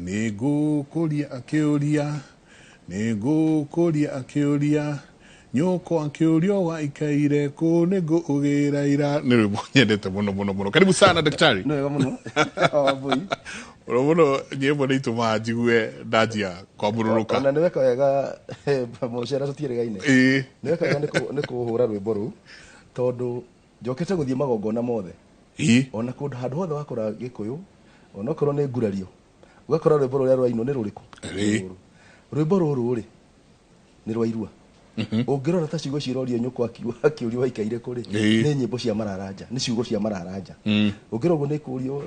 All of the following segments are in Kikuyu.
Nĩ ngũkũria akĩũria, nĩ ngũkũria akĩũria, nyũkwa akĩũrio waikaire kũ, nĩ ngũgĩra ira. Nĩ rwĩmbo nyendete mũno mũno mũno. Karibu sana, daktari. Nĩ wega mũno, Wambui. Mũno mũno nyĩmbo nĩ itũmaga njigue ndanjia kwambũrũrũka. Ona nĩ weka wega, mũcera tũtiĩrĩgaine. Nĩ weka wega nĩ kũhũra rwĩmbo rũu, tondũ njokete gũthiĩ magongona mothe. Ona kũndũ handũ hothe wakora Gĩkũyũ, onokorwo nĩ ngurario, ũgakora rwĩmbo rũrĩa rwainwo nĩ rũrĩkũ? Rũrũ. Rwĩmbo rũrũ rĩ nĩ rwa irua. Ũngĩrora ta ciugo cirorio nyũkwa akĩũrio waikaire kũ rĩ, nĩ nyĩmbo cia mararanja, nĩ ciugo cia mararanja. Ũngĩrora ũguo nĩ kũrio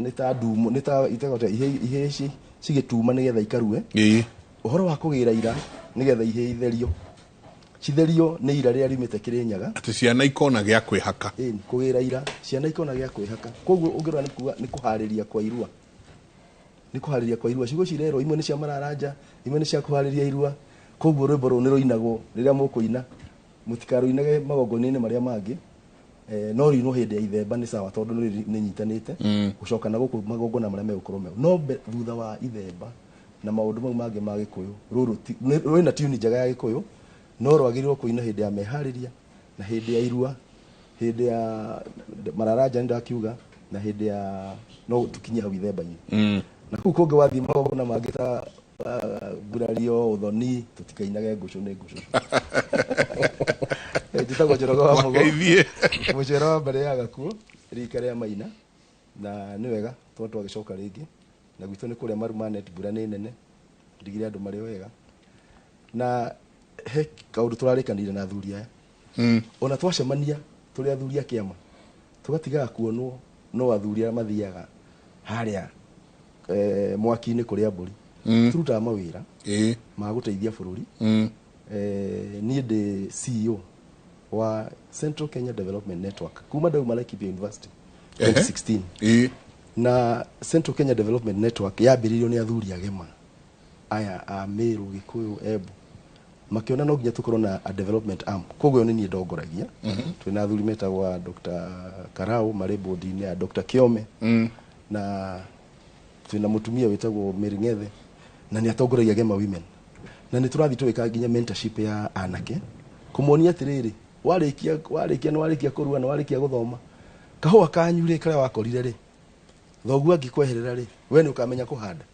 nĩ ta ndumo, nĩ ta itagwo atĩa, ihĩĩ cigĩtuma nĩgetha ikarue. Ũhoro wa kũgĩra ira nĩgetha ihĩĩ itherio, citherio nĩ ira rĩrĩa riumĩte Kĩrĩnyaga. Atĩ ciana ikona gĩa kwĩhaka. Ĩni, kũgĩra ira, ciana ikona gĩa kwĩhaka. Koguo ũngĩrora nĩ kuga nĩ kũharĩria kwa irua, nĩ kũharĩria kwa irua. Ciugo cirerwo imwe nĩ cia mararanja, imwe nĩ cia kũharĩria irua. Koguo rwĩmbo rũu nĩ rũinagwo rĩrĩa mũkũina, mũtikarũinage magongona-inĩ marĩa mangĩ, no rũinwo hĩndĩ ya ithemba nĩ sawa, tondũ nĩ nyitanĩte gũcoka na gũkũ magongona marĩa megũkorwo meo. No thutha wa ithemba na maũndũ mau mangĩ ma Gĩkũyũ, rũrũ rwĩna tune njega ya Gĩkũyũ, no rwagĩrĩirwo kũina hĩndĩ ya meharĩria na hĩndĩ ya irua, hĩndĩ ya mararanja nĩ ndakiuga, na hĩndĩ ya no tũkinye hau ithemba-inĩ. Na kũu kũngĩ wathiĩ magongona mangĩ ta ngurario, ũthoni, tũtikainage ngũcũ nĩ ngũcũ. Njĩtagwo Njoroge wa Mũgo, mũcera wa mbere ya gakuũ, rika rĩa Maina, na nĩ wega tondũ twagĩcoka rĩngĩ na gwitũ nĩ kũrĩa Marumanet, mbura nĩ nene, ndigire andũ marĩ wega. Na he kaũndũ tũrarĩkanĩire na athuri aya, ona twacemania tũrĩ athuri a kĩama, tũgatigaga kuonwo no athuri arĩa mathiaga harĩa mwaki-inĩ kũrĩa mbũri. Tũrutaga mawĩra ma gũteithia bũrũri. Niĩ ndĩ CEO wa Central Kenya Development Network kuma ndauma Laikipia University 2016. Na Central Kenya Development Network yambĩrĩirio nĩ athuri agema aya a Meru, Gĩkũyũ, Embu, makĩona no nginya tũkorwo na a development arm. Koguo ĩyo nĩ niĩ ndongoragia. Twĩna athuri metagwo a Dr. Karau marĩ board-inĩ ya Dr. Kiome, na twĩna mũtumia wĩtagwo Mary Ng'ethe, na nĩ atongoragia Gema Women, na nĩ tũrathiĩ tũgĩka nginya mentorship ya anake, kũmonia atĩrĩrĩ, warĩkia nĩ warĩkia kũrua, nĩ warĩkia gũthoma, kahũa kanyu rĩ, karĩa wakorire rĩ, thoguo angĩkweherera rĩ, we nĩ ũkamenya kũhanda.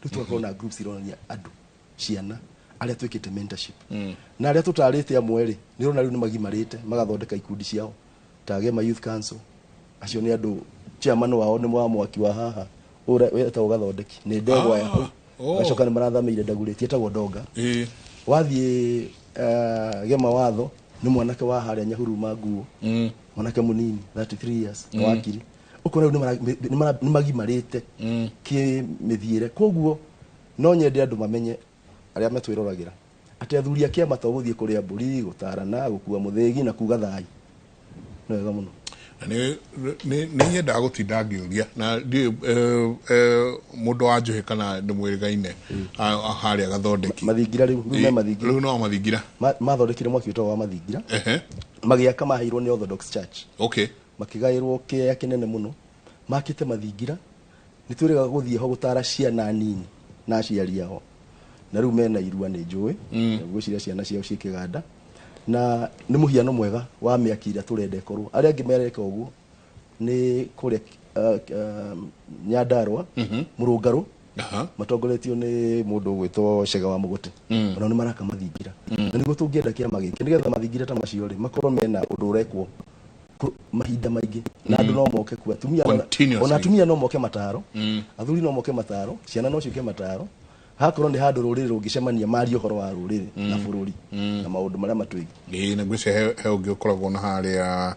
Rĩu tũgakorwo na groups ironania andũ, ciana arĩa twĩkĩte mentorship, na arĩa tũtarĩte amwe rĩ, nĩ ũrona rĩu nĩ magimarĩte magathondeka ikundi ciao ta Gema Youth Council. Acio nĩ andũ chairman wao nĩ wa mwaki wa haha ũrĩa wetagwo Gathondeki, nĩ ndegwa ya hau. Gacoka nĩ marathamĩire Ndagurĩti, etagwo Ndonga. Wathiĩ Gema Watho nĩ mwanake wa harĩa Nyahuruma nguo, mwanake mũnini 33 years, na wakiri. Ũkona rĩu nĩ magimarĩte kĩ mĩthiĩre. Koguo no nyende andũ mamenye, arĩa matwĩroragĩra, atĩ athuri a kĩama to gũthiĩ kũrĩa mbũri, gũtarana, gũkua mũthĩgi na kuga thai. Nĩ wega mũno. Na nĩ nyendaga gũtinda ngĩũria na ndiũĩ mũndũ wa Njũhĩ kana nĩ mwĩrĩgaine harĩa Gathondeki. Mathingira rĩu me Mathingira. Rĩu no Mathingira. Mathondekire mwaki wĩtagwo wa Mathingira. Magĩaka maheirwo nĩ Orthodox Church. Makĩgaĩrwo kĩea kĩnene mũno, makĩte Mathingira. Nĩ twĩrĩga gũthiĩ ho gũtara ciana nini na aciari ao, na rĩu mena irua nĩ njũĩ, ngwĩciria ciana ciao ciĩ kĩganda, na nĩ mũhiano mwega wa mĩaki ĩrĩa tũrenda ĩkorwo. Arĩa angĩ mereka ũguo nĩ kũrĩa Nyandarua, Mũrũngarũ, matongoretio nĩ mũndũ ũgwĩtwo Cega wa Mũgũte. Onao nĩ maraka mathingira, na nĩguo tũngĩenda kĩama gĩkĩ, nĩgetha mathingira ta macio rĩ makorwo mena ũndũ ũrekwo mahinda maingĩ, na andũ no moke kuo, atumia Continuously. Ona atumia no moke mataro, athuri no moke mataro, ciana no ciũke mataro. Hakorwo nĩ handũ rũrĩrĩ rũngĩcemania marie ũhoro wa rũrĩrĩ na bũrũri na maũndũ marĩa matwĩgiĩ. Ĩĩ, na ngwĩciria he ũngĩ ũkoragwo na harĩa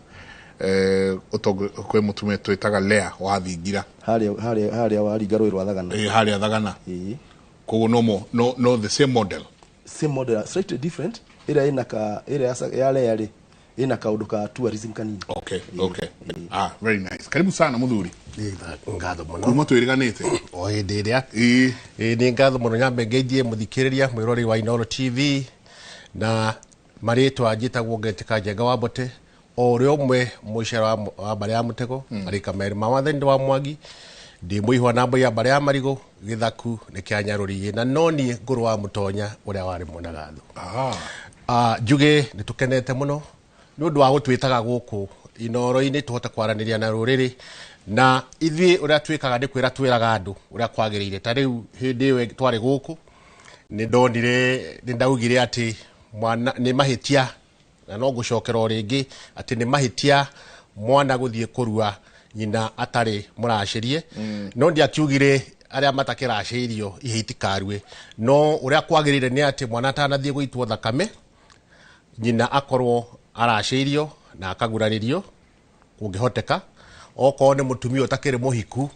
kwĩ mũtumia twĩtaga Lea wa Thingira. Harĩa waringa rũĩ rwa Thagana. Ĩĩ, harĩa Thagana. Koguo no the same model. Same model, slightly different. Ĩrĩa ĩna ka ĩrĩa ya Lea rĩ, ĩna kaũndũ ka tourism kanini. Okay. Ah, very nice. Karibu sana, muthuri. Ngatho mũno. Kuma twĩrĩganĩte. O hĩndĩ ĩrĩa. Ĩĩ, nĩ ngatho mũno. Nyambe ngeithie mũthikĩrĩria mwĩroreri wa Inooro TV, na marĩtwa njĩtagwo Ngetika Njenga wa Mbote, o ũrĩa ũmwe mũicera wa mbarĩ ya Mũtego, marĩka merĩ ma wathani wa Mwangi. Ndĩ mũihwa na mbũi ya mbarĩ ya marigũ gĩthaku nĩ kĩa nyarũriĩ na no niĩ ngũrũ wa mũtonya ũrĩa warĩ mwena gatho. Njuge nĩ tũkenete mũno nĩ ũndũ wa gũtwĩtaga gũkũ Inooro-inĩ tũhote kwaranĩria na rũrĩrĩ na ithuĩ ũrĩa twĩkaga nĩ kwĩra twĩraga andũ ũrĩa kwagĩrĩire. Ta rĩu hĩndĩ ĩyo twarĩ gũkũ nĩ ndonire nĩ ndaugire atĩ mwana nĩ mahĩtia na no ngũcokera o rĩngĩ atĩ nĩ mahĩtia mwana gũthiĩ kũrua nyina atarĩ mũracĩrie. No ndiakiugire arĩa matakĩracĩirio ihe itikarue, no ũrĩa kwagĩrĩire nĩ atĩ mwana atanathiĩ gũitwo thakame nyina akorwo aracĩirio na akagurarĩrio kũngĩhoteka. Okorwo nĩ mũtumia ũtakĩrĩ mũhiku,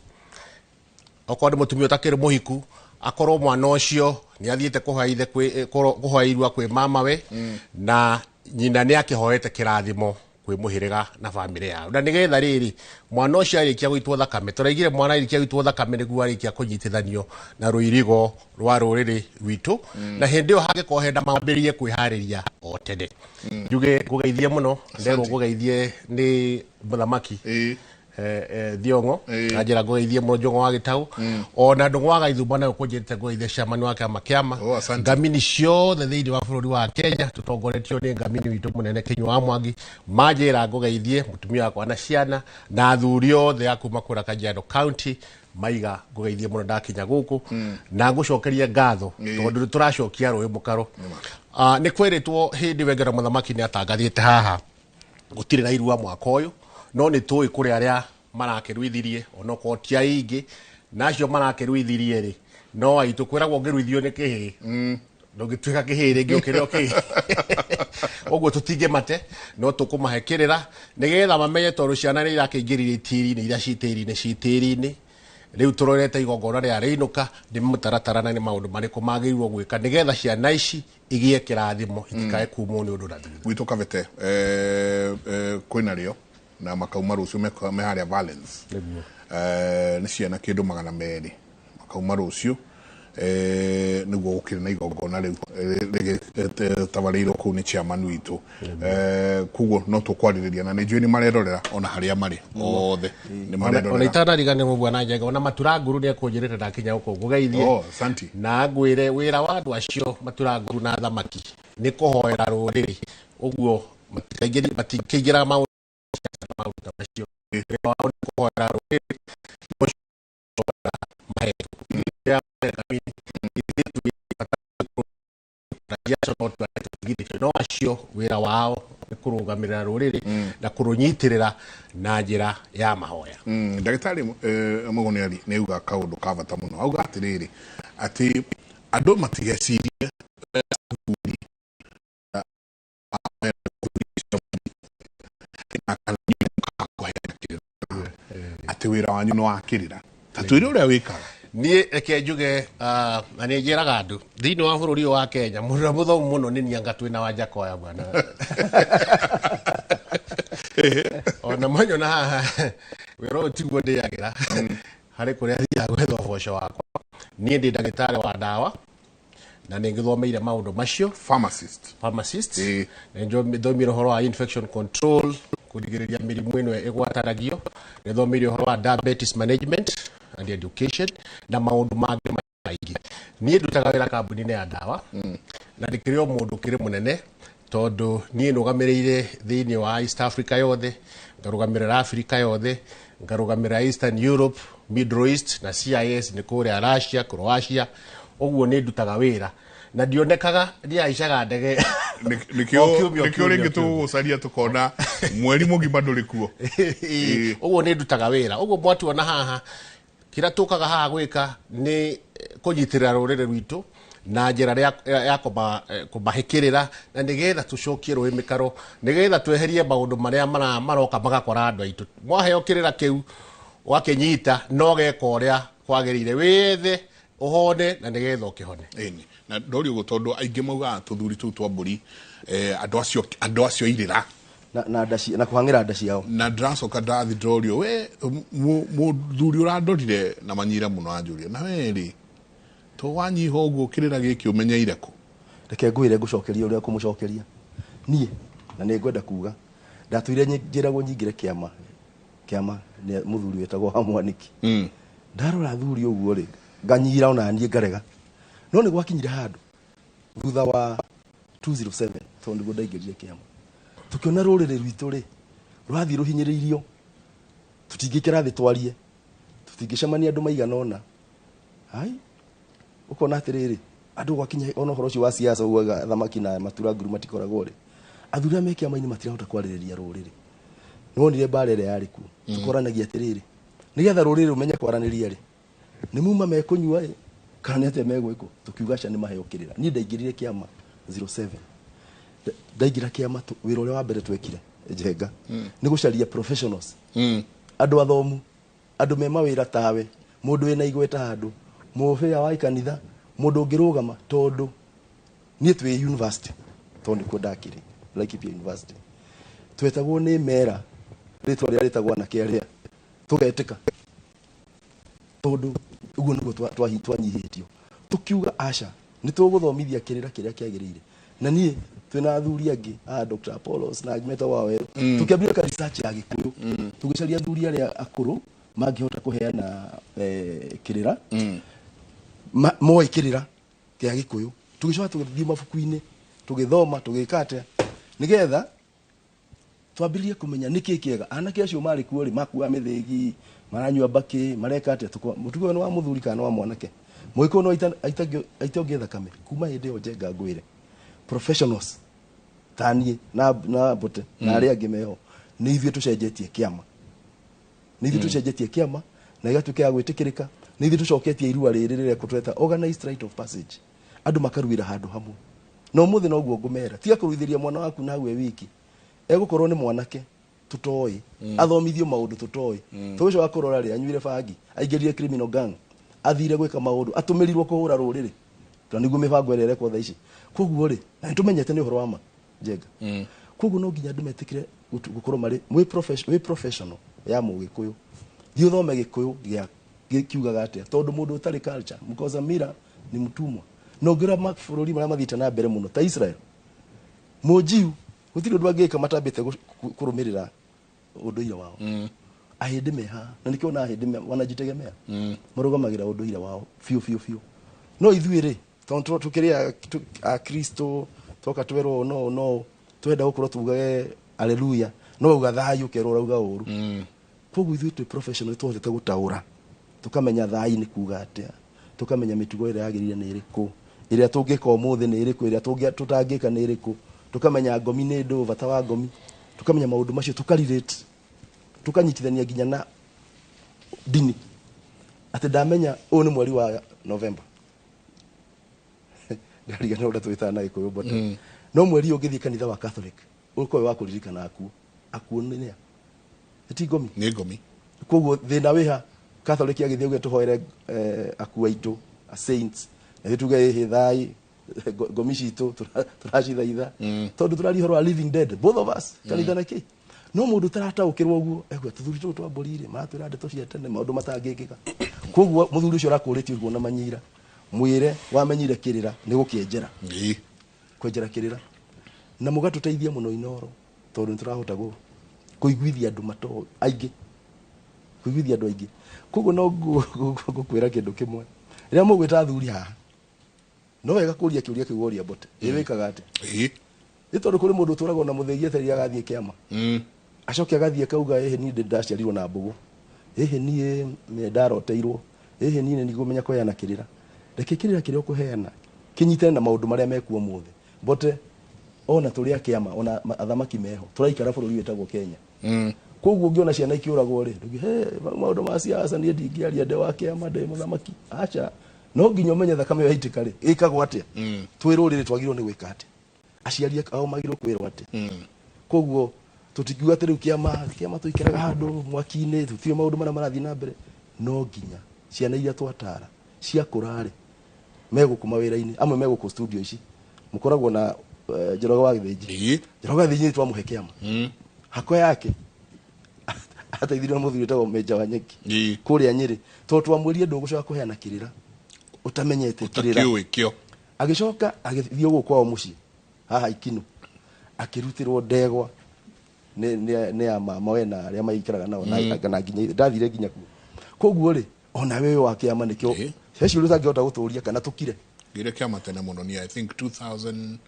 okorwo nĩ mũtumia ũtakĩrĩ mũhiku akorwo mwana ũcio nĩ athiĩte kũhoya irua kwĩ mamawe na nyina nĩ akĩhoete kĩrathimo kwĩ mũhĩrĩga na bamĩrĩ yao. Na nĩgetha rĩrĩ mwana ũcio arĩkia gũitwo thakame, tũraigire mwana arĩkia gũitwo thakame nĩguo arĩkia kũnyitithanio na rũirigo rwa rũrĩrĩ rwitũ. Na hĩndĩ ĩyo hangĩkorwo hena mambĩrĩrie kwĩharĩria o tene. Njuge ngũgeithie mũno, nderwo ngũgeithie nĩ mũthamaki Thiong'o na njĩra ngũgeithie mũno Njũng'wa wa Gĩtaũ ona Ndũng'wa wa Gaithumba nayo kũnjĩrĩte ngũgeithie chairman wa kĩama kĩama. Ngamini ciothe thĩinĩ wa bũrũri wa Kenya tũtongoretio nĩ ngamini witũ mũnene Kĩnyua wa Mwangi manjĩra ngũgeithie mũtumia wakwa na ciana na athuri othe a kuma kũrĩa Kajiado County maiga ngũgeithie mũno ndakinya gũkũ na ngũcokerie ngatho tondũ nĩ tũracokia rũĩ mũkaro. Nĩ kwĩrĩtwo hĩndĩ wengera mũthamaki nĩ atangathĩte haha gũtirĩ na irua mwaka ũyũ, no nĩ tũĩ kũrĩ arĩa marakĩruithirie onokorwo ti aingĩ na acio marakĩruithirie rĩ no aitũ kwĩragwo ũngĩruithio nĩ kĩhĩĩ ndũngĩtuĩka kĩhĩĩ rĩngĩ ũkĩrĩ o kĩhĩĩ. Ũguo tũtingĩmate no tũkũmahe kĩrĩra nĩgetha mamenye tondũ ciana nĩ irakĩingĩrire itĩri-inĩ iria ci tĩri-inĩ ci tĩri-inĩ. Rĩu tũrorete igongona rĩa rĩinũka nĩ mũtaratara na nĩ maũndũ marĩkũ magĩrĩirwo gwĩka nĩgetha ciana ici igĩe kĩrathimo itikae kumwo nĩ ũndũ na thutha. Gwitũ Kabete kwĩna rĩo na makauma rũciũ me harĩa Valence. Nĩ ciana kĩndũ 200 makauma rũciũ nĩguo gũkĩrĩ na igongona rĩu rĩgĩtabarĩirwo kũu nĩ chairman witũ. Koguo no tũkwarĩrĩria na nĩ njũĩ nĩ marerorera ona harĩa marĩ othe nĩ marerorera. Ona itanariganĩrwo bwana Njenga ona Maturanguru nĩ ekũnjĩrĩte ndakinya gũkũ ngũgeithie. Asante. Na ngwĩre wĩra wa andũ acio Maturanguru na thamaki nĩ kũhoera rũrĩrĩ ũguo matikĩingĩraga maũndũ ta macio. Wĩra wao nĩ kũhoera rũrĩrĩ no acio wĩra wao nĩ kũrũgamĩrĩra rũrĩrĩ na kũrũnyitĩrĩra na njĩra ya mahoya. Ndagĩtarĩ Mũgũnĩari nĩ auga kaũndũ ka bata mũno. Auga atĩrĩrĩ atĩ andũ matigecirie athuri atĩ wĩra wanyu nĩ wa kĩrĩra. Ta twĩre ũrĩa wĩkaga. Niĩ reke njuge na nĩ njĩraga andũ thĩinĩ wa bũrũri ũyũ wa Kenya mũndũ ũrĩa mũthomu mũno nĩ niĩ anga twĩna Wanjakoya bwana. Ona mwanyona haha wĩra ũyũ tiguo ndĩagĩra harĩ kũrĩa thiaga gwetha ũboco wakwa. Niĩ ndĩ ndagĩtarĩ wa ndawa na nĩ ngĩthomeire maũndũ macio. Pharmacist. Pharmacist. Nĩ thomire ũhoro wa infection control, kũrigĩrĩria mĩrimũ ĩno ĩgwatanagio. Nĩ thomeire ũhoro wa diabetes management and education na maũndũ mangĩ maingĩ. Niĩ ndutaga wĩra kambuni-inĩ ya ndawa na ndĩkĩrĩ o mũndũ ũkĩrĩ mũnene tondũ niĩ nũgamĩrĩire thĩinĩ wa East Africa yothe, ngarũgamĩrĩra Africa yothe, ngarũgamĩrĩra Eastern Europe, Middle East na CIS nĩ kũrĩa Russia, Croatia. Ũguo nĩ ndutaga wĩra na ndionekaga ndiaicaga ndege. Nĩkĩo rĩngĩ tũgũcaria tũkona mweri mũgima ndũrĩ kuo. Ũguo nĩ ndutaga wĩra. Ũguo mwatuona haha kĩrĩa tũkaga haha gwĩka nĩ kũnyitĩrĩra rũrĩrĩ rwitũ na njĩra ya kũmahĩkĩrĩra na nĩgetha tũcokie rũĩ mĩkaro nĩgetha tweherie maũndũ marĩa maroka magakora andũ aitũ. Mwaheo kĩrĩra kĩu wakĩnyita no geka ũrĩa kwagĩrĩire wĩthe ũhone na nĩgetha ũkĩhone. Ĩni na ndori ũguo tondũ aingĩ maugaga tũthuri tũu twa mbũri andũ acio irĩra na kũhang'ĩra nda ciao. Na ndĩracoka ndathi ndorio we mũthuri ũrandorire na manyira mũno anjũria na we rĩ to wanyiha ũguo kĩrĩra gĩkĩ ũmenyeire kũ? Reke ngwĩre ngũcokeria ũrĩa kũmũcokeria niĩ na nĩ ngwenda kuga ndatũire njĩragwo nyingĩre kĩama kĩama nĩ mũthuri wĩtagwo wa Mwaniki. Ndarora athuri ũguo rĩ, nganyira ona niĩ ngarega. No nĩ gwakinyire handũ thutha wa 207 tondũ nĩguo ndaingĩrire kĩama, tũkĩona rũrĩrĩ rwitũ rĩ rũrathiĩ rũhinyĩrĩirio, tũtingĩkĩra thĩ twarie, tũtingĩcemania andũ maigana ũna. Hai, ũkona atĩrĩrĩ, andũ gwakinya ona ũhoro ũcio wa siasa ugaga athamaki na matura nguru matikoragwo rĩ, athuri arĩa me kĩama-inĩ matirahota kwarĩrĩria rũrĩrĩ. Nĩwonire mbara ĩrĩa yarĩ kuo. Tũkoranagia atĩrĩrĩ, nĩgetha rũrĩrĩ rũmenye kwaranĩria rĩ, nĩ muma mekũnyua ĩ kana nĩ atĩa megwĩkwo? Tũkiuga aca, nĩ maheo kĩrĩra. Niĩ ndaingĩrire kĩama 07. Ndaingĩra kĩama, wĩra ũrĩa wa mbere twekire Njenga nĩ gũcaria professionals, andũ athomu, andũ me mawĩra tawe, mũndũ wĩna igweta handũ, mũbĩa wa kanitha, mũndũ ũngĩrũgama, tondũ niĩ twĩ university, tondũ nĩkuo ndakĩrĩ Laikipia University, twetagwo nĩ mera rĩtwa rĩrĩa rĩtagwo anake arĩa tũgetĩka, tondũ ũguo nĩguo twanyihĩtio. Tũkiuga aca, nĩ tũgũthomithia kĩrĩra kĩrĩa kĩagĩrĩire. Na niĩ twĩna athuri angĩ a Dr. Apollos na angĩ metagwo Wawerũ, tũkĩambia ka research ya Gĩkũyũ, tũgĩcaria athuri arĩa akũrũ mangĩhota kũheana kĩrĩra, moĩ kĩrĩra kĩa Gĩkũyũ. Tũgĩcoka tũgĩthiĩ mabuku-inĩ, tũgĩthoma, tũgĩka atĩa nĩgetha twambĩrĩrie kũmenya nĩkĩ kĩega. Anake acio marĩ kuo rĩ, makuaga mĩthĩgi, maranyua mbakĩ, mareka atĩa? Mũtugo ũyũ nĩ wa mũthuri kana nĩ wa mwanake? Mũgĩkũyũ no aite thakame. Kuma hĩndĩ ĩyo, Njenga, ngwĩre, professionals ta niĩ na Mbote na arĩa angĩ meho, nĩ ithuĩ tũcenjetie kĩama, nĩ ithuĩ tũcenjetie kĩama na gĩgatuĩka ya gwĩtĩkĩrĩka. Nĩ ithuĩ tũcoketie irua rĩrĩ rĩrekwo tweta organized rite of passage, andũ makaruĩra handũ hamwe. Na ũmũthĩ noguo ngũmera, tiga kũruithĩria mwana waku na hau e wiki, egũkorwo nĩ mwanake tũtoĩ, athomithio maũndũ tũtoĩ, tũgĩcoka kũrora rĩ, anyuire bangi, aingĩrire criminal gang, athire gwĩka maũndũ, atũmĩrirwo kũhũra rũrĩrĩ, tondũ nĩguo mĩbango ĩrĩa ĩrekwo thaa ici. Koguo rĩ, na nĩtũmenyete nĩ ũhoro wa ma, Njenga. Koguo no nginya andũ metĩkĩre gũkorwo marĩ wĩ professional ya mũgĩkũyũ. Thiĩ ũthome Gĩkũyũ gĩa kiugaga atĩa, tondũ mũndũ ũtarĩ culture, mkosa mila ni mtumwa. Na ũngĩrora mabũrũri marĩa mathiĩte na mbere mũno ta Israel, mũnjiu gũtirĩ ũndũ angĩka matambĩte kũrũmĩrĩra ũndũire wao. Ahĩndĩ me haha na nĩkĩo ona ahĩndĩ wanajitegemea, marũgamagĩra ũndũire wao biũ biũ biũ. No ithuĩ rĩ, tondũ tũkĩrĩ akristo, twoka twerwo no no twenda gũkorwo tugage aleluya, no uga thayũ kerwo ũrauga ũru. Koguo ithuĩ twĩ professional, tuhotete gũtaũra, tũkamenya thayũ nĩ kuga atĩa, tũkamenya mĩtugo ĩrĩa yagĩrĩire nĩ ĩrĩkũ, ĩrĩa tũngĩka ũmũthĩ nĩ ĩrĩkũ, ĩrĩa tũtangĩka nĩ ĩrĩkũ, tũkamenya ngomi nĩ ndũ, bata wa ngomi, tũkamenya maũndũ macio, tũkarelate, tũkanyitithania nginya na ndini, atĩ ndamenya ũyũ nĩ mweri wa November, ndariganĩrwo ũrĩa twĩtaga na Gĩkũyũ, Mbote, no mweri ũyũ ũngĩthiĩ kanitha wa Catholic ũkorwo wĩ wa kũririkana akuũ. Akuũ nĩ a? Ti ngomi? Nĩ ngomi. Koguo thĩna wĩha Catholic agĩthiĩ auge tũhoere akuũ aitũ a saints, na ithuĩ tuge ĩhĩ thai ngomi citũ tũracithaitha, tondũ tũraria ũhoro wa living dead, both of us, kanitha na kĩ. No mũndũ ũtarataũkĩrwo ũguo egua tũthuri tũtũ twa mbũri rĩ, maratwĩra ndeto cia tene, maũndũ matangĩkĩka. Koguo mũthuri ũcio ũrakũrĩtie ũguo na manyira, mwĩre wamenyire kĩrĩra nĩ gũkĩenjera, kwenjera kĩrĩra, na mũgatũteithia mũno Inoro, tondũ nĩ tũrahota kũiguithia andũ mato aingĩ, kũiguithia andũ aingĩ. Koguo no ngũkwĩra kĩndũ kĩmwe, rĩrĩa mũgwĩta athuri haha, no wega kũria kĩũria kĩu woria Mbote, ĩ wĩkaga atĩa? Nĩ tondũ kũrĩ mũndũ ũtũragwo na mũthĩgi etereire agathiĩ kĩama, acoke agathiĩ akauga, ĩhĩ niĩ ndaciarirwo na mbũgũ, ĩhĩ niĩ nĩ ndaroteirwo, ĩhĩ niĩ nĩ ngũmenya kũheana kĩrĩra. Reke kĩrĩra kĩrĩa ũkũheana kĩnyitane na maũndũ marĩa mekuo ũmũthĩ. Mbote, ona tũrĩ a kĩama, ona athamaki meho, tũraikara bũrũri wĩtagwo Kenya. Koguo ũngĩona ciana ikĩũragwo rĩ, ndũgi he maũndũ ma siasa, niĩ ndingĩaria, ndĩ wa kĩama, ndĩ mũthamaki, aca. No nginya ũmenye thakame ĩyo yaitĩka rĩ, ĩkagwo atĩa, twĩ rũrĩrĩ twagĩrĩirwo nĩ gwĩka atĩa, aciari ao magĩrĩirwo kwĩrwo atĩa. Koguo tũtingiuga atĩ rĩu kĩama tũikaraga handũ mwaki-inĩ, tũtiũĩ maũndũ marĩa marathiĩ na mbere. No nginya ciana iria twatara ciakũra rĩ, megũkũ mawĩra-inĩ amwe, megũkũ studio ici mũkoragwo na Njoroge wa Gĩthĩnji. Njoroge wa Gĩthĩnji nĩ twamũhe kĩama, hako yake ateithirio nĩ mũthuri wĩtagwo Menja wa Nyeki kũrĩa Nyĩrĩ, tondũ twamwĩrire ndũgũcoka kũheana kĩrĩra ũtamenyete kĩrĩra. Ũtakĩũĩ kĩo. Agĩcoka agĩthiĩ gũkũ kwao mũciĩ haha Ikinu, akĩrutĩrwo ndegwa nĩ ya mama we na arĩa maikaraga nao, na nginya ndathire nginya kuo. Koguo rĩ, Ona wewe wa kĩama nĩkĩo he ciũria ũtangĩhota gũtũria kana tũkire. Ngire kĩama tene mũno ni, I think 2000,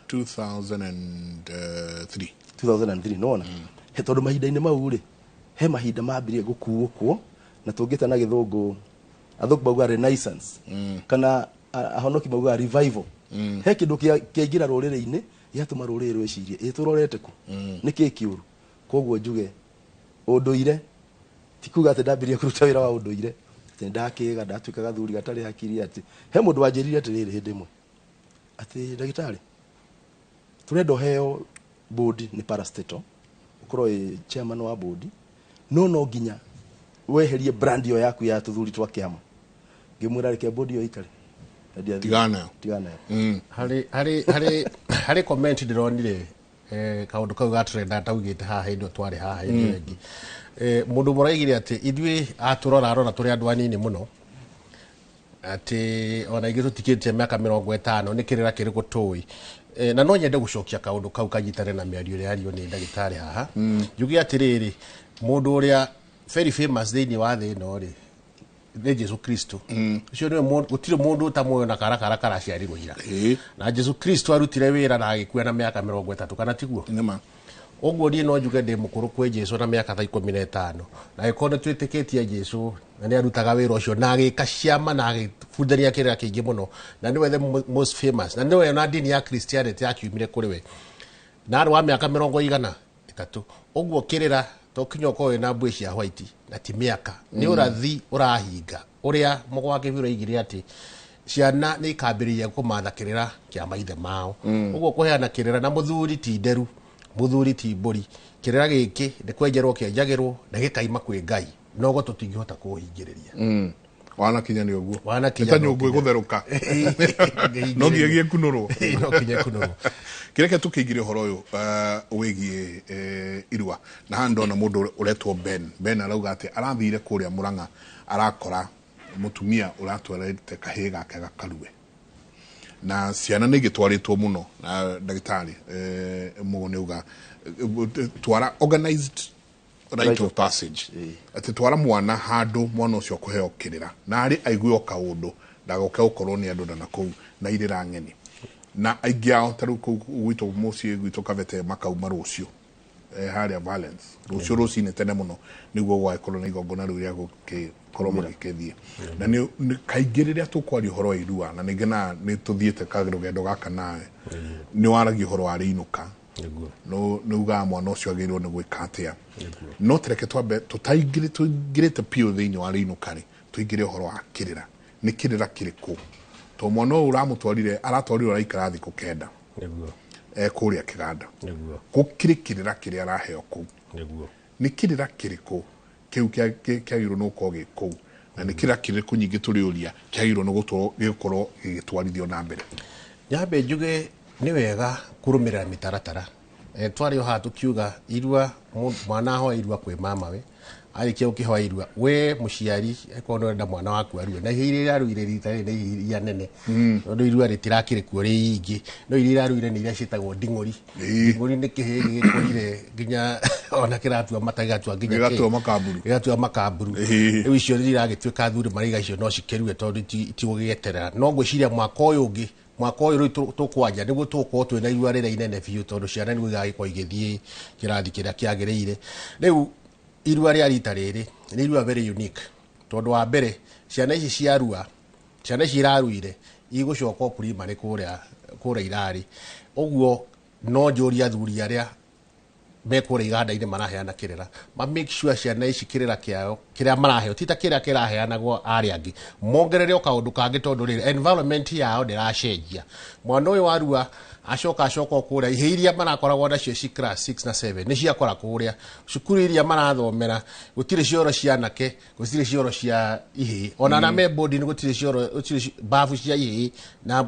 2003. 2003, nona he tondũ mahinda-inĩ mau rĩ, he mahinda mambirie gũkuũkwo na tũngĩta na gĩthũngũ, athũngũ mauga renaissance, kana ahonoki mauga revival. He kĩndũ kĩaingĩra rũrĩrĩ-inĩ gĩatũma rũrĩrĩ rwĩcirie ĩ tũrorete kũ, nĩ kĩ kĩũru. Koguo njuge ũndũire ti kuga atĩ ndambirie kũruta wĩra wa ũndũire atĩ nĩndakĩga ndatuĩka gathuri gatarĩ hakiri. Atĩ he mũndũ wanjĩrire atĩrĩrĩ hĩndĩ ĩmwe atĩ, "Ndagĩtarĩ, tũrenda ũheo board nĩ parastatal, ũkorwo wĩ chairman wa board, no nginya weherie brand ĩyo yaku ya tũthuri twa kĩama." Ngĩmwĩra reke board ĩyo ĩikare. Na ndiathire. Tigana nayo. Tigana nayo. Harĩ comment ndĩronire, kaũndũ kau gatrenda ndaugĩte haha hĩndĩ ĩyo twarĩ haha hĩndĩ ĩyo ĩngĩ, mũndũ mũraigire atĩ ithuĩ atũrora arora tũrĩ andũ anini mũno, atĩ ona ingĩ tũtikĩtie mĩaka 50, nĩ kĩrĩra kĩrĩkũ tũĩ? Na no nyende gũcokia kaũndũ kau kanyitane na mĩario ĩrĩa yario nĩ ndagĩtarĩ haha. Njuge atĩrĩrĩ, mũndũ ũrĩa very famous thĩinĩ wa thĩ ĩno rĩ, nĩ Jesu Kristo. Ũcio nĩwe gũtirĩ mũndũ ũtamũĩ ona kara kara karaciarirwo ira. Na Jesu Kristo arutire wĩra na agĩkua na mĩaka 30, kana tiguo? Nĩma. Ũguo niĩ no njuge ndĩ mũkũrũ kwĩ Jesu na mĩaka ta 15, na angĩkorwo nĩ twĩtĩkĩtie Jesu na nĩ arutaga wĩra ũcio na agĩka ciama na agĩbundania kĩrĩra kĩingĩ mũno, na nĩwe the most famous, na nĩwe ona ndini ya Christianity yakiumire kũrĩ we, na arĩ wa mĩaka mĩrongo igana ĩtatũ. Ũguo kĩrĩra to kinya ũkorwo wĩna mbui cia white, na ti mĩaka, nĩ ũrathi ũrahinga ũrĩa mũgwa kĩbiro aigire atĩ ciana nĩ ikambĩrĩria kũmatha kĩrĩra kĩa maithe mao. Ũguo kũheana kĩrĩra na mũthuri ti nderu, mũthuri ti mbũri, kĩrĩra gĩkĩ nĩ kwenjerwo kĩenjagĩrwo na gĩkaima kwĩ Ngai, noguo tũtingĩhota kũhingĩrĩria. Wanakinya nĩ ũguo. Wanakinya Nĩ ta no nyũngũ kinya. ĩgũtherũka, no nginya gĩkunũrwo. No kinya kunũrwo. Kĩreke tũkĩingĩre ũhoro ũyũ wĩgiĩ irua, na haha ndona mũndũ ũretwo Ben. Ben arauga atĩ arathire kũrĩa Mũrang'a, arakora mũtumia ũratwarĩte kahĩĩ gake gakarue, na ciana nĩ igĩtwarĩtwo mũno. Na ndagĩtarĩ mũgo nĩ uga twara organized rite Rite of of passage, atĩ twara mwana handũ mwana ũcio akũheo kĩrĩra na arĩ aigue o kaũndũ, ndagoke gũkorwo nĩ andũ na nakũu na irĩra ng'eni na aingĩ ao. Ta rĩu kũu gwitũ mũciĩ gwitũ Kabete makauma rũciũ, harĩa Valence rũciũ rũcinĩ tene mũno nĩguo gwagĩkorwo na igongona rĩu rĩa gũgĩkorwo magĩkĩthiĩ. Na nĩ kaingĩ rĩrĩa tũkwaria ũhoro wa irua, na ningĩ na nĩ tũthiĩte karũgendo gaka nawe, nĩ waragia ũhoro wa rĩinũka. Nĩguo. No nĩ ugaga mwana ũcio agĩrĩirwo nĩ gwĩka atĩa? No tereke twambe tũtaingĩrĩ tũingĩrĩte biũ thĩinĩ wa rĩinũka rĩ, tũingĩre ũhoro wa kĩrĩra. Nĩ kĩrĩra kĩrĩkũ? To mwana ũyũ ũramũtwarire, aratwarirwo, araikara thikũ 9 kũrĩa kĩganda. Gũkĩrĩ kĩrĩra kĩrĩa araheo kũu. Nĩ kĩrĩra kĩrĩkũ kĩu kĩagĩrĩirwo nĩ gũkorwo gĩ kũu, na nĩ kĩrĩra kĩrĩkũ nyingĩ tũrĩũria kĩagĩrĩirwo nĩ gũtwarwo gĩgũkorwo gĩgĩtwarithio na mbere? Nyambe njuge nĩ wega kũrũmĩrĩra mĩtaratara. Twarĩ o haha tũkiuga irua, mwana ahoe irua kwĩ mamawe. Arĩkia gũkĩhoya irua, we mũciari akorwo nĩ ũrenda mwana waku arue, na ihe iria iraruire rita rĩrĩ nĩ ihe iria nene, tondũ irua rĩtirakĩrĩ kuo rĩingĩ, no iria iraruire nĩ iria ciĩtagwo nding'ũri. Nding'ũri nĩ kĩhĩ gĩgĩkũrire nginya ona kĩratua mata, gĩgatua nginya Gĩgatua kĩ? Makamburu. Gĩgatua makamburu. Rĩu icio nĩ iragĩtuĩka athuri maraiga icio no cikĩrue tondũ itigũgĩeterera. No ngwĩciria mwaka ũyũ ũngĩ, mwaka ũyũ rĩu tũkwanja nĩguo tũgũkorwo twĩna irua rĩrĩa inene biũ, tondũ ciana nĩguo igagĩkorwo igĩthiĩ kĩrathi kĩrĩa kĩagĩrĩire. Rĩu irua rĩa rita rĩrĩ nĩ irua very unique, tondũ wa mbere ciana ici ciarua, ciana ici iraruire igũcoka o primary kũrĩa kũrĩa irarĩ. Ũguo no njũrie athuri arĩa mekũrĩa iganda-inĩ maraheana kĩrĩra ma make sure ciana ici kĩrĩra kĩao kĩrĩa maraheo ti ta kĩrĩa kĩraheanagwo arĩa angĩ, mongerere o kaũndũ kangĩ, tondũ rĩrĩ environment yao ndĩracenjia. Mwana ũyũ warua acoka acoka o kũrĩa, ihe iria marakoragwo nacio ci class 6 na 7 nĩ ciakora kũrĩa cukuru iria marathomera. Gũtirĩ cioro cia anake, gũtirĩ cioro cia ihĩĩ, ona na me boarding gũtirĩ cioro, gũtirĩ babu cia ihĩĩ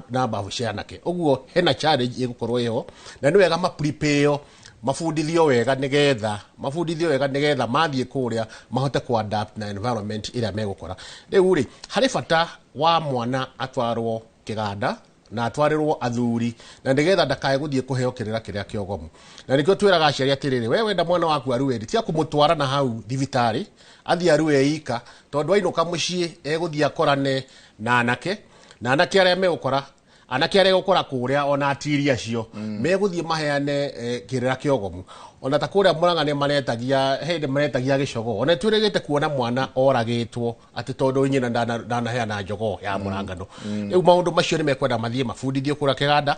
na babu cia anake. Ũguo hena challenge ĩgũkorwo ĩho, na nĩ wega maprepare, mabundithio wega, nigetha mabundithio wega nigetha mathiĩ kũrĩa mahote kuadapt na environment ĩrĩa megũkora. Rĩu rĩ, harĩ bata wa mwana atwarwo kĩganda Na atwarĩrwo athuri na nĩgetha ndakae gũthiĩ kũheo kĩrĩra kĩrĩa kĩogomu. Na nĩkĩo twĩraga aciari atĩrĩrĩ, we wenda mwana waku arue rĩ, tiga kũmũtwara na hau thibitarĩ athiĩ arue ika, tondũ ainũka mũciĩ egũthiĩ akorane na anake, na anake arĩa megũkora, anake arĩa egũkora kũrĩa ona atiri acio megũthiĩ maheane kĩrĩra kĩogomu. Ona ta kũrĩa Mũrang'a nĩ maretagia hĩndĩ maretagia gĩcogoo, ona twĩrĩgĩte kuona mwana oragĩtwo atĩ tondũ nyina ndanaheana njogoo ya mũrangano. Rĩu maũndũ macio nĩ mekwenda mathiĩ mabundithio kũrĩa kĩganda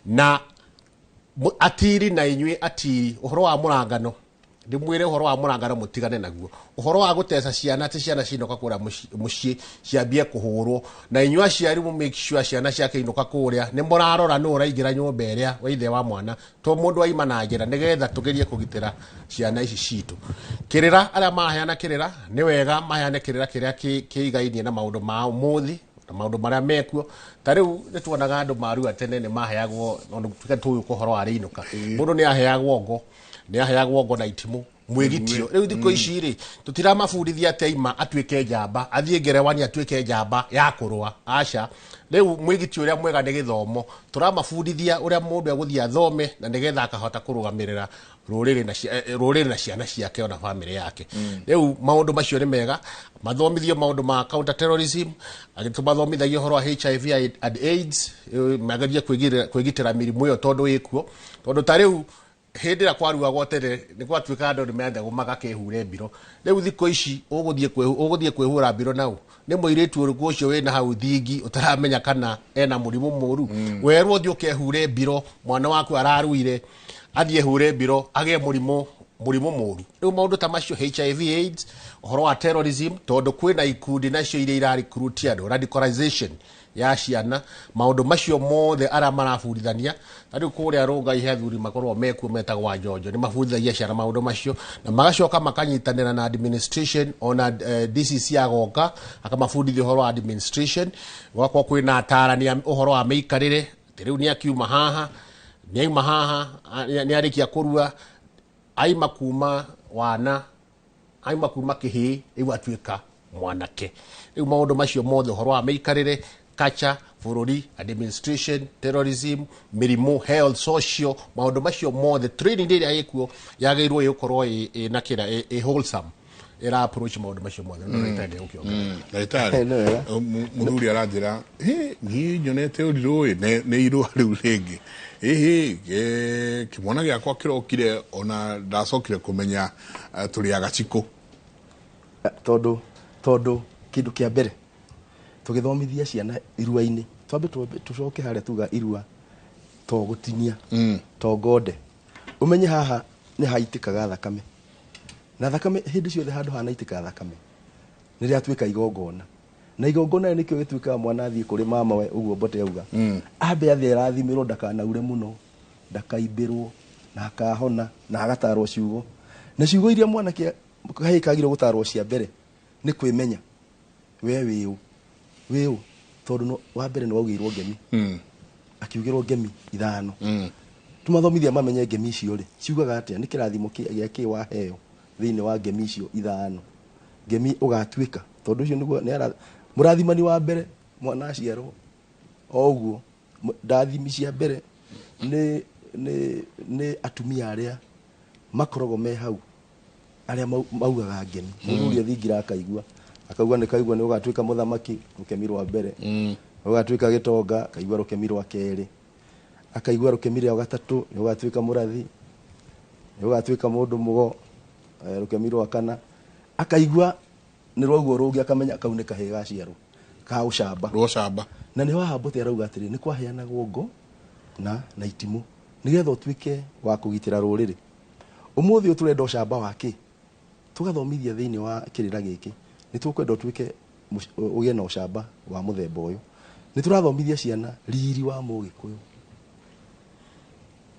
na atiri. Na inyuĩ atiri, ũhoro wa mũrangano, ndĩmwĩre ũhoro wa mũrangano mũtigane naguo, ũhoro wa gũteca ciana atĩ ciana cinũka kũrĩa mũciĩ ciambie kũhũrwo. Na inyuĩ aciari mũ make sure ciana ciakĩinũka kũrĩa nĩ mũrarora nũ ũraingĩra nyũmba ĩrĩa wa ithe wa mwana, to mũndũ aima na njĩra, nĩgetha tũgerie kũgitĩra ciana ici citũ. Kĩrĩra, arĩa maraheana kĩrĩra, nĩ wega maheane kĩrĩra kĩrĩa kĩigainie na maũndũ ma ũmũthĩ na maũndũ marĩa mekuo. Ta rĩu nĩ tuonaga andũ marua tene nĩ maheagwo, tondũ tuge tũĩ ũhoro wa rĩinũka, mũndũ nĩ aheagwo ngo, nĩ aheagwo ngo na itimũ mwĩgitio. Rĩu thikũ ici rĩ, tũtiramabundithia atĩ aima atuĩke njamba, athiĩ ngerewani atuĩke njamba ya kũrũa, aca. Rĩu mwĩgitio ũrĩa mwega nĩ gĩthomo. Tũramabundithia ũrĩa mũndũ egũthiĩ athome na nĩgetha akahota kũrũgamĩrĩra rũrĩrĩ na rũrĩrĩ na ciana ciake ona bamĩrĩ yake. Rĩu maũndũ macio nĩ mega mathomithio, maũndũ ma counter terrorism, tũmathomithagia ũhoro wa HIV and AIDS, magerie kwĩgitĩra mĩrimũ ĩyo tondũ ĩkuo. Tondũ ta rĩu hĩndĩ ĩrĩa kwaruagwo tene nĩ gwatuĩka andũ nĩ mendagwo magakĩhure mbiro. Rĩu thikũ ici ũgũthiĩ kwĩhũra mbiro nau nĩ mũirĩtu ũrĩkũ ũcio wĩna hau thingi ũtaramenya kana ena mũrimũ mũru? Werwo ũthiĩ ũkehure mbiro, mwana waku araruire athiĩ hure mbiro agĩe mũrimũ mũru. Rĩu maũndũ ta macio, HIV AIDS, ũhoro wa terrorism, tondũ kwĩna ikundi nacio iria irarecruit andũ, radicalization ya ciana, maũndũ macio mothe arĩa marabundithania. Ta rĩu kũrĩa Rũngai he athuri makoragwo mekuo metagwo anjonjo, nĩ mabundithagia ciana maũndũ macio na magacoka makanyitanĩra na administration. Ona DCC agoka akamabundithia ũhoro wa administration, gwakorwo kwĩna atarani a ũhoro wa mĩikarĩre, atĩ rĩu nĩ akiuma haha, nĩ aima haha, nĩ arĩkia kũrua, aima kuma wana, aima kuma kĩhĩĩ, rĩu atuĩka mwanake. Rĩu maũndũ macio mothe, ũhoro wa mĩikarĩre, culture, bũrũri, administration, terrorism, mĩrimũ, health, social, maũndũ macio mothe, training ĩrĩa ĩkuo yagĩrĩirwo ĩgũkorwo ĩ na kĩra ĩ wholesome, ĩra approach maũndũ macio mothe. No ndagĩtarĩ nĩegũkĩongerera. Ndagĩtarĩ. Nĩ wega. Mũthuri aranjĩra, "Hĩ, niĩ nyonete ũrirũ ĩ nĩ irũa rĩu rĩngĩ ĩhĩ kĩmwana gĩakwa kĩrokire, ona ndacokire kũmenya tũrĩ agacikũ." Tondũ kĩndũ kĩa mbere tũgĩthomithia ciana irua-inĩ, twambe tũcoke harĩa tuga irua to gũtinia, to ngonde. Ũmenye haha nĩ haitĩkaga thakame, na thakame hĩndĩ ciothe handũ hanaitĩka thakame nĩ rĩatuĩka igongona, na igongona rĩ nĩkĩo gĩtuĩkaga mwana athiĩ kũrĩ mama we ũguo Mbote auga, ambe athiĩ arathimĩrwo ndakanaure mũno, ndakaimbĩrwo, na akahona na agatarwo ciugo. Na ciugo iria mwanake kahĩĩ kagĩrĩirwo gũtarwo cia mbere nĩ kwĩmenya we wĩũ, wĩũ, tondũ wa mbere nĩ waugĩirwo ngemi, akiugĩrwo ngemi ithano. Tumathomithia mamenye ngemi icio rĩ ciugaga atĩa, nĩ kĩrathimo gĩa kĩ waheo thĩinĩ wa ngemi icio ithano, ngemi ũgatuĩka, tondũ ũcio nĩguo nĩ mũrathimani wa mbere mwana aciarwo o ũguo. Ndathimi cia mbere nĩ atumia arĩa makoragwo me hau, arĩa maugaga ngemi. Mũthuri athingira akaigua, akauga nĩ kaigua nĩ ũgatuĩka mũthamaki, rũkemi rwa mbere, ũgatuĩka gĩtonga, akaigua rũkemi rwa kerĩ, akaigua rũkemi rwa gatatũ nĩ ũgatuĩka mũrathi, nĩ ũgatuĩka mũndũ mũgo, rũkemi rwa kana akaigua nĩ rwaguo rũngĩ, akamenya kau nĩ kahĩĩ gaciarwo ka ũcamba. Rwa ũcamba. Na nĩ haha Mbote arauga atĩrĩ, nĩ kwaheanagwo ngo na itimũ nĩgetha ũtuĩke wa kũgitĩra rũrĩrĩ. Ũmũthĩ ũyũ tũrenda ũcamba wa kĩ? Tũgathomithia thĩinĩ wa kĩrĩra gĩkĩ nĩ tũkwenda ũtuĩke ũgĩe na ũcamba wa mũthemba ũyũ. Nĩ tũrathomithia ciana riri wa mũgĩkũyũ,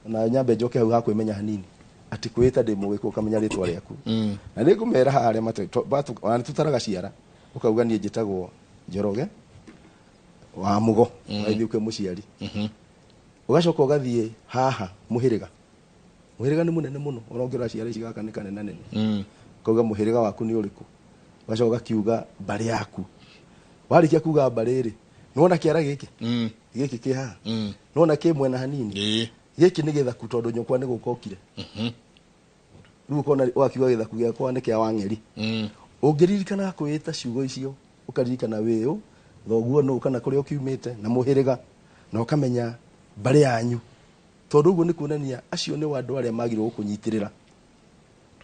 na nyambe njoke hau hakwĩmenya hanini, atĩ kwĩĩta ndĩ mũgĩkũyũ, ũkamenya rĩtwa rĩaku. Na nĩ ngũmera haha arĩa ona nĩ tũtaraga ciara, ũkauga niĩ njĩtagwo Njoroge wa Mũgo, ũgathiĩ kwĩ mũciari, ũgacoka ũgathiĩ haha mũhĩrĩga. Mũhĩrĩga nĩ mũnene mũno, ona ũngĩrora ciara ici gaka nĩ kanene nene. Ũkauga mũhĩrĩga waku nĩ ũrĩkũ, ũgacoka ũgakiuga mbarĩ yaku. Warĩkia kuga mbarĩ rĩ, Nĩwona kĩara gĩkĩ gĩkĩ kĩ haha, nĩwona kĩ mwena hanini, gĩkĩ nĩ gĩthaku tondũ nyũkwa nĩ gũka okire. Rĩu ũkona wakiuga gĩthaku gĩakwa nĩ kĩa Wang'eri. Ũngĩririkanaga kwĩĩta ciugo icio, ũkaririkana wĩũ, thoguo nũ, kana kũrĩa ũkiumĩte na mũhĩrĩga, na ũkamenya mbarĩ yanyu, tondũ ũguo nĩ kuonania acio nĩ andũ arĩa magĩrĩirwo gũkũnyitĩrĩra.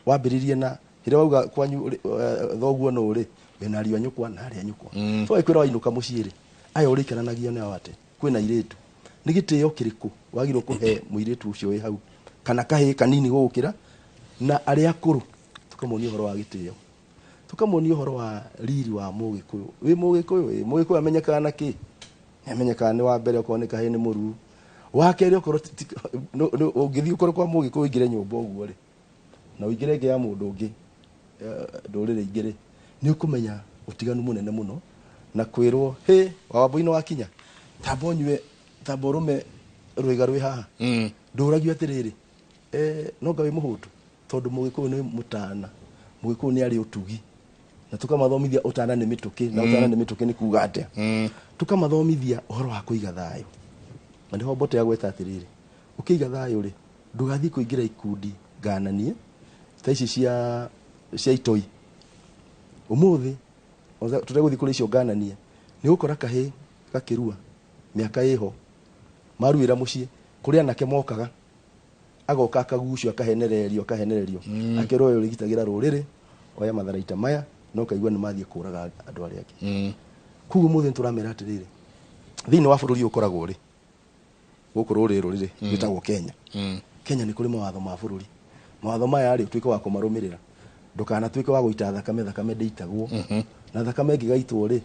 Wambĩrĩrie na hĩrĩa wauga kwanyu thoguo nũ rĩ, wĩna ariũ a nyũkwa na arĩa nyũkwa. So waikwĩra wainũka mũciĩ rĩ, aya ũrĩikaranagia nao atĩ kwĩna airĩtu, nĩ gĩtĩo kĩrĩkũ wagĩrĩirwo kũhe mũirĩtu ũcio wĩ hau kana kahĩĩ kanini gũgũkĩra, na arĩa akũrũ tũkamonia ũhoro wa gĩtĩo, tũkamonia ũhoro wa riri wa mũgĩkũyũ. Wĩ mũgĩkũyũ, ĩ mũgĩkũyũ amenyekaga na kĩ? Nĩ amenyekaga nĩ wa mbere okorwo nĩ kahĩĩ nĩ mũruu, wa kerĩ okorwo ũngĩthiĩ ũkorwo kwa mũgĩkũyũ ũingĩre nyũmba ũguo rĩ, na ũingĩre ĩngĩ ya mũndũ ũngĩ, ndũrĩrĩ ingĩ rĩ, nĩ ũkũmenya ũtiganu mũnene mũno, na kwĩrwo hĩ wawambũi wakinya, tamba ũnyue, tamba ũrũme rwĩga rwĩ haha. Ndũragio atĩrĩrĩ, no nga wĩ mũhũtu, tondũ mũgĩkũyũ nĩ mũtana, mũgĩkũyũ nĩ arĩ ũtugi, na tũkamathomithia ũtana nĩ mĩtũkĩ, na ũtana nĩ mĩtũkĩ nĩ kuga atĩa. Tũkamathomithia ũhoro wa kũiga thayũ, na nĩho Mbote agweta atĩrĩrĩ, ũkĩiga thayũ rĩ, ndũgathiĩ kũingĩra ikundi ngananie ta ici cia itoi. Ũmũthĩ tũtegũthiĩ kũrĩ icio ngananie, nĩ ũgũkora kahĩĩ gakĩrua mĩaka ĩho maruĩra mũciĩ, kũrĩ anake mokaga, agoka akagucio, akahenererio, akahenererio, akerwo ũyũ ũrĩgitagĩra rũrĩrĩ, oya matharaita maya, na ũkaigua nĩ mathiĩ kũraga andũ arĩa angĩ. Koguo ũmũthĩ nĩ tũramera atĩrĩrĩ, thĩinĩ wa bũrũri ũyũ ũkoragwo rĩ gũkũ rũrĩrĩ rũrĩrĩ rwĩtagwo Kenya. Kenya nĩ kũrĩ mawatho ma bũrũri. Mawatho maya rĩ, ũtuĩke wa kũmarũmĩrĩra, ndũkanatuĩke wa gũita thakame, thakame ndĩitagwo, na thakame ĩngĩgaitwo rĩ,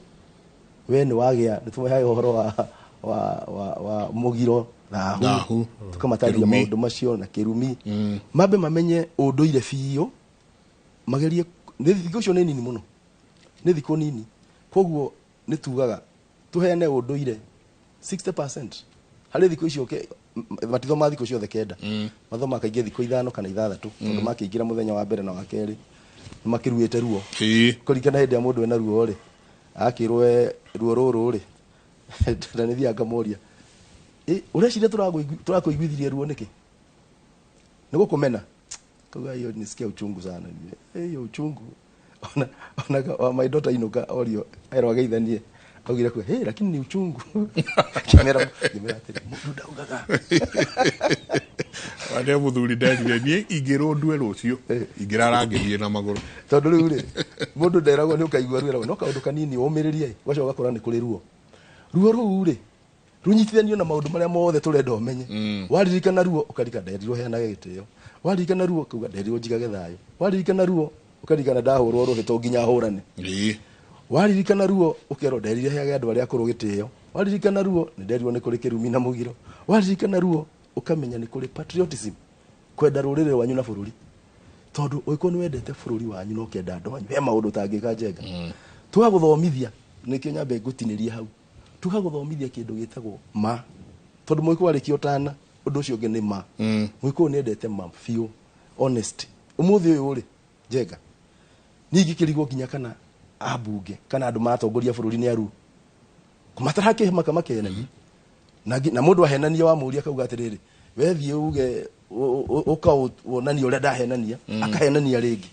we nĩ wagĩa, nĩ tũheaga ũhoro wa mũgiro, thahu, Thahu. tũkamatarĩria Kĩrumi. maũndũ macio na kĩrumi, mambe mamenye ũndũire biũ, magerie. Nĩ thikũ icio nĩ nini mũno, nĩ thikũ nini, koguo nĩ tugaga tũheane ũndũire 60% harĩ thikũ icio matithoma thikũ ciothe 9, mathoma kaingĩ thikũ 5 kana 6, tondũ makĩingĩra mũthenya wa mbere na wa kerĩ nĩ makĩruĩte ruo. Kũringana hĩndĩ ya mũndũ ena ruo rĩ, akĩrwo we ruo rũrũ rĩ, na nĩ thiaga ngamoria, ũreciria tũrakũiguithirie ruo nĩkĩ? Nĩ gũkũmena? Kauga hiyo nisikia uchungu sana. Hiyo uchungu ona wa my daughter inuka orio erwo ageithanie, augire kwa hey, lakini ni uchungu. Ngĩmera atĩrĩ, mũndũ ndaugaga. Arĩa mũthuri nderire niĩ ingĩrwo ndue rũciũ, ingĩrara ngĩthiĩ na magũrũ. Tondũ rĩu rĩ, mũndũ nderagwo nĩ ũkaigua ruo, eragwo no kaũndũ kanini ũmĩrĩrie, ũgacoka ũgakora nĩ kũrĩ ruo. Ruo rũu rĩ, runyitithanio na maũndũ marĩa mothe tũrenda ũmenye. Waririkana ruo ũkarika nderirwo heanage gĩtĩo, waririkana ruo ũkauga nderirwo njigage thayũ, waririkana ruo ũkaririkana ndahũrwo rũhĩ to nginya hũrane, waririkana ruo ũkerwo nderire heage andũ arĩa akũrũ gĩtĩo, waririkana ruo nĩ nderirwo nĩ kũrĩ kĩrumi na mũgiro, waririkana ruo ũkamenya nĩ kũrĩ patriotism, kwenda rũrĩrĩ rwanyu na bũrũri, tondũ ũngĩkorwo nĩ wendete bũrũri wanyu na ũkenda andũ anyu, he maũndũ ũtangĩka. Njenga, tũgagũthomithia, nĩkĩo nyambe ngũtinĩrie hau, tũgagũthomithia kĩndũ gĩtagwo ma, tondũ mũgĩkũyũ arĩkia ũtana, ũndũ ũcio ũngĩ nĩ ma. Mũgĩkũyũ nĩ endete ma biũ, honest. Ũmũthĩ ũyũ rĩ, Njenga, niĩ ingĩkĩrigwo nginya kana ambunge kana andũ maratongoria bũrũri nĩ aru matarakĩmaka makenania na mũndũ ahenania, wamũria akauga atĩrĩrĩ, we thiĩ uge ũka wonanie ũrĩa ndahenania, akahenania rĩngĩ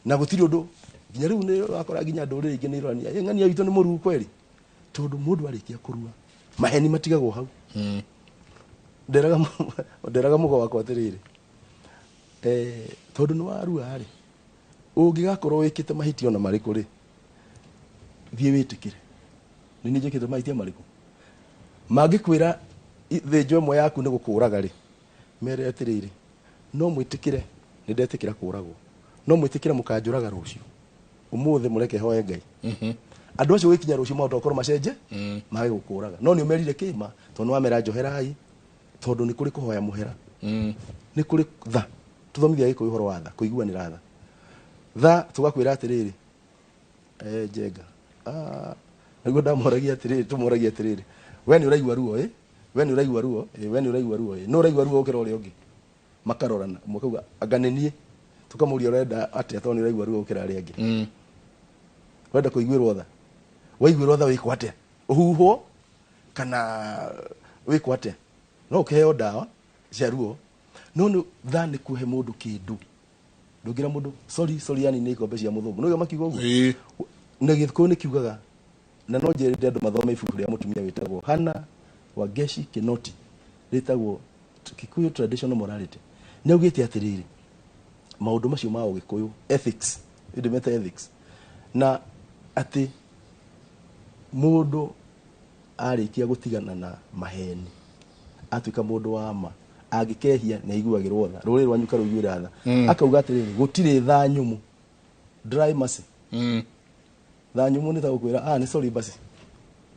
na gũtirĩ ũndũ. Nginya rĩu nĩ wakora nginya ndũrĩrĩ ingĩ nĩ irorania, "Ĩ, ng'ania witũ nĩ mũruu kweri," tondũ mũndũ arĩkia kũrua maheni matigagwo hau. Nderaga mũgo wakwa atĩrĩrĩ, tondũ nĩ warua rĩ, ũngĩgakorwo wĩkĩte mahĩtia ona marĩkũ rĩ, thiĩ wĩtĩkĩre nĩ niĩ njĩkĩte mahĩtia marĩkũ. Mangĩkwĩra thĩnjo ĩmwe yaku nĩ gũkũraga rĩ, mere atĩrĩrĩ, no mwĩtĩkĩre nĩ ndetĩkĩra kũragwo, no mwĩtĩkĩre mũkanjũraga rũciũ, ũmũthĩ mũreke hoe Ngai. Andũ acio gũgĩkinya rũciũ mahota gũkorwo macenje mage gũkũraga, no nĩ ũmerire kĩma, tondũ nĩ wamera njoherai, tondũ nĩ kũrĩ kũhoya mũhera, nĩ kũrĩ tha. Tũthomithia Gĩkũyũ ũhoro wa tha, kũiguanĩra tha. Tha tũgakwĩra atĩrĩrĩ, Njenga, nĩguo ndamoragia atĩrĩrĩ, tũmoragia atĩrĩrĩ, we nĩ ũraigua ruo ĩ, we nĩ ũraigua ruo ĩ, we nĩ ũraigua ruo ĩ, nũ ũraigua ruo gũkĩra ũrĩa ũngĩ? Makarorana, ũmwe akauga anga nĩ niĩ. Tũkamũria, ũrenda atĩa tondũ nĩ ũraigua ruo gũkĩra arĩa angĩ? Ũrenda kũiguĩrwo tha? Waiguĩrwo tha wĩkwo atĩa? Ũhuhwo kana wĩkwo atĩa, no ũkĩheo ndawa cia ruo, no nĩ tha nĩ kũhe mũndũ kĩndũ. Ndũngĩra mũndũ sorry sorry, yani nĩ ikombe cia mũthũngũ nĩguo makiuga ũguo. Na Gĩkũyũ nĩ kiugaga, na no njĩrĩte andũ mathome ibuku rĩa mũtumia wĩtagwo Hannah Wangechi Kinoti rĩtagwo Kikuyu Traditional Morality. Nĩ augĩte atĩrĩrĩ, maũndũ macio ma Ũgĩkũyũ, ethics, ndĩmete ethics, na atĩ mũndũ arĩkia gũtigana na maheni atuĩka mũndũ wa ma, angĩkehia nĩ aiguagĩrwo tha, rũrĩrĩ rwanyu karũiguĩra tha. Akauga atĩrĩrĩ, gũtirĩ tha nyũmũ, dry mercy. Tha nyũmũ nĩ ta gũkwĩra, ah, nĩ sorry basi,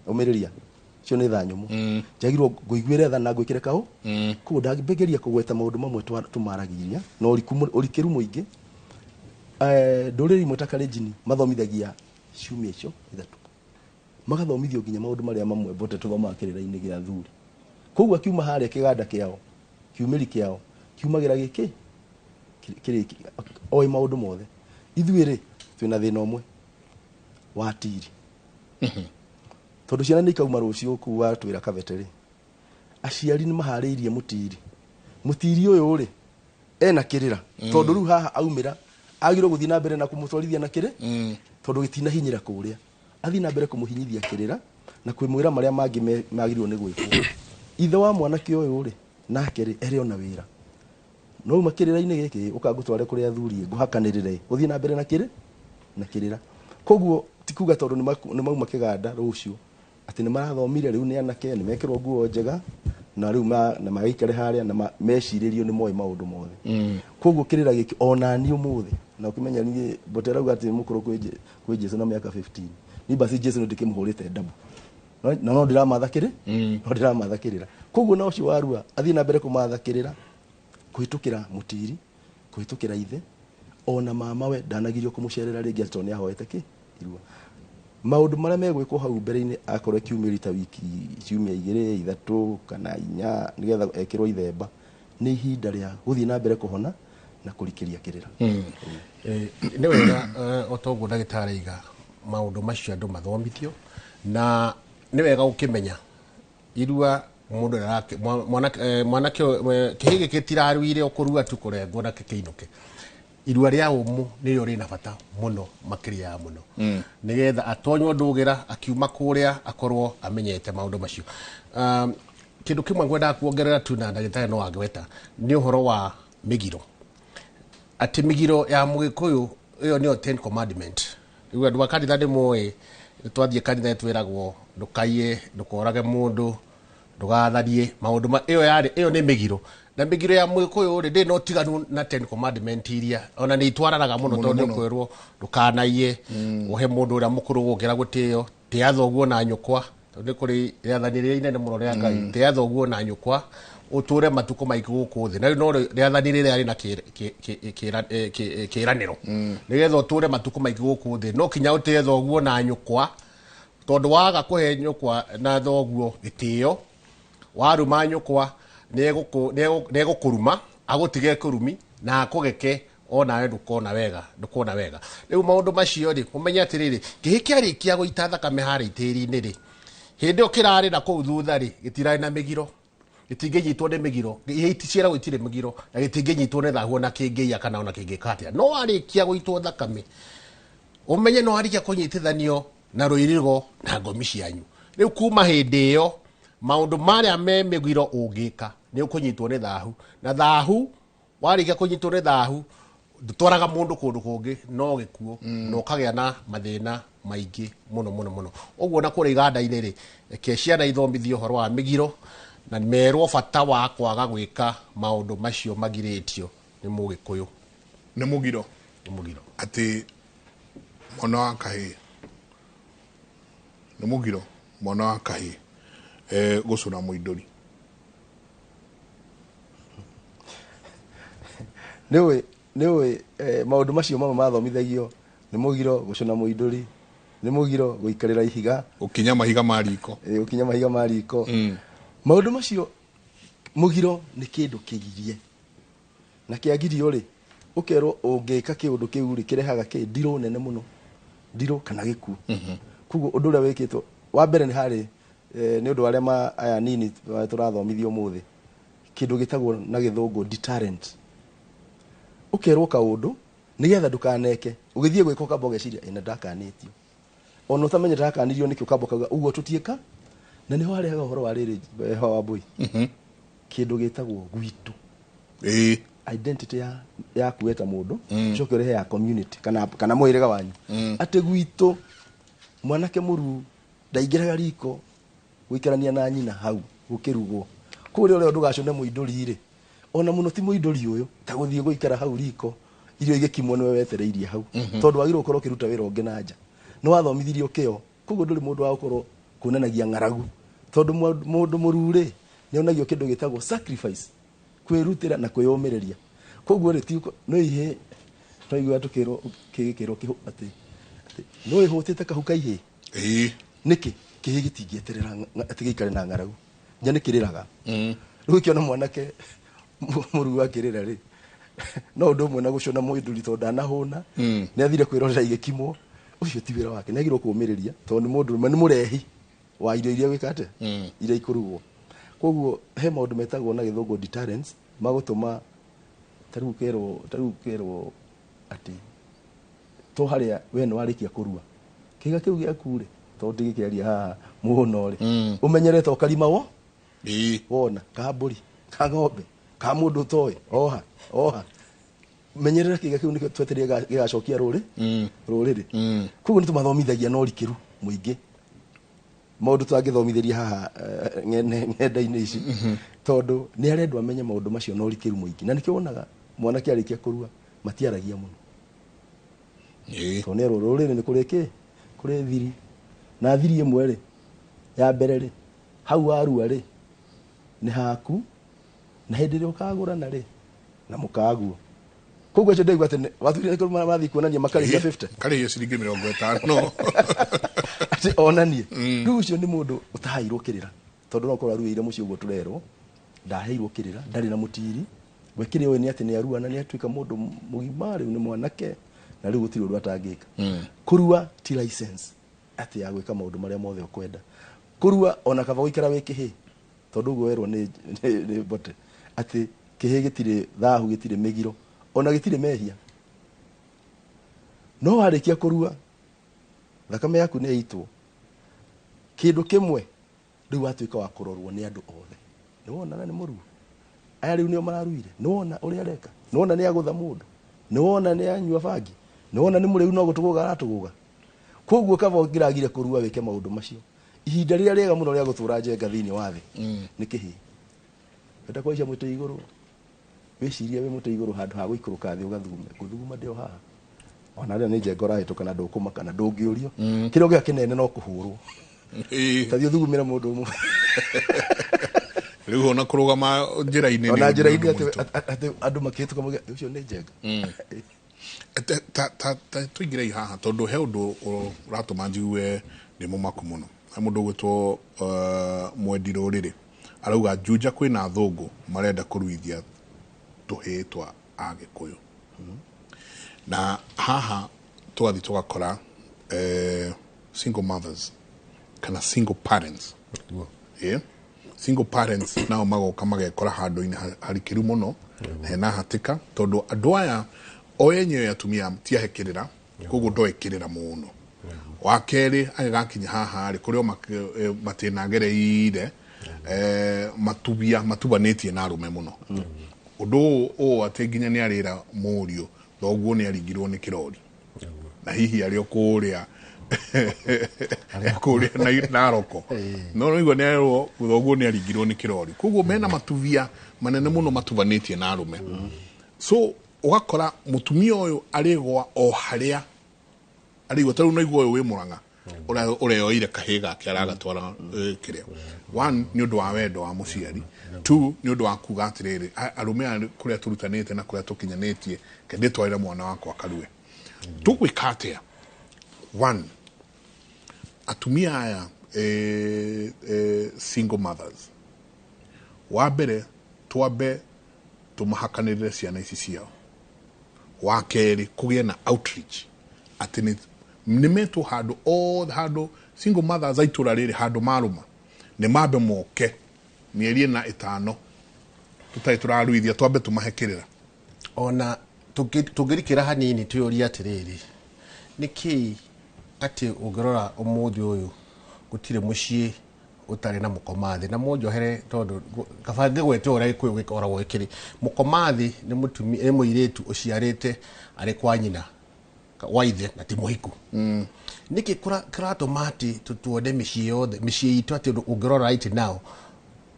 ũmĩrĩria, cio nĩ tha nyũmũ. Njagĩrĩirwo ngũiguĩre tha na ngwĩkĩre kaũ. Koguo ndangĩgeria kũgweta maũndũ mamwe tũmaragiria na ũrikĩru mũingĩ. Ndũrĩrĩ imwe ta Kalenjin mathomithagia ciumia icio ithatũ, magathomithio nginya maũndũ marĩa mamwe bote tũthomaga kĩrĩra-inĩ gĩa athuri. Koguo akiuma harĩa kĩganda kĩao, kiumĩri kĩao kiumagĩra gĩkĩ kĩrĩki oĩ maũndũ mothe. Ithuĩ rĩ, twĩna thĩna ũmwe wa tiri, tondũ ciana nĩ ikauma rũciũ kuu watwĩra kabete rĩ, aciari nĩ maharĩirie mũtiri. Mũtiri ũyũ rĩ, ena kĩrĩra, tondũ rĩu haha aumĩra agĩrĩirwo gũthiĩ na mbere na kũmũtwarithia na kĩrĩ, tondũ gĩtinahinyĩra kũrĩa, athiĩ na mbere kũmũhinyithia kĩrĩra na kwĩmwĩra marĩa mangĩ magĩrĩirwo nĩ gwĩkwo. Ithe wa mwanake ũyũ rĩ, nake rĩ, erĩ ona wĩra no uma kĩrĩra-inĩ gĩkĩ, ũkangũtware kũrĩa athuri, ngũhakanĩrĩre, ũthiĩ na mbere na kĩrĩ na kĩrĩra. Koguo ti kuga tondũ nĩ mauma kĩganda rũciũ atĩ nĩ marathomire, rĩu nĩ anake, nĩ mekĩrwo nguo njega na rĩu na magaikare harĩa na mecirĩrio nĩ moĩ maũndũ mothe. Koguo kĩrĩra gĩkĩ ona niĩ ũmũthĩ na ũkĩmenya niĩ Mbote arauga atĩ mũkũrũ kwĩ Jesu na mĩaka 15, niĩ basi Jesu nĩ ndĩkĩmũhũrĩte ndabu na no ndĩramatha kĩrĩ, no ndĩramatha kĩrĩra. Koguo na ũcio warua athiĩ na mbere kũmatha kĩrĩra kũhĩtũkĩra mũtiri, kũhĩtũkĩra ithe, ona mama we ndanagirio kũmũcerera rĩngĩ atĩ tondũ nĩ ahoete kĩ irua. Maũndũ marĩa megwĩkwo hau mbere-inĩ, akorwo kiumĩri ta wiki ciumia 2, 3 kana 4 nĩgetha ekĩrwo ithemba, nĩ ihinda rĩa gũthiĩ na mbere kũhona na kũrikĩria kĩrĩra. Nĩ wega, o ta ũguo ndagĩtarĩ aiga, maũndũ macio andũ mathomithio, na nĩ wega gũkĩmenya irua mũndũ mwanake kĩhĩ gĩkĩ tiraruire ũkũrua tu kũrengwo na kĩinũke. Irua rĩa ũmũ nĩrĩo rĩna bata mũno makĩria ya mũno, nĩgetha atonywo ndũgĩra akiuma kũrĩa akorwo amenyete maũndũ macio. Kĩndũ kĩmwe ngwendaga kuongerera tu na ndagĩtarĩ no angweta nĩ ũhoro wa mĩgiro, atĩ mĩgiro ya Mũgĩkũyũ ĩyo nĩyo Ten Commandment. Rĩu andũ a kanitha nĩ moĩ, twathiĩ kanitha twĩragwo ndũkaiye, ndũkorage mũndũ, ndũgatharie, maũndũ ma ĩyo yarĩ ĩyo nĩ mĩgiro. Na mĩgiro ya Mũgĩkũyũ rĩ, ndĩrĩ na ũtiganu na Ten Commandment iria ona nĩ itwaranaga mũno, tondũ nĩ ũkwĩrwo ndũkanaiye, ũhe mũndũ ũrĩa mũkũrũ gũkĩra gũtĩo, tĩa thoguo na nyũkwa, tondũ nĩ kũrĩ rĩathani rĩrĩa inene mũno rĩa Ngai, tĩa thoguo na nyũkwa ũtũre matukũ maingĩ gũkũ thĩ. Na rĩu no rĩathani rĩrĩa rĩna kĩĩranĩro, nĩgetha ũtũre matukũ maingĩ gũkũ thĩ no kinya ũtĩe thoguo na nyũkwa, tondũ waga kũhe nyũkwa na thoguo gĩtĩo, waruma nyũkwa nĩegũkũruma, agũtige kũrumi na akũgeke, onawe ndũkona wega, ndũkona wega. Rĩu maũndũ macio rĩ, ũmenye atĩrĩrĩ, kĩhĩ kĩarĩkia gũita thakame harĩa tĩri-inĩ rĩ, hĩndĩ ĩyo kĩrarĩ na kũu thutha rĩ, gĩtirarĩ na mĩgiro, gĩtingĩnyitwo nĩ mĩgiro, ciĩragwo itirĩ mĩgiro, na gĩtingĩnyitwo nĩ thahu ona kĩngĩiya kana ona kĩngĩka atĩa. No warĩkia gũitwo thakame, ũmenye no warĩkia kũnyitithanio na rũirigo na ngomi cianyu. Rĩu kuma hĩndĩ ĩyo maũndũ marĩa me mĩgiro ũngĩka nĩ ũkũnyitwo nĩ thahu, na thahu warĩkia kũnyitwo nĩ thahu ndũtwaraga mũndũ kũndũ kũngĩ no gĩkuũ, na ũkagĩa na mathĩna maingĩ mũno mũno mũno. Ũguo na kũrĩa iganda-inĩ rĩ, reke ciana ithomithio ũhoro wa mĩgiro na merwo bata wa kwaga gwĩka maũndũ macio magirĩtio nĩ Mũgĩkũyũ. Nĩ mũgiro. Nĩ mũgiro. Atĩ mwana wa kahĩĩ nĩ mũgiro, mwana wa kahĩĩ gũcũna mũindũri. Nĩũĩ maũndũ macio mamwe mathomithagio nĩ mũgiro gũcũna mũindũri, nĩ mũgiro gũikarĩra ihiga, gũkinya mahiga ma riko. Gũkinya mahiga ma riko. Maũndũ macio, mũgiro nĩ kĩndũ kĩgirie, na kĩagirio rĩ, ũkerwo ũngĩka kĩũndũ kĩu rĩ, kĩrehaga kĩ ndirũ nene mũno, ndirũ kana gĩkuũ. Koguo ũndũ ũrĩa wĩkĩtwo Wa mbere nĩ harĩ nĩ ũndũ wa arĩa aya nini tũrathomithio ũmũthĩ, kĩndũ gĩtagwo na gĩthũngũ deterrent. Ũkerwo kaũndũ nĩgetha ndũkaneke, ũgĩthiĩ gwĩka ũkamba ũgeciria ĩna ndakanĩtio, ona ũtamenyete ndakanirio nĩkĩ, ũkamba ũkauga ũguo tũtiĩka. Na nĩho harehaga ũhoro wa rĩrĩ, wa mbũi, kĩndũ gĩtagwo gwitũ, identity ya yaku we ta mũndũ, ũcoke ũrehe ya community kana mũhĩrĩga wanyu, atĩ gwitũ mwanake mũruu ndaingĩraga riko gũikarania na nyina hau gũkĩrugwo. Kũrĩa ũrĩa ndũgacũne mũindũri rĩ, ona mũno ti mũindũri ũyũ ta gũthiĩ gũikara hau riko irio igĩkimwo nĩwe wetereirie hau, tondũ wagĩrĩirwo gũkorwo ũkĩruta wĩra ũngĩ na nja. Nĩ wathomithirio kĩo, koguo ndũrĩ mũndũ wa gũkorwo kuonanagia ng'aragu, tondũ mũndũ mũruu rĩ nĩ onagio kĩndũ gĩtagwo sacrifice, kwĩrutĩra na kwĩyũmĩrĩria. Koguo rĩ, ti no ihe no igua tũkĩrwo kĩgĩkĩrwo kĩhũ atĩ no ĩhũtĩte kahu ka ihĩĩ. Nĩkĩ kĩhĩĩ gĩtingĩeterera atĩ gĩikare na ng'aragu, nya nĩ kĩrĩraga. Rĩu ũkĩona mwanake mũruu akĩrĩra rĩ, no ũndũ ũmwe na gũcũna mũindũri, tondũ ndanahũna, nĩ athire kwĩrorera igĩkimwo. Ũcio ti wĩra wake, nĩ agĩrĩirwo kũũmĩrĩria, tondũ nĩ mũndũ nĩ mũrehi wa irio iria gwĩka atĩa, iria ikũrugwo. Koguo he maũndũ metagwo na gĩthũngũ deterrence, magũtũma ta rĩu ũkerwo atĩ to harĩa we nĩ warĩkia kũrua kĩga kĩu gĩaku rĩ, tondũ ndigĩkĩaria haha mũno rĩ, ũmenyerete ũkarima wo wona ka mbũri, ka ng'ombe, ka mũndũ ũtoĩ, oha oha, menyerera kĩga kĩu nĩkĩo twetereire gĩgacokia rũrĩrĩ. Koguo nĩ tũmathomithagia na ũrikĩru mũingĩ maũndũ tũtangĩthomithĩria haha ng'enda-inĩ ici, tondũ nĩ arendwo amenye maũndũ macio na ũrikĩru mũingĩ. Na nĩkĩo wonaga mwanake arĩkia kũrua matiaragia mũno, tondũ nĩ erwo rũrĩrĩ nĩ kũrĩ kĩ, kũrĩ thiri, na thiri ĩmwe rĩ, ya mbere rĩ, hau warua rĩ nĩ haku, na hĩndĩ ĩrĩa ũkagũrana rĩ na mũkaguo. Koguo acio ndaigua atĩ wathuri nĩ marathiĩ kuonania makarĩhia 50, karĩhia ciringi 50. Atĩ onanie. Rĩu ũcio nĩ mũndũ ũtahairwo kĩrĩra, tondũ no ũkorwo aruĩire mũciĩ ũguo tũrerwo, ndaheirwo kĩrĩra, ndarĩ na mũtiri. We kĩrĩa ũĩ nĩ atĩ nĩ arua na nĩ atuĩka mũndũ mũgima, rĩu nĩ mwanake, na rĩu gũtirĩ ũndũ atangĩka. Kũrua ti license atĩ ya gwĩka maũndũ marĩa mothe ũkwenda. Kũrua ona kaba gũikara wĩ kĩhĩĩ, tondũ ũguo werwo nĩ Mbote atĩ kĩhĩĩ gĩtirĩ thahu, gĩtirĩ mĩgiro, ona gĩtirĩ mehia. No warĩkia kũrua, thakame yaku nĩ yaitwo, kĩndũ kĩmwe rĩu watuĩka wa kũrorwo nĩ andũ othe. Nĩ wona na nĩ mũruo, aya rĩu nĩo mararuire, nĩ wona ũrĩa areka, nĩ wona nĩ agũtha mũndũ, nĩ wona nĩ anyua bangi, nĩ wona nĩ mũrĩu, no gũtũgũga aratũgũga. Koguo kaba ũngĩragire kũrua wĩke maũndũ macio. Ihinda rĩrĩa rĩega mũno rĩa gũtũra njenga thĩinĩ wa thĩ nĩ kĩhĩĩ. Wenda kũhaica mũtĩ igũrũ, wĩcirie wĩ mũtĩ igũrũ handũ ha gũikũrũka thĩ ũgathugume. Gũthuguma ndĩ o haha, ona rĩrĩa nĩ njenga ũrahĩtũka na ndũkũmaka na ndũngĩũrio. Kĩrĩa ũngĩka kĩnene no kũhũrwo. Ta thiĩ ũthugumĩre mũndũ ũmwe. Rĩu ona kũrũgama njĩra-inĩ ona nĩ njĩra-inĩ ũndũ mũritũ. Atĩ andũ makĩhĩtũka mauge, ũcio nĩ njenga. Ta tũingĩrei haha, tondũ he ũndũ ũratũma njigue ndĩ mũmaku mũno. He mũndũ ũgwĩtwo Mwendi Rũrĩrĩ arauga Juja kwĩna athũngũ marenda kũruithia tũhĩĩ twa Agĩkũyũ, na haha tũgathiĩ tũgakora single mothers kana single parents. Yeah. Single parents nao magoka magekora handũ-inĩ harikĩru mũno hena hatĩka, tondũ andũ aya o enyewe atumia tiahe kĩrĩra, koguo ndoĩ kĩrĩra mũno. Wa kerĩ agĩgakinya haha rĩ, kũrĩ o matĩna agereire, matubia matubanĩtie na arũme mũno, ũndũ ũyũ ũũ atĩ nginya nĩ arĩra mũriũ thoguo nĩ aringirwo nĩ kĩrori, na hihi arĩ o kũrĩa kũrĩa Naroko, no rĩu nĩ arerwo thoguo nĩ aringirwo nĩ kĩrori. Koguo mena matubia manene mũno matubanĩtie na arũme. So ũgakora mũtumia ũyũ arĩgwa o harĩa arĩgwa. Ta rĩu naigua ũyũ wĩ Mũrang'a ũreyoire kahĩĩ gake aragatwara, kĩrĩa, one nĩ ũndũ wa wendo wa mũciari, two nĩ ũndũ wa kuga atĩrĩrĩ, arũme aya kũrĩa tũrutanĩte na kũrĩa tũkinyanĩtie, ke ndĩtwarĩre mwana wakwa karue. Tũgwĩka atĩa? One, atumia aya single mothers, wa mbere twambe tũmahakanĩrĩre ciana ici ciao. Wa kerĩ, kũgĩe na outreach atĩ nĩ metwo handũ othe, handũ Single mothers a itũra rĩrĩ handũ marũma nĩ mambe moke mĩeri ĩna ĩtano tũtarĩ tũraruithia, twambe tũmahe kĩrĩra. Ona tũngĩrikĩra hanini twĩyũrie atĩrĩrĩ, nĩkĩ atĩ ũngĩrora ũmũthĩ ũyũ gũtirĩ mũciĩ ũtarĩ na mũkomathĩ? Na mũnjohere tondũ kaba ngĩgwete ũrĩa Gĩkũyũ gĩkoragwo gĩkĩrĩ. Mũkomathĩ nĩ mũtumia, nĩ mũirĩtu ũciarĩte arĩ kwa nyina wa ithe na ti mũhiku. Nĩkĩ kĩratũma atĩ tuone mĩciĩ yothe, mĩciĩ itũ atĩ ũngĩrora right now,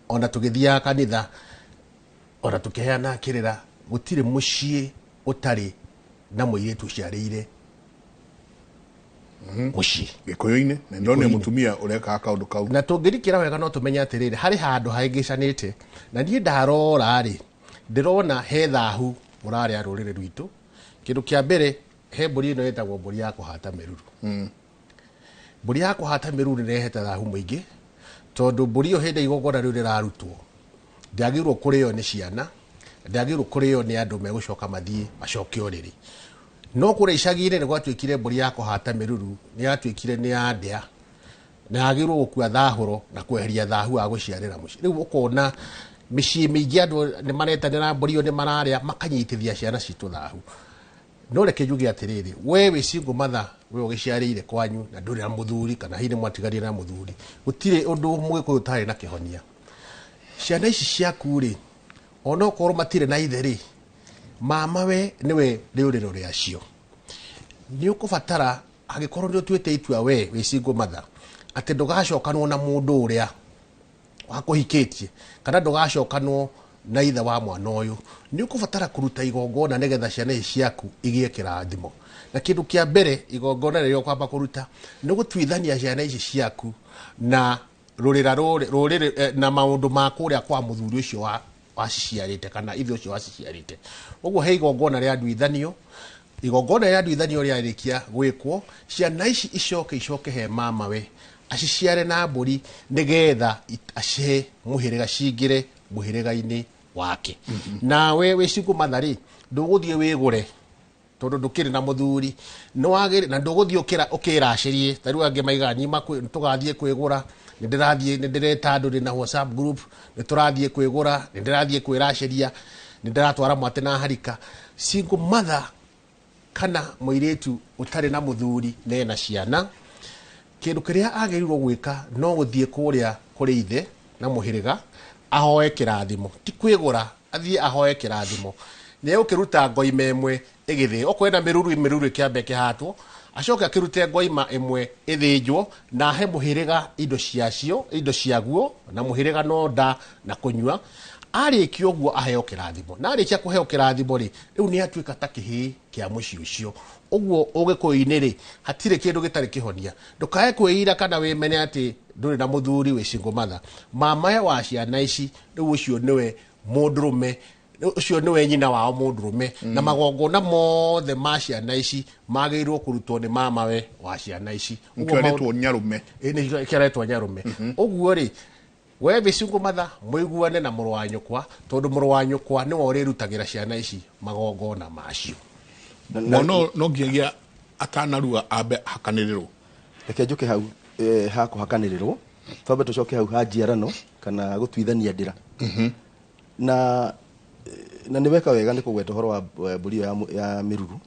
ona tũgĩthiaga kanitha, ona tũkĩheana kĩrĩra, gũtirĩ mũciĩ ũtarĩ na mũirĩtu ũciarĩire mũciĩ. Gĩkũyũ-inĩ, na ndonire mũtumia ũrekaga kaũndũ kau. Na tũngĩrikĩra wega no tũmenye atĩrĩrĩ, harĩ handũ hahĩngĩcanĩte. Na niĩ ndarora rĩ, ndĩrona he thahu ũrarĩa rũrĩrĩ rwitũ. Kĩndũ kĩa mbere, he mbũri ĩno ĩtagwo mbũri ya kũhata mĩruru. Mbũri ya kũhata mĩruru nĩ ĩrehete thahu mũingĩ, tondũ mbũri ĩyo hĩndĩ igongona rĩu rĩrarutwo ndĩagĩrĩirwo kũrĩo nĩ ciana, ndĩagĩrĩirwo kũrĩo nĩ andũ megũcoka mathiĩ macoke ũrĩrĩ. No kũrĩa icagi-inĩ nĩ gwatuĩkire mbũri ya kũhata mĩruru nĩ yatuĩkire nĩ ya ndĩa, na yagĩrĩirwo gũkua thahũro na kweheria thahu wa gũciarĩra mũciĩ. Rĩu ũkona mĩciĩ mĩingĩ andũ nĩ maretanĩra mbũri ĩyo, nĩ mararĩa, makanyitithia ciana citũ thahu. No reke njuge atĩrĩrĩ, we wĩ single mother, we ũgĩciarĩire kwanyu na ndũrĩ na mũthuri, kana hihi nĩ mwatiganire na mũthuri, gũtirĩ ũndũ mũgĩkũyũ ũtarĩ na kĩhonia. Ciana ici ciaku rĩ, ona okorwo matirĩ na ithe rĩ, mama we nĩwe rĩũrĩro rĩacio. Nĩ ũkũbatara, angĩkorwo nĩ ũtuĩte itua we wĩ single mother atĩ ndũgacokanwo na mũndũ ũrĩa wakũhikĩtie, kana ndũgacokanwo na ithe wa mwana ũyũ, nĩ ũkũbatara kũruta igongona nĩgetha ciana ici ciaku igĩe kĩrathimo. Na kĩndũ kĩa mbere igongona rĩrĩa ũkwamba kũruta nĩ gũtuithania ciana ici ciaku na rũrĩra rũrĩrĩ na maũndũ ma kũrĩa kwa mũthuri ũcio waciciarĩte kana ithe ũcio waciciarĩte. Ũguo he igongona rĩa nduithanio. Igongona rĩa nduithanio rĩarĩkia gwĩkwo, ciana ici icoke icoke he mamawe aciciare na mbũri nĩgetha acihe mũhĩrĩga, cingĩre mũhĩrĩga-inĩ wake. Nawe wĩ single mother rĩ, ndũgũthiĩ wĩgũre tondũ ndũkĩrĩ na mũthuri, nĩwagĩrĩ na ndũgũthiĩ ũkĩracĩrie. Ta rĩu angĩ maigaga niĩ tũgathiĩ kwĩgũra, nĩ ndĩrathiĩ, nĩ ndĩreta andũ, ndĩ na WhatsApp group, nĩ tũrathiĩ kwĩgũra, nĩ ndĩrathiĩ kwĩracĩria, nĩ ndĩratwara mwatĩ na harika. Single mother kana mũirĩtu ũtarĩ na mũthuri na ena ciana, kĩndũ kĩrĩa agĩrĩirwo gwĩka no gũthiĩ kũrĩa kũrĩ ithe na mũhĩrĩga ahoe kĩrathimo, ti kwĩgũra, athiĩ ahoe kĩrathimo. Nĩ egũkĩruta ngoima ĩmwe ĩgĩthĩo, okorwo ena mĩruru, mĩruru ĩkĩambe ĩkĩhatwo, acoke akĩrute ngoima ĩmwe ĩthĩnjwo na ahe mũhĩrĩga indo ciacio, indo ciaguo, na mũhĩrĩga no nda na kũnyua. Arĩkia ũguo aheo kĩrathimo, na arĩkia kũheo kĩrathimo rĩ, rĩu nĩ atuĩka ta kĩhĩĩ kĩa mũciĩ ũcio. Ũguo ũgĩkũyũ-inĩ rĩ, hatirĩ kĩndũ gĩtarĩ kĩhonia. Ndũkae kwĩira kana wĩmene atĩ ndũrĩ na mũthuri, wĩ single mother. Mamae wa ciana ici rĩu ũcio nĩwe mũndũrũme, ũcio nĩwe nyina wao mũndũrũme, na magongona mothe ma ciana ici magĩrĩirwo kũrutwo nĩ mamawe wa ciana ici. Nĩkĩo aretwo nyarume. Ĩ, nĩkĩo aretwo nyarume. Ũguo rĩ, we wĩ single mother, mũiguane na mũrũ wa nyũkwa, tondũ mũrũ wa nyũkwa nĩwe ũrĩrutagĩra ciana ici magongona macio. Mwana no nginyagia atanarua ambe hakanĩrĩrwo. Reke njũke hau, ha kũhakanĩrĩrwo, twambe tũcoke hau ha njiarano kana gũtuithania ndĩra. Na nĩ weka wega nĩ kũgweta ũhoro wa mbũri ĩyo ya mĩruru.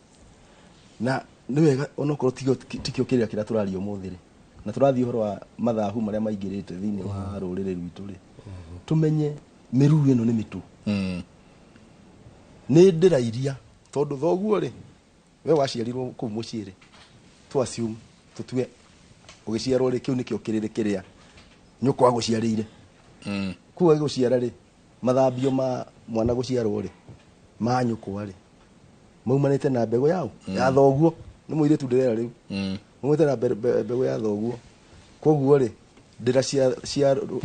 Na nĩ wega onokorwo tikĩo kĩrĩa kĩrĩa tũraria ũmũthĩ rĩ, na tũrathiĩ ũhoro wa mathahu marĩa maingĩrĩte thĩinĩ wa rũrĩrĩ rwitũ rĩ, tũmenye mĩruru ĩno nĩ mĩtũ. Nĩ ndĩra iria, tondũ thoguo rĩ, we waciarirwo kũu mũciĩ rĩ, tu assume, tũtue ũgĩciarwo rĩ, kĩu nĩkĩo kĩrĩrĩ kĩrĩa nyũkwa agũciarĩire. Kũu agĩgũciara rĩ, mathambio ma mwana gũciarwo rĩ, ma nyũkwa rĩ, maumanĩte na mbegũ yao, ya thoguo. Nĩ mũirĩtu ndĩrera rĩu. Maumanĩte na mbegũ ya thoguo. Koguo rĩ, ndĩra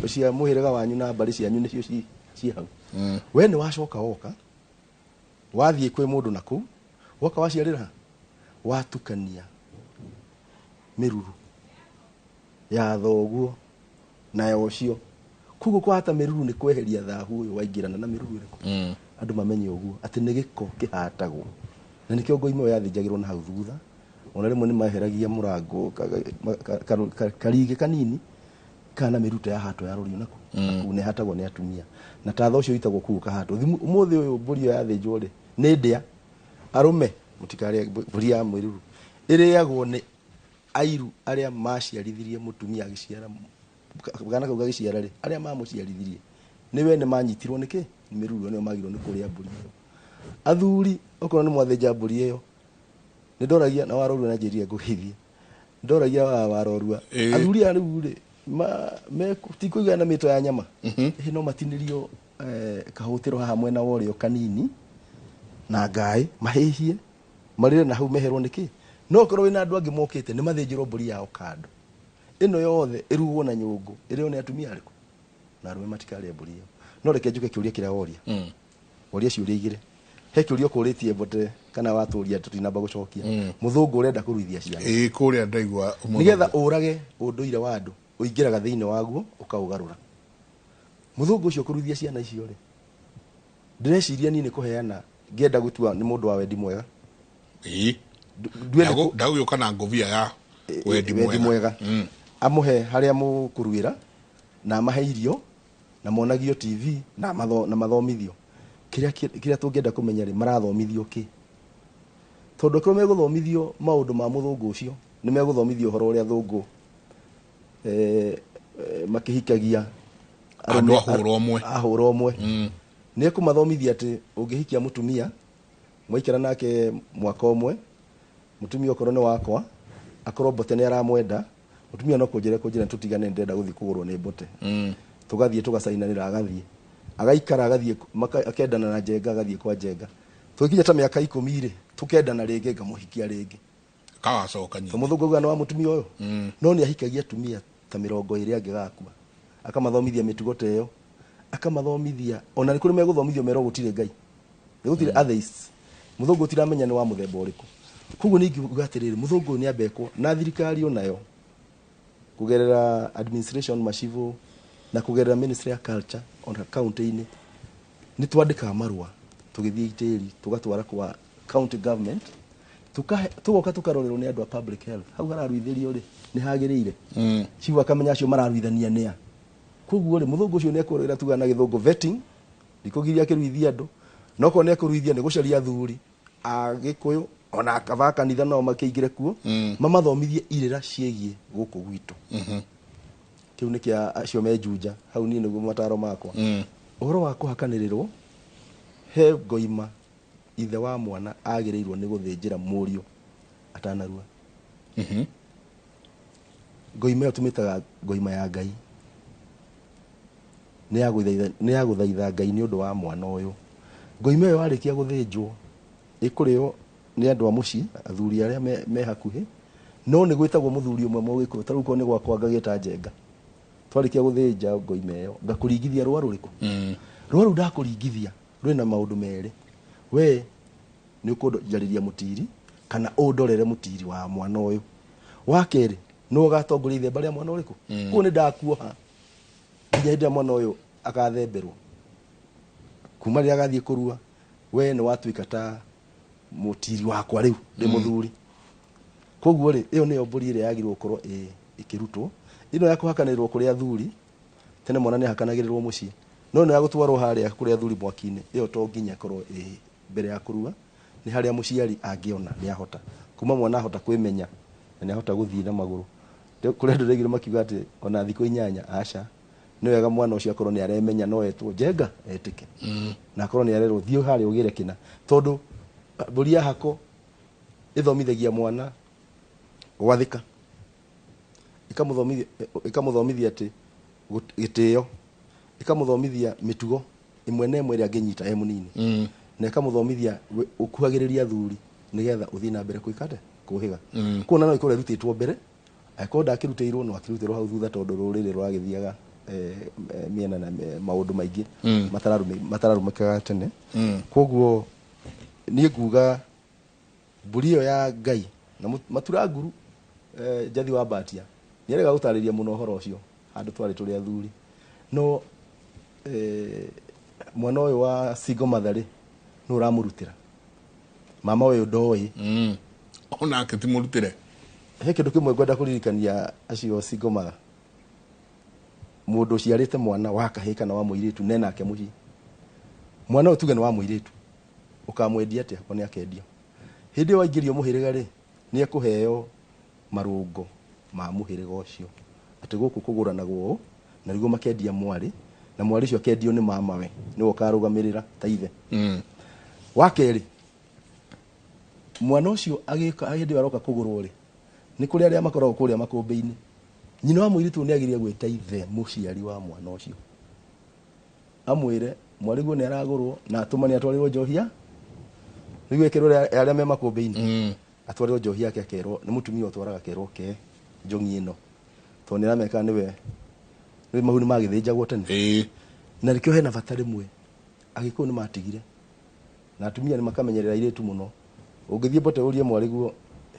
cia mũhĩrĩga wanyu na mbarĩ cianyu nĩcio ci hau. We nĩ wacoka woka, wathiĩ kwĩ mũndũ na kũu, woka waciarĩra ha? Watukania mĩruru ya thoguo na ya ũcio. Koguo kwahata mĩruru nĩ kweheria thahu ũyũ waingĩrana na mĩruru ĩrĩkũ. Andũ mamenye ũguo atĩ nĩ gĩko kĩhatagwo, na nĩkĩo ngoima ĩyo yathĩnjagĩrwo na hau thutha, Ona rĩmwe nĩ maheragia mũrango karige kanini kana mĩruto ya hatwo ya rũriũ naku naku nĩ hatagwo nĩ atumia na tatha ũcio wĩtagwo kũu ũkahatwo. Ũmũthĩ ũyũ mbũri ĩyo yathĩnjwo rĩ nĩ ndĩa arũme mũtikarĩe mbũri ya mwĩruru, ĩrĩagwo nĩ airu arĩa maciarithirie mũtumia agĩciara kana kau gagĩciara rĩ, arĩa mamũciarithirie nĩ we nĩ manyitirwo nĩ kĩ nĩ mĩruru, nĩo magirwo nĩ kũrĩa mbũri ĩyo. Athuri okorwo nĩ mwathĩnja mbũri ĩyo nĩ ndoragia na warorua na njĩrire ngũgeithie, ndoragia wa warorua athuri aya rĩu rĩ ti kũigana na mĩto ya nyama, ĩhĩ no matinĩrio kahũtĩro haha mwena wa ũrĩo kanini na ngaĩ mahĩhie marĩre na hau meherwo nĩ kĩ. No okorwo wĩna andũ angĩ mokĩte nĩ mathĩnjĩrwo mbũri yao kando, ĩno yothe ĩrugwo na nyũngũ ĩrĩo nĩ atumia arĩkũ na arũme matikarĩe mbũri ĩyo. No reke njuke kĩũria kĩrĩa woria, woria ciũria igĩrĩ. He kĩũria ũkũrĩtie mbote kana watũria tũtinamba gũcokia, mũthũngũ ũrenda kũruithia ciana. Ĩĩ, kũrĩa ndaigua. Nĩgetha ũrage ũndũire wa andũ ũingĩraga thĩinĩ waguo ũkaũgarũra. Mũthũngũ ũcio kũruithia ciana icio rĩ, ndĩreciria niĩ nĩ kũheana ngĩenda gũtua nĩ mũndũ wa wendi mwega. Ndagũgĩũka na ngũbia ya wendi mwega. Mwega amũhe harĩa mũkũruĩra na amahe irio na monagio TV na na mathomithio. Kĩrĩa tũngĩenda kũmenya rĩ, marathomithio kĩ? Tondũ akorwo megũthomithio maũndũ ma mũthũngũ ũcio, nĩ megũthomithio ũhoro ũrĩa thũngũ makĩhikagia andũ a hũra ũmwe. Ahũra ũmwe. Nĩ ekũmathomithia atĩ ũngĩhikia mũtumia mwaikara nake mwaka ũmwe, mũtumia okorwo nĩ wakwa akorwo Mbote nĩ aramwenda, mũtumia no kũnjĩra kũnjĩra tũtigane, ndĩrenda gũthiĩ kũgũrwo nĩ Mbote, tũgathiĩ tũgacainanĩra, agathiĩ agaikara, agathiĩ akendana na Njenga, agathiĩ kwa Njenga, tũgĩkinya ta mĩaka 10 rĩ, tũkendana rĩngĩ, ngamũhikia rĩngĩ. Kagacoka nyingĩ. To mũthũngũ auga nĩ wa mũtumia ũyũ, no nĩ ahikagia atumia ta 20 angĩgakua, akamathomithia mĩtugo ta ĩyo, akamathomithia ona nĩ kũrĩ megũthomithio merwo gũtirĩ Ngai, nĩ gũtirĩ atheists. Mũthũngũ tiramenya nĩ wa mũthemba ũrĩkũ. Koguo nĩ ingiuga atĩrĩrĩ, mũthũngũ ũyũ nĩ ambekwo na thirikari onayo kũgerera administration macibũ na kũgerera ministry ya culture ona county-inĩ nĩ twandĩkaga marũa tũgĩthiĩ itĩri tũgatwara kwa county government, tũgoka tũkarorerwo nĩ andũ a public health hau hararuithĩrio rĩ nĩ hagĩrĩire, cibũ akamenya acio mararuithania nĩa. Koguo rĩ, mũthũngũ ũcio nĩ ekũrĩra tuga na gĩthũngũ vetting, ndikũgiria akĩruithia andũ, no korwo nĩ ekũruithia nĩ gũcaria athuri a gĩkũyũ ona akaba kanitha nao makĩingĩre kuo, mamathomithie irĩra ciĩgiĩ gũkũ gwitũ. Kĩu nĩ kĩa acio me Juja hau. Niĩ nĩguo mataro makwa. Ũhoro wa kũhakanĩrĩrwo, he ngoima ithe wa mwana agĩrĩirwo nĩ gũthĩnjĩra mũriũ atanarua. Ngoima ĩyo tũmĩtaga ngoima ya Ngai, nĩ ya gũthaitha Ngai nĩ ũndũ wa mwana ũyũ. Ngoima ĩyo warĩkia gũthĩnjwo ĩkũrĩo nĩ andũ a mũciĩ, athuri arĩa me hakuhĩ, no nĩ gwĩtagwo mũthuri ũmwe mũgĩkũyũ. Ta rĩu korwo nĩ gwakwa ngagĩta Njenga, twarĩkia gũthĩnja ngoima ĩyo ngakũringithia rũa rũrĩkũ, rũa rũu ndakũringithia rwĩna maũndũ merĩ: we nĩ ũkũnjarĩria mũtiri kana ũndorere mũtiri wa mwana ũyũ, wa kerĩ nĩ ũgatongoria ithemba rĩa mwana ũrĩkũ. Koguo nĩ ndakuoha nginya hĩndĩ ĩrĩa mwana ũyũ akathemberwo, kuma rĩrĩa agathiĩ kũrua, we nĩ watuĩka ta mũtiri wakwa rĩu ndĩ mũthuri. Koguo rĩ, ĩyo nĩyo mbũri ĩrĩa yagĩrĩirwo gũkorwo ĩkĩrutwo. Ĩno ya kũhakanĩrĩrwo kũrĩ athuri, tene mwana nĩ ahakanagĩrĩrwo mũciĩ, no ĩno ya gũtwarwo harĩa kũrĩ athuri mwaki-inĩ, ĩyo to nginya ĩkorwo ĩ mbere ya kũrua. Nĩ harĩa mũciari angĩona nĩ ahota kuma mwana ahota kwĩmenya na nĩ ahota gũthiĩ na magũrũ. Kũrĩ andũ ndaiguire makiuga atĩ ona thikũ 8, aca, nĩ wega mwana ũcio akorwo nĩ aremenya no etwo Njenga etĩke, na akorwo nĩ arerwo thiĩ harĩa ũgĩre kĩna, tondũ mbũri ya hako ĩthomithagia mwana gwathĩka, ĩkamũthomithia atĩ gĩtĩo, ĩkamũthomithia mĩtugo ĩmwe na ĩmwe ĩrĩa angĩnyita e mũnini, na ĩkamũthomithia ũkuhagĩrĩria athuri nĩgetha ũthiĩ na mbere gwĩka atĩa, kũhĩga. Kuona no ĩkorwo ĩrutĩtwo mbere, angĩkorwo ndakĩrutĩirwo no akĩrutĩrwo hau thutha, tondũ rũrĩrĩ rũragĩthiaga mĩena na maũndũ maingĩ matararũmĩkaga tene. Koguo niĩ nguga mbũri ĩyo ya Ngai na matura nguru, Njathi wa Mbatia nĩ arega gũtarĩria mũno ũhoro ũcio handũ twarĩ tũrĩ athuri, no mwana ũyũ wa single mother rĩ, nũ ũramũrutĩra? Mama ũyũ ndoĩ. Onake ti mũrutĩre. He kĩndũ kĩmwe ngwenda kũririkania acio single mother. Mũndũ ũciarĩte mwana wa kahĩĩ kana wa mũirĩtu nenake mũciĩ. Mwana ũyũ tuge nĩ wa mũirĩtu. Ũkamwendia atĩa? O nĩ akendio. Hĩndĩ ĩyo waingĩrio mũhĩrĩga rĩ, nĩ ekũheo marũngo ma mũhĩrĩga ũcio. Atĩ gũkũ kũgũranagwo ũũ, na nĩguo makendia mwarĩ, na mwarĩ ũcio akendio nĩ mamawe, nĩwe ũkarũgamĩrĩra ta ithe. Wa kerĩ, mwana ũcio agĩka hĩndĩ ĩyo aroka kũgũrwo rĩ, nĩ kũrĩ arĩa makoragwo kũrĩa makũmbĩ-inĩ. Nyina wa mũirĩtu nĩ agĩrĩire gwĩta ithe mũciari wa mwana ũcio. Amwĩre mwarĩguo nĩ aragũrwo na atũmane atwarĩrwo njohia. Nĩguo ĩkĩrwo arĩa me makũmbĩ-inĩ. Atwarĩrwo njohi yake akerwo nĩ mũtumia ũtwaraga akerwo ke njong'i ĩno. Tondũ nĩ arameka nĩwe nĩ mahu nĩ magĩthĩnjagwo tene. Na nĩkĩo hena bata rĩmwe Agĩkũyũ nĩ matigire na atumia nĩ makamenyerera airĩtu mũno. Ũngĩthiĩ Mbote ũrie mwarĩguo,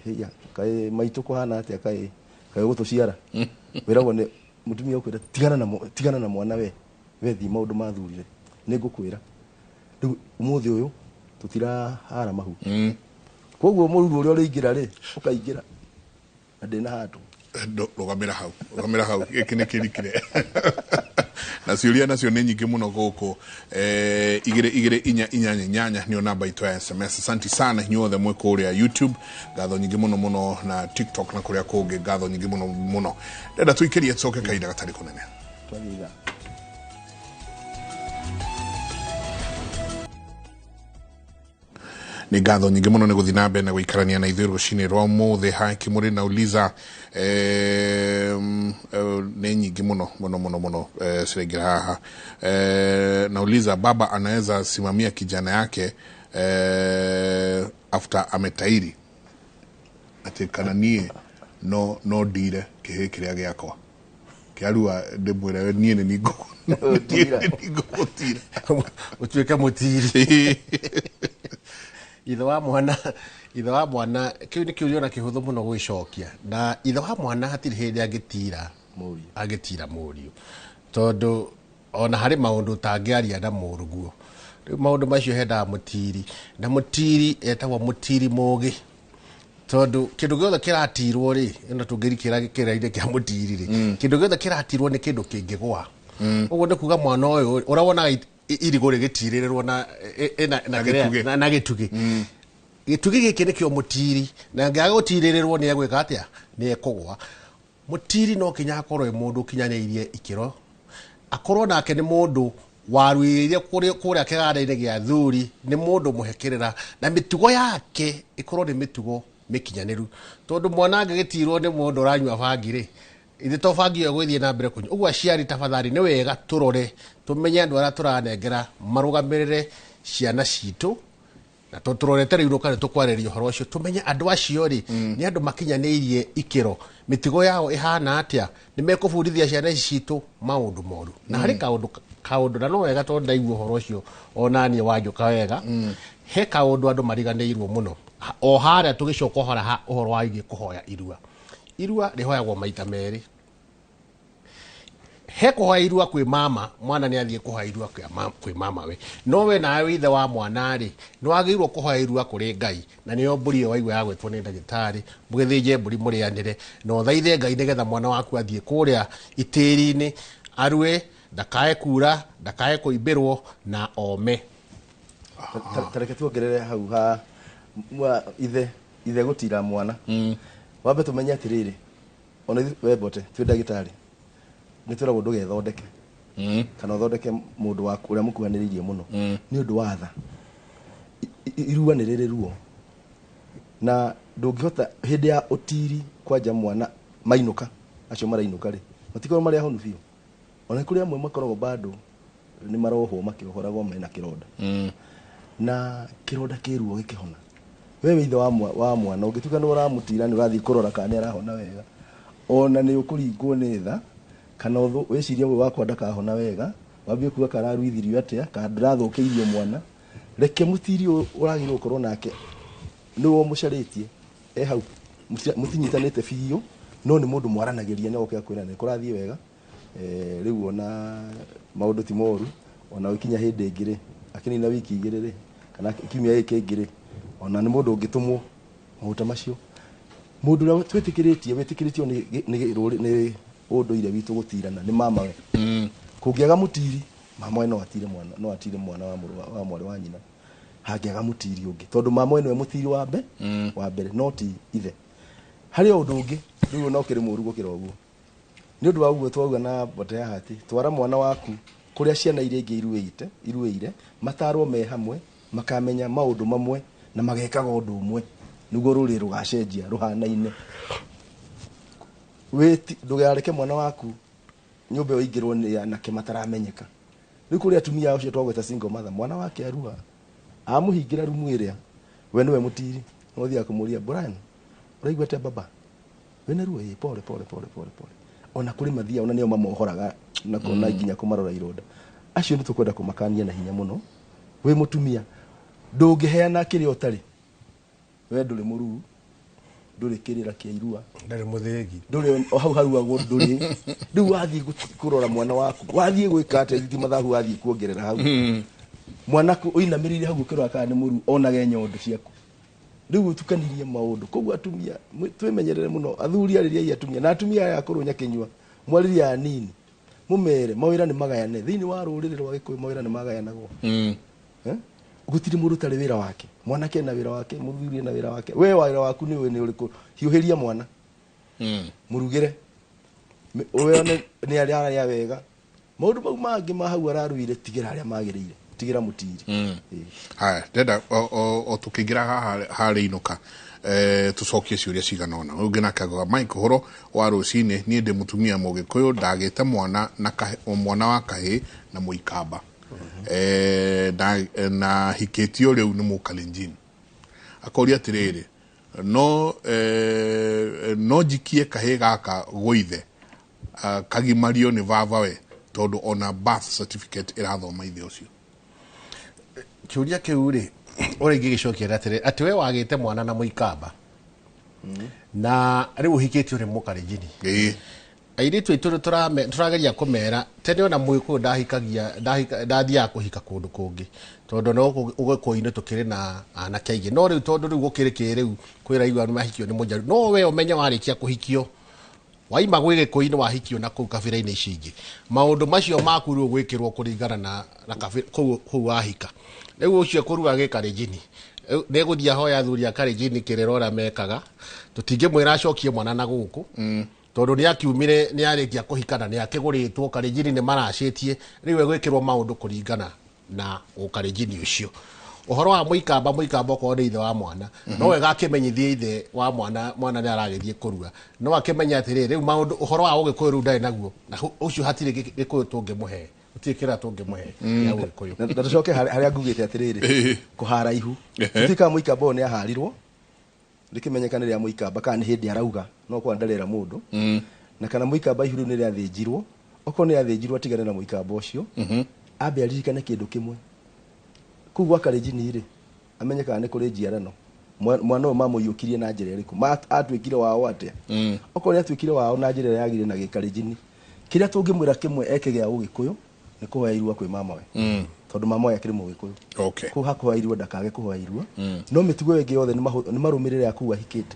hĩya kaĩ maitũ kũhana atĩa, kaĩ kaĩ ũgũtũciara? Wĩragwo nĩ mũtumia ũkwĩra tigana na mwana we, we thiĩ maũndũ mathurire nĩ ngũkwĩra. Rĩu ũmũthĩ ũyũ tũtirahara mahu. Koguo mũruru ũrĩa ũrĩingĩra rĩ, ũkaingĩra na ndĩna handũ. Rũgamĩra hau, rũgamĩra hau, gĩkĩ nĩ kĩrikire. Na ciũria nacio nĩ nyingĩ mũno gũkũ. 2 2 4 8 8 nĩyo namba itũ ya SMS. Asante sana inyuothe mwĩ kũrĩa YouTube, ngatho nyingĩ mũno mũno, na TikTok na kũrĩa kũngĩ, ngatho nyingĩ mũno mũno. Ndĩrenda tũikĩrie tũcoke kahinda gatarĩ kũnene. Twathiĩ ithaa. Nĩ ngatho nyingĩ mũno nĩ gũthiĩ na mbere na gũikarania na ithuĩ rũcinĩ rwa ũmũthĩ. Hai Kĩmũrĩ na Uliza, nĩ nyingĩ mũno mũno mũno mũno, ciraingĩra haha. Nauliza baba anaweza simamia kijana yake after ametairi atĩ kana niĩ no ndire kĩhĩ kĩrĩa gĩakwa kĩarua ndĩmwĩre niĩ nĩ ningũgũtira. Ũtuĩke mũtiri. Ithe wa mwana, ithe wa mwana, kĩu nĩ kĩũria ona kĩhũthũ mũno gwĩcokia. Na ithe wa mwana hatirĩ hĩndĩ angĩtira mũriũ. Angĩtira mũriũ. Tondũ ona harĩ maũndũ ũtangĩaria na mũrũguo. Rĩu maũndũ macio hendaga mũtiri. Na mũtiri etagwo mũtiri mũgĩ. Tondũ kĩndũ gĩothe kĩratirwo rĩ, ĩno tũngĩrikĩra kĩraire kĩa mũtiri rĩ, kĩndũ gĩothe kĩratirwo nĩ kĩndũ kĩngĩgwa. Ũguo nĩ kuga mwana ũyũ, ũrĩa wonaga irigũ rĩgĩtirĩrĩrwo Na kĩrĩa, gĩtugĩ. na gĩtugĩ. Gĩtugĩ gĩkĩ nĩkĩo mũtiri, na angĩaga gũtirĩrĩrwo nĩ egwĩka atĩa? Nĩ ekũgwa. Mũtiri no kinya akorwo e mũndũ ũkinyanĩirie ikĩro, akorwo nake nĩ mũndũ waruĩrĩire kũrĩa kĩganda-inĩ gĩa athuri, nĩ mũndũ mũhekĩrĩra, na mĩtugo yake ĩkorwo nĩ mĩtugo mĩkinyanĩru. Tondũ mwana angĩgĩtirwo nĩ mũndũ ũranyua bangi rĩ, ithe to bangi ĩyo ĩgũthiĩ na mbere kũnyua. Ũguo aciari tafadhali nĩ wega tũrore, tũmenye andũ arĩa tũranengera marũgamĩrĩre ciana citũ, na tũrorete rĩu rũka nĩ tũkwarĩrĩria ũhoro ũcio, tũmenye andũ acio rĩ, nĩ andũ makinyanĩirie ikĩro, mĩtugo yao ĩhana atĩa, nĩ mekũbundithia ciana ici citũ maũndũ moru. Na harĩ kaũndũ, na no wega tondũ ndaigua ũhoro ũcio ona niĩ wanjũka wega, he kaũndũ andũ mariganĩirwo mũno. O harĩa tũgĩcoka ũhoro ha ũhoro wa wĩgiĩ kũhoya irua. Irua rĩhoyagwo maita merĩ. He kũhoya irua kwĩ mama, mwana nĩ athiĩ kũhoya irua kwĩ mama we. No we nawe wĩ ithe wa mwana rĩ, nĩ wagĩrĩirwo kũhoya irua kũrĩ Ngai, na nĩyo mbũri ĩyo waigua ya gwĩtwo nĩ ndagĩtarĩ, mũgĩthĩnje mbũri mũrĩanĩre, na ũthaithe Ngai nĩgetha mwana waku athiĩ kũrĩa itĩri-inĩ, arue, ndakae kura, ndakae kũimbĩrwo, na ome. Ta reke tuongerere hau ha ithe, ithe gũtira mwana. Wambe tũmenye atĩrĩrĩ, ona ithuĩ we Mbote twĩ ndagĩtarĩ, nĩ twĩragwo ndũgethondeke. Kana ũthondeke mũndũ waku ũrĩa mũkuhanĩrĩirie mũno. Nĩ ũndũ wa tha. Irua nĩ rĩrĩ ruo. Na ndũngĩhota hĩndĩ ya ũtiri kwanja mwana mainũka, acio marainũka rĩ, matikoragwo marĩ ahonu biũ. Ona kũrĩ amwe makoragwo bado nĩ marohwo makĩohoragwo mena kĩronda. Na kĩronda kĩ ruo gĩkĩhona. We wĩ ithe wa mwana, ũngĩtuĩka nĩ ũramũtira, nĩ ũrathiĩ kũrora kana nĩ arahona wega. Ona nĩ ũkũringwo nĩ tha, kana wĩcirie ũyũ wakwa ndakahona wega, wambie kuga kararuithirio atĩa, kana ndĩrathũkĩirio mwana. Reke mũtiri ũyũ ũragĩrĩirwo gũkorwo nake nĩwe ũmũcarĩtie, e hau, mũtinyitanĩte biũ, no nĩ mũndũ mwaranagĩria, nĩ oke akwĩra nĩ kũrathiĩ wega. Rĩu ona maũndũ ti moru, ona ũkinya hĩndĩ ĩngĩ rĩ, akĩnina wiki igĩrĩ rĩ, kana kiumia gĩkĩ kĩngĩ rĩ, ona nĩ mũndũ ũngĩtũmwo Maũndũ ta macio mũndũ ũrĩa twĩtĩkĩrĩtie wĩtĩkĩrĩtio nĩ ũndũire witũ gũtirana nĩ mamawe. Kũngĩaga mũtiri, mamawe no atire mwana, no atire mwana wa mũrũ wa mwarĩ wa nyina. Hangĩaga mũtiri ũngĩ, tondũ mamawe nĩwe mũtiri wa wa mbere, no ti ithe. Harĩ o ũndũ ũngĩ rĩu no kĩrĩ mũru gũkĩra ũguo. Nĩ ũndũ wa ũguo twauga na mbote ya hati, twara mwana waku kũrĩa ciana iria ingĩ iruĩire, matarwo me hamwe, makamenya maũndũ mamwe na magekaga ũndũ ũmwe, nĩguo rũrĩrĩ rũgacenjia rũhanaine. Ndũgareke mwana waku nyũmba ĩyo ĩingĩrwo nĩ anake mataramenyeka. Rĩu kũrĩ atumia acio twagweta single mother, mwana wake arua amũhingĩra rumu ĩrĩa we nĩwe mũtiri, no ũthiaga kũmũria, Brian, ũraigua atĩa baba? Wĩna ruo? Ĩĩ, pole pole pole pole pole. Ona kũrĩ mathiaga, ona nĩo mamohoraga na kona nginya kũmarora ironda. Acio nĩ tũkwenda kũmakania na hinya mũno. Wĩ mũtumia ndũngĩheana kĩrĩa ũtarĩ. We ndũrĩ mũruu, ndũrĩ kĩrĩra kĩa irua, ndarĩ mũthĩgi, ndũrĩ o hau haruagwo ndũrĩ. Rĩu wathiĩ kũrora mwana waku, wathiĩ gwĩka atĩa ti mathabu wathiĩ kuongerera hau. Mwana ũinamĩrĩire hau ũkĩrora kana nĩ mũruu, onage nyondo ciaku. Rĩu ũtukanirie maũndũ. Koguo atumia twĩmenyerere mũno, athuri arĩriai atumia na atumia aya akũrũ nyakĩnyua, mwarĩrie anini, mũmere mawĩra nĩ magayane. Thĩinĩ wa rũrĩrĩ rwa Gĩkũyũ mawĩra nĩ magayanagwo. Gũtirĩ mũndũ ũtarĩ wĩra wake. Mwanake ena wĩra wake, mũthuri ena wĩra wake. We wĩra waku nĩ ũĩ nĩ ũrĩkũ? Hiũhĩria mwana. Mũrugĩre. Wone nĩ arĩa arĩa wega. Maũndũ mau mangĩ ma hau araruire, tigĩra arĩa magĩrĩire, tigĩra mũtiri. Haya, ndenda o tũkĩingĩra haha harĩ inũka, tũcokie ciũria cigana ũna. Ũngĩ nake agoga, Mike, ũhoro wa rũcinĩ, niĩ ndĩ mũtumia Mũgĩkũyũ, ndagĩte mwana na mwana wa kahĩĩ na mũikamba. Na hikĩtio rĩu nĩ Mũkalenjin. Akoria atĩrĩrĩ, no njikie kahĩĩ gaka gũithe, kagimario nĩ baba we, tondũ ona birth certificate ĩrathoma ithe ũcio. Kĩũria kĩu rĩ, ũrĩa ingĩgĩcokia nĩ atĩrĩ, atĩ we wagĩte mwana na mũikamba na rĩu ũhikĩtio nĩ Mũkalenjini. Airĩtu aitũ tũrageria kũmera tene ona Mũgĩkũyũ ndahikagia, ndathiaga kũhika kũndũ kũngĩ, tondũ no Ũgĩkũyũ-inĩ tũkĩrĩ na anake aingĩ. No rĩu tondũ rĩu gũkĩrĩ kĩrĩu kwĩraigua nĩ mahikio nĩ Mũnjaruo, no we ũmenye warĩkia kũhikio waima gwĩ Gĩkũyũ-inĩ wahikio na kũu kabira-inĩ ici ingĩ, maũndũ macio maku rĩu ũgwĩkĩrwo kũringana na kabira kũu wahika. Rĩu ũcio kũrua gĩkarenjini nĩ gũthiĩ ahoya athuri a Kalenjini kĩrĩra ũrĩa mekaga, tũtingĩmwĩra acokie mwana na gũkũ, tondũ nĩ akiumire nĩ arĩkia kũhika na nĩ akĩgũrĩtwo Kalenjini nĩ maracĩtie, rĩu egwĩkĩrwo maũndũ kũringana na ũkalenjini ũcio. Ũhoro wa mũikamba, mũikamba okorwo nĩ ithe wa mwana, no wega akĩmenyithie ithe wa mwana, mwana nĩ aragĩthiĩ kũrua, no akĩmenye atĩrĩrĩ, rĩu maũndũ ũhoro wa Ũgĩkũyũ rĩu ndarĩ naguo, na ũcio hatirĩ Gĩkũyũ tũngĩmũhe, gũtirĩ kĩrĩa tũngĩmũhe kĩa Ũgĩkũyũ. Na tũcoke harĩa ngugĩte atĩrĩrĩ, kũhara ihu. Tũtiĩ kana mũikamba ũyũ nĩ aharirwo, rĩkĩmenyeka nĩ rĩa mũikamba kana nĩ hĩndĩ arauga, no kwa ndarera mũndũ. Na kana mũikamba ihu rĩu nĩ rĩathĩnjirwo, okorwo nĩ rĩathĩnjirwo atigane na mũikamba ũcio, ambe aririkane kĩndũ kĩmwe. Kũu gwa Kalenjini rĩ, amenye kana nĩ kũrĩ njiarano. Mwana ũyũ mamũiyũkirie na njĩra ĩrĩkũ? Atuĩkire wao atĩa? Okorwo nĩ atuĩkire wao na njĩra ĩrĩa yagĩrĩire na gĩkalenjini, kĩrĩa tũngĩmwĩra kĩmwe eke gĩa Ũgĩkũyũ nĩ kũhoya irua kwĩ mamawe. Tondũ mamawe akĩrĩ Mũgĩkũyũ. Kũu hakũhoya irua ndakage kũhoya irua. No mĩtugo ĩngĩ yothe nĩ marũmĩrĩre ya kũu ahikĩte.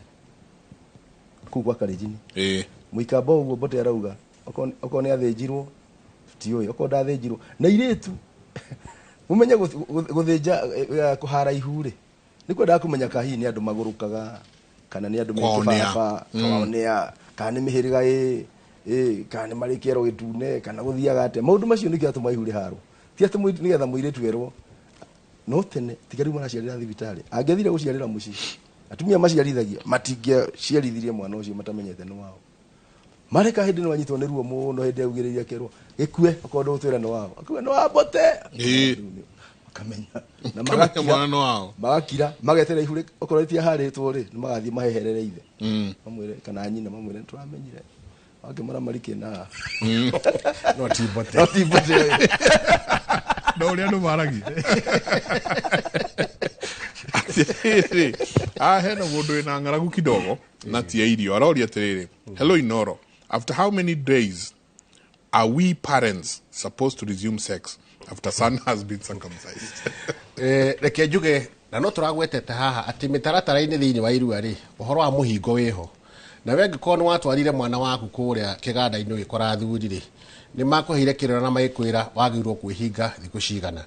Kũu gwa Kalenjini. Mũikamba ũguo Mbote arauga, okorwo nĩ athĩnjirwo, tutiũĩ, okorwo ndathĩnjirwo. Na irĩtu, mũmenye gũthĩnja, kũhara ihu rĩ, nĩ kwendaga kũmenya kana hihi nĩ andũ magũrũkaga, kana nĩ andũ me Kwao nĩ a. kĩbaba, kwao nĩ a, kana nĩ mĩhĩrĩga kana nĩ marĩ kĩero gĩtune, kana gũthiaga atĩa. Maũndũ macio nĩkĩo atũma ihu rĩharwo. Ti atĩ nĩgetha mũirĩtu erwo, no tene tiga rĩu maraciarĩra thibitarĩ. Angĩathire gũciarĩra mũciĩ, atumia maciarithagia, matingĩaciarithirie mwana ũcio matamenyete nĩ wao. Mareka hĩndĩ nĩ wanyitwo nĩ ruo mũno, hĩndĩ augĩrĩirie akĩrwo, gĩkue, okorwo ndũgũtwĩra nĩ wao. Akauga nĩ wa Mbote. Makamenya. Na Makamenya magakira. mwana nĩ wao. Magakira, mageterera ihu okorwo rĩtiaharĩtwo rĩ, nĩ magathiĩ maheherere ithe. Mamwĩre kana nyina, mamwĩre nĩtũramenyire. Wakĩmara marikĩ na. No ti Mbote. No ti Mbote. No ũrĩa andũ maragia. Atĩrĩrĩ, haha hena mũndũ wĩna ng'aragu kidogo na ti ya irio. Aroria atĩrĩrĩ, hello Inoro, after how many days are we parents supposed to resume sex after son has been circumcised? Reke njuge Na no tũragwetete haha atĩ mĩtaratara-inĩ thĩinĩ wa irua rĩ, ũhoro wa mũhingo wĩho. Na we angĩkorwo nĩ watwarire mwana waku kũrĩa kĩganda-inĩ ũgĩkora athuri rĩ, nĩ makũheire kĩrĩra na magĩkwĩra wagĩrĩirwo kwĩhinga thikũ cigana.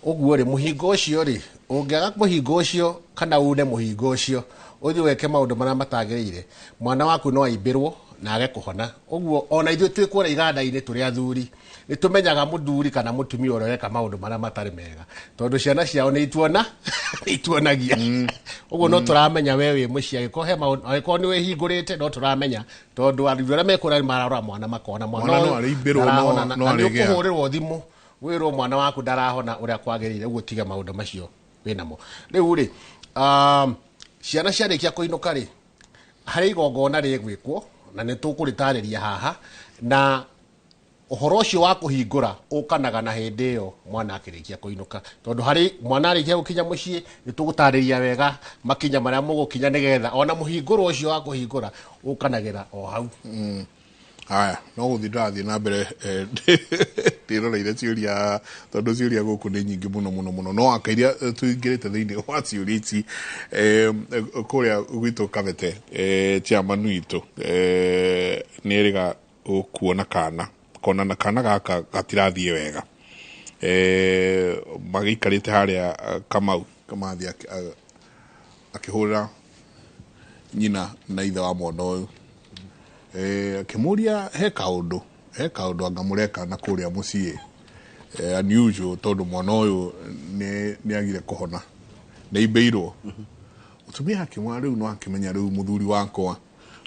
Ũguo rĩ, mũhingo ũcio rĩ, ũngĩaga mũhingo ũcio kana une mũhingo ũcio, ũthiĩ weke maũndũ marĩa matagĩrĩire, mwana waku no aimbĩrwo na age kũhona. Ũguo ona ithuĩ twĩ kũrĩa iganda-inĩ tũrĩ athuri, nĩ tũmenyaga mũthuri kana mũtumia ũrĩa ũreka maũndũ marĩa matarĩ mega, tondũ ciana ciao nĩ ituona nĩ ituonagia. Ũguo no tũramenya we wĩ mũciĩ, angĩkorwo he maũndũ, angĩkorwo nĩ wĩhingũrĩte, no tũramenya, tondũ athuri arĩa me kũrĩa nĩ mararora mwana makona mwana Mwana no ũyũ arĩimbĩrwo, ndarahona no na nĩ arĩgĩa. ũkũhũrĩrwo thimũ wĩrwo mwana waku ndarahona ũrĩa kwagĩrĩire, ũguo tiga maũndũ macio wĩnamo. Rĩu rĩ, ciana ciarĩkia kũinũka rĩ, harĩ igongona rĩgwĩkwo na nĩ tũkũrĩtarĩria haha, na ũhoro ũcio wa kũhingũra ũkanaga na hĩndĩ ĩyo mwana akĩrĩkia kũinũka, tondũ harĩ mwana arĩkia gũkinya mũciĩ nĩ tũgũtarĩria wega makinya marĩa mũgũkinya nĩgetha ona mũhingũro ũcio wa kũhingũra ũkanagĩra o hau. Haya, no gũthiĩ ndĩrathiĩ na mbere, ndĩroreire ciũria, tondũ ciũria gũkũ nĩ nyingĩ mũno mũno mũno, no aka iria tũingĩrĩte thĩinĩ wa ciũria ici, kũrĩa gwitũ Kabete, chairman witũ, nĩ erĩga gũkuona kana kona na kana gaka gatirathiĩ wega, magĩikarĩte harĩa, Kamau Kamathi akĩhũrĩra nyina na ithe wa mwana ũyũ, akĩmũria he kaũndũ anga mũreka na kũrĩa mũciĩ, unusual, tondũ mwana ũyũ nĩ agire kũhona, nĩ aimbĩirwo. Mũtumia akĩmwĩra rĩu no akĩmenya rĩu mũthuri wakwa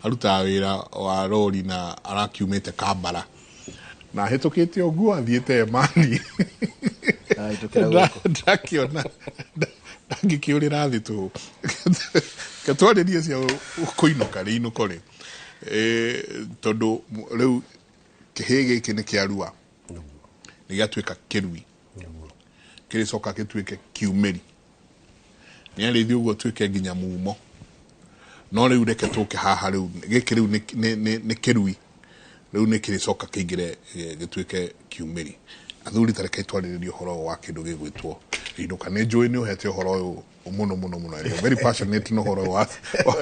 arutaga wĩra wa rori na arakiumĩte Kambara na ahĩtũkĩte ũguo athiĩte Emani. Ahĩtũkĩra gũkũ. Ndakĩona ndangĩkĩũrĩra thĩ tũhũ. Ketwarĩrie cia kũinũka rĩ, inũko rĩ, tondũ rĩu kĩhĩ gĩkĩ nĩ kĩarua, nĩ gĩatuĩka kĩrui, kĩrĩcoka gĩtuĩke kiumĩri, nĩ arĩthi ũguo tuĩke nginya mumo. No rĩu reke tũke haha, rĩu gĩkĩ rĩu nĩ kĩrui, rĩu nĩ kĩrĩcoka kĩingĩre, gĩtuĩke kiumĩri. Athuri, ta reke twarĩrĩrie ũhoro ũyũ wa kĩndũ gĩgwĩtwo inũka. Nĩ njũĩ nĩ ũhete ũhoro ũyũ mũno mũno mũno. You're very passionate na ũhoro ũyũ wa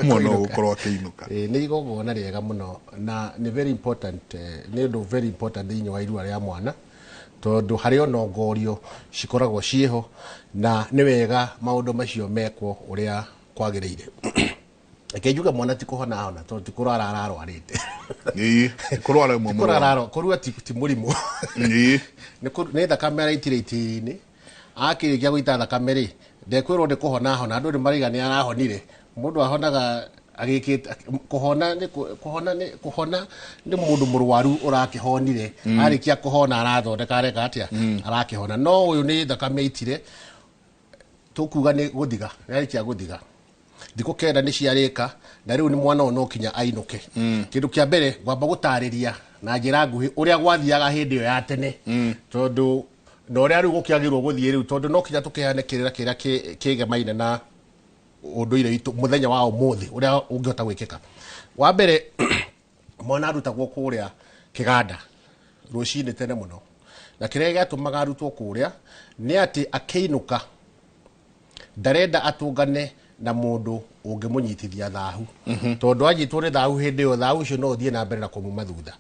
mwana ũyũ gũkorwo akĩinũka. Nĩ igongona rĩega mũno na nĩ very important, nĩ ũndũ very important thĩinĩ wa irua rĩa mwana, tondũ harĩ ona ngorio cikoragwo ciĩho na nĩ wega maũndũ macio mekwo ũrĩa kwagĩrĩire. Reke njuge mwana ti kũhona ahona, tondũ ti kũrwara ararwarĩte. Ĩĩ, kũrwara ĩmwe. Ti kũrwara ararwara, kũrua ti mũrimũ. Nĩ thakame araitire itĩ-inĩ. Akĩrĩkia gũita thakame rĩ, ndekwĩrwo nĩ kũhona ahona. Andũ nĩ maraiga nĩ arahonire. Mũndũ ahonaga agĩkĩte kũhona nĩ kũhona nĩ kũhona nĩ mũndũ mũrwaru ũrakĩhonire, arĩkia kũhona arathondeka areka atĩa, arakĩhona. No ũyũ nĩ thakame aitire, tũkuga nĩ gũthiga, nĩ arĩkia gũthiga, thikũ 9 nĩ ciarĩka, na rĩu nĩ mwana ũyũ no kinya ainũke. Kĩndũ kĩa mbere ngwamba gũtarĩria na njĩra nguhĩ ũrĩa gwathiaga hĩndĩ ĩyo ya tene, tondũ na ũrĩa rĩu gũkĩagĩrwo gũthiĩ rĩu, tondũ no kinya tũkĩheane kĩrĩra kĩrĩa kĩgemaine na ũndũire witũ mũthenya wa ũmũthĩ ũrĩa ũngĩhota gwĩkĩka. Wa mbere, mwana arutagwo kũrĩa kĩganda rũcinĩ tene mũno, na kĩrĩa gĩatũmaga arutwo kũrĩa nĩ atĩ akĩinũka ndarenda atũngane na mũndũ ũngĩmũnyitithia thahu, tondũ anyitwo nĩ thahu hĩndĩ ĩyo, thahu ũcio no ũthiĩ na mbere na kũmuma thutha.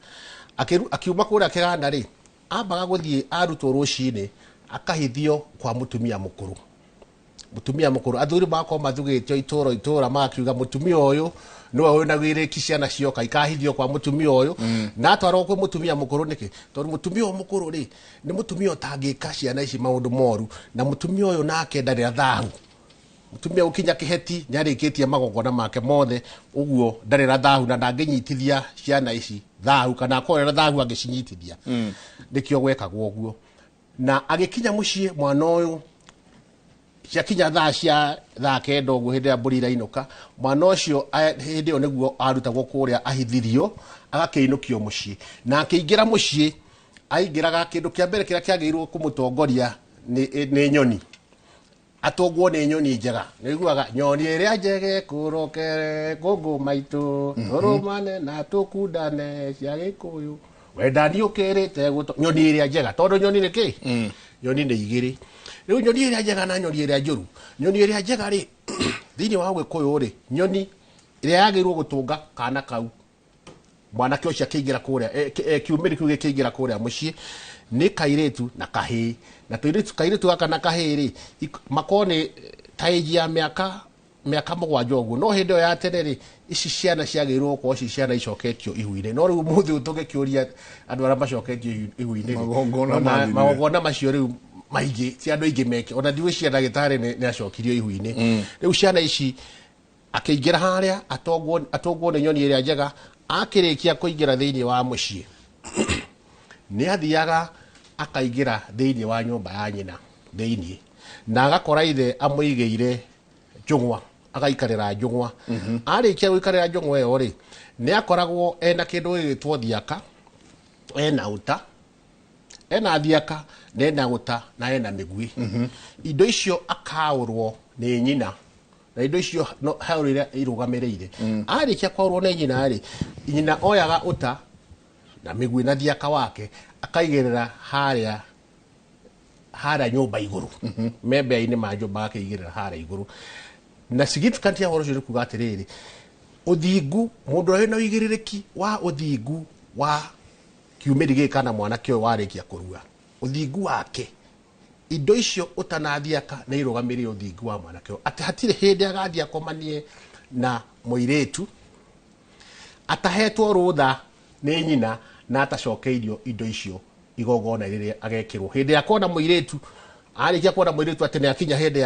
Akiuma kũrĩa kĩganda rĩ, ambaga gũthiĩ arutwo rũcinĩ akahithio kwa mũtumia mũkũrũ. Mũtumia mũkũrũ, athuri magakorwo mathugĩtio itũra itũra, magakiuga mũtumia ũyũ nĩwe wĩna wĩrĩki, ciana cioka ikahithio kwa mũtumia ũyũ. Na atwarwo kwĩ mũtumia mũkũrũ nĩkĩ? Tondũ mũtumia ũyũ mũkũrũ rĩ, nĩ mũtumia ũtangĩka ciana ici maũndũ moru, na mũtumia ũyũ nake ndarĩ na thahu. Mũtumia gũkinya kĩheti nĩ arĩkĩtie magongona make mothe, ũguo ndarĩ na thahu na ndangĩnyitithia ciana ici thahu, kana akorwo na thahu angĩcinyitithia. Nĩkĩo gwekagwo ũguo. Na agĩkinya mũciĩ mwana ũyũ, ciakinya thaa cia thaa 9 ũguo, hĩndĩ ĩrĩa mbũri irainũka, mwana ũcio hĩndĩ ĩyo nĩguo arutagwo kũrĩa ahithirio, agakĩinũkio mũciĩ. Na akĩingĩra mũciĩ, aingĩraga kĩndũ kĩa mbere kĩrĩa kĩagĩrĩirwo kũmũtongoria nĩ nyoni. Atũngwo nĩ nyoni njega. Nĩ ũiguaga nyoni ĩrĩa njege kũrokere ngũngũ maitũ, tũrũmane na tũkundane cia gĩkũyũ, wendani ũkĩrĩte gũto. Nyoni ĩrĩa njega, tondũ nyoni nĩ kĩ? Nyoni nĩ igĩrĩ. Rĩu nyoni ĩrĩa njega na nyoni ĩrĩa njũru, nyoni ĩrĩa njega rĩ, thĩinĩ wa Ũgĩkũyũ rĩ, nyoni ĩrĩa yagĩrĩirwo gũtũnga kana kau, mwanake ũcio akĩingĩra kũrĩa, kiumĩri kĩu gĩkĩingĩra kũrĩa mũciĩ, nĩ kairĩtu na kahĩĩ. Na kairĩtu gaka na kahĩĩ rĩ, makorwo nĩ ta age ya mĩaka 7 ũguo. No hĩndĩ ĩyo ya tene rĩ, ici ciana ciagĩrĩirwo gũkorwo ci ciana icoketio ihu-inĩ. No rĩu ũmũthĩ ũyũ tũngĩkĩũria andũ arĩa macoketio ihu-inĩ rĩ, Magongona mathirire. magongona macio rĩu maingĩ, ti andũ aingĩ meke. Ona ndigwĩciria ndagĩtarĩ nĩ acokirio ihu-inĩ. Rĩu ciana ici akĩingĩra harĩa, atongwo nĩ nyoni ĩrĩa njega, akĩrĩkia kũingĩra thĩinĩ wa mũciĩ, nĩ athiaga akaingĩra thĩinĩ wa nyũmba ya nyina thĩinĩ, na agakora ithe amũigĩire njũng'wa, agaikarĩra njũng'wa. Arĩkia gũikarĩra njũng'wa ĩyo rĩ, nĩ akoragwo ena kĩndũ gĩgwĩtwo thiaka, ena ũta, ena thiaka, na ena ũta, na ena mĩguĩ. Indo icio akaũrwo nĩ nyina, na indo icio no haũrwo iria irũgamĩrĩire. Arĩkia kwaũrwo nĩ nyina rĩ, nyina oyaga ũta na mĩguĩ na thiaka wake, akaigĩrĩra harĩa nyũmba igũrũ. Membea-inĩ ma nyũmba akĩigĩrĩra harĩa igũrũ. Na significant ya ũhoro ũcio nĩ kuga atĩrĩrĩ, ũthingu, mũndũ ũrĩa wĩna ũigĩrĩrĩki wa ũthingu wa kiumĩri gĩkĩ kana mwanake ũyũ warĩkia kũrua, ũthingu wake, indo icio ũtanathiaka nĩ irũgamĩrĩire ũthingu wa mwanake ũyũ, atĩ hatirĩ hĩndĩ agathiĩ akomanie na mũirĩtu atahetwo rũtha nĩ nyina na atacokeirio indo icio igongona rĩrĩa agekĩrwo. Hĩndĩ ya kuona mũirĩtu, arĩkia kuona mũirĩtu atĩ nĩ akinya hĩndĩ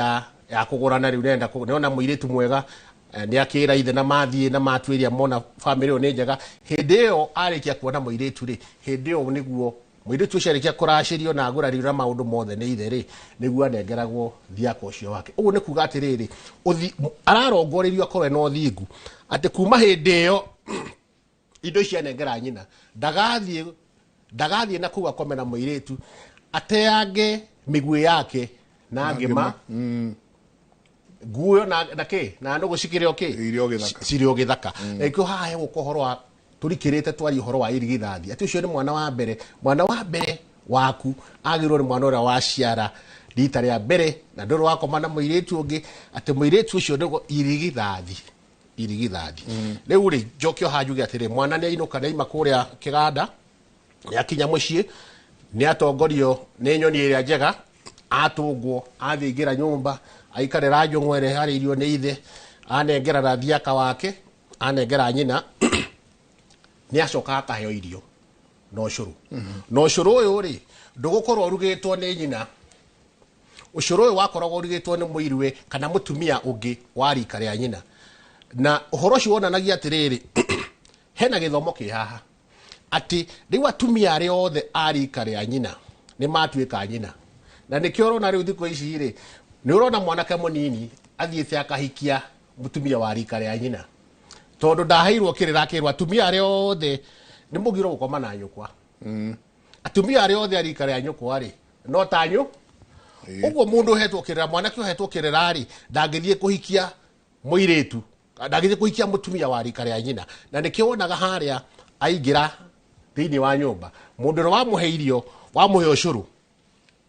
ya kũgũrana rĩu, nĩarenda nĩona mũirĩtu mwega, nĩ akĩra ithe na mathiĩ na matuĩria mona famĩlĩ ĩyo nĩ njega. Hĩndĩ ĩyo arĩkia kuona mũirĩtu rĩ, hĩndĩ ĩyo nĩguo mũirĩtu ũcio arĩkia kũracĩrio na agũrario na maũndũ mothe nĩ ithe rĩ, nĩguo anengeragwo thiaka ũcio wake. Ũguo nĩ kuga atĩrĩrĩ, ararongorerio akorwo ena ũthingu, atĩ kuma hĩndĩ ĩyo indo icio anengera nyina, ndagathiĩ na kũu akome na mũirĩtu, ateange mĩguĩ yake na ngĩma, nguo na kĩ, na nũgũ cikĩrĩ o kĩ? Irĩ o gĩthaka. Cirĩ o gĩthaka. Na nĩkĩo haha hegũka ũhoro wa tũrikĩrĩte twarie ũhoro wa irigithathi, atĩ ũcio nĩ mwana wa mbere. Mwana wa mbere waku agĩrĩirwo nĩ mwana ũrĩa waciara rita rĩa mbere, na ndũrĩ wakoma na mũirĩtu ũngĩ, atĩ mũirĩtu ũcio nĩguo irigithathi. Irigithathi. Rĩu rĩ, njoke o haha njuge atĩrĩ, mwana nĩ ainũka, nĩ aima kũrĩa kĩganda, nĩ akinya mũciĩ, nĩ atongorio nĩ nyoni ĩrĩa njega, atũngwo, athiĩ aingĩra nyũmba, aikarĩra njũng'wa ĩrĩa ĩharĩirio nĩ ithe, anengera na thiaka wake, anengera nyina, nĩ acoka akaheo irio na ũcũrũ. Na ũcũrũ ũyũ rĩ, ndũgũkorwo ũrugĩtwo nĩ nyina. Ũcũrũ ũyũ wakoragwo ũrugĩtwo nĩ mũirue kana mũtumia ũngĩ wa rika rĩa nyina. Na ũhoro ũcio wonanagia atĩrĩrĩ, hena gĩthomo kĩ haha, atĩ rĩu atumia arĩa othe a rika rĩa nyina nĩ matuĩka nyina. Na nĩkĩo ũrona rĩu thikũ ici rĩ, nĩ ũrona mwanake mũnini athiĩte akahikia mũtumia wa rika rĩa nyina, tondũ ndaheirwo kĩrĩra akĩrwo atumia arĩa othe nĩ mũgiro gũkoma na nyũkwa. Atumia arĩa othe a rika rĩa nyũkwa rĩ, no ta nyũ. Ũguo mũndũ ũhetwo kĩrĩra, mwanake ũhetwo kĩrĩra rĩ, ndangĩthiĩ kũhikia mũirĩtu, ndangĩthiĩ kũhikia mũtumia wa rika rĩa nyina. Na nĩkĩo wonaga harĩa aingĩra thĩinĩ wa nyũmba, mũndũ ũrĩa wamũhe irio, wamũhe ũcũrũ,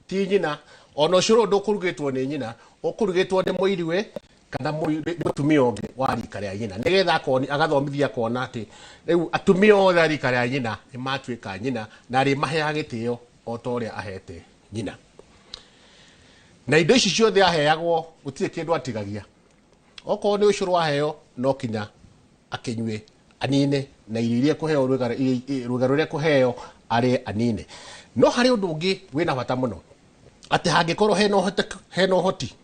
ti nyina. Ona ũcũrũ ndũkũrugĩtwo nĩ nyina, ũkũrugĩtwo nĩ mũiriwe kana mũtumia ũngĩ wa rika rĩa nyina, nĩgetha agathomithia akona atĩ rĩu atumia othe a rika rĩa nyina nĩ matuĩka nyina, na arĩmaheaga gĩtĩo o ta ũrĩa ahete nyina. Na indo ici ciothe aheagwo, gũtirĩ kĩndũ atigagia. Okorwo nĩ ũcũrũ aheo, no kinya akĩnyue anine, na irio iria ekũheo, rwĩga rũrĩa ekũheo arĩe anine. No harĩ ũndũ ũngĩ wĩna bata mũno, atĩ hangĩkorwo hena ũhoti,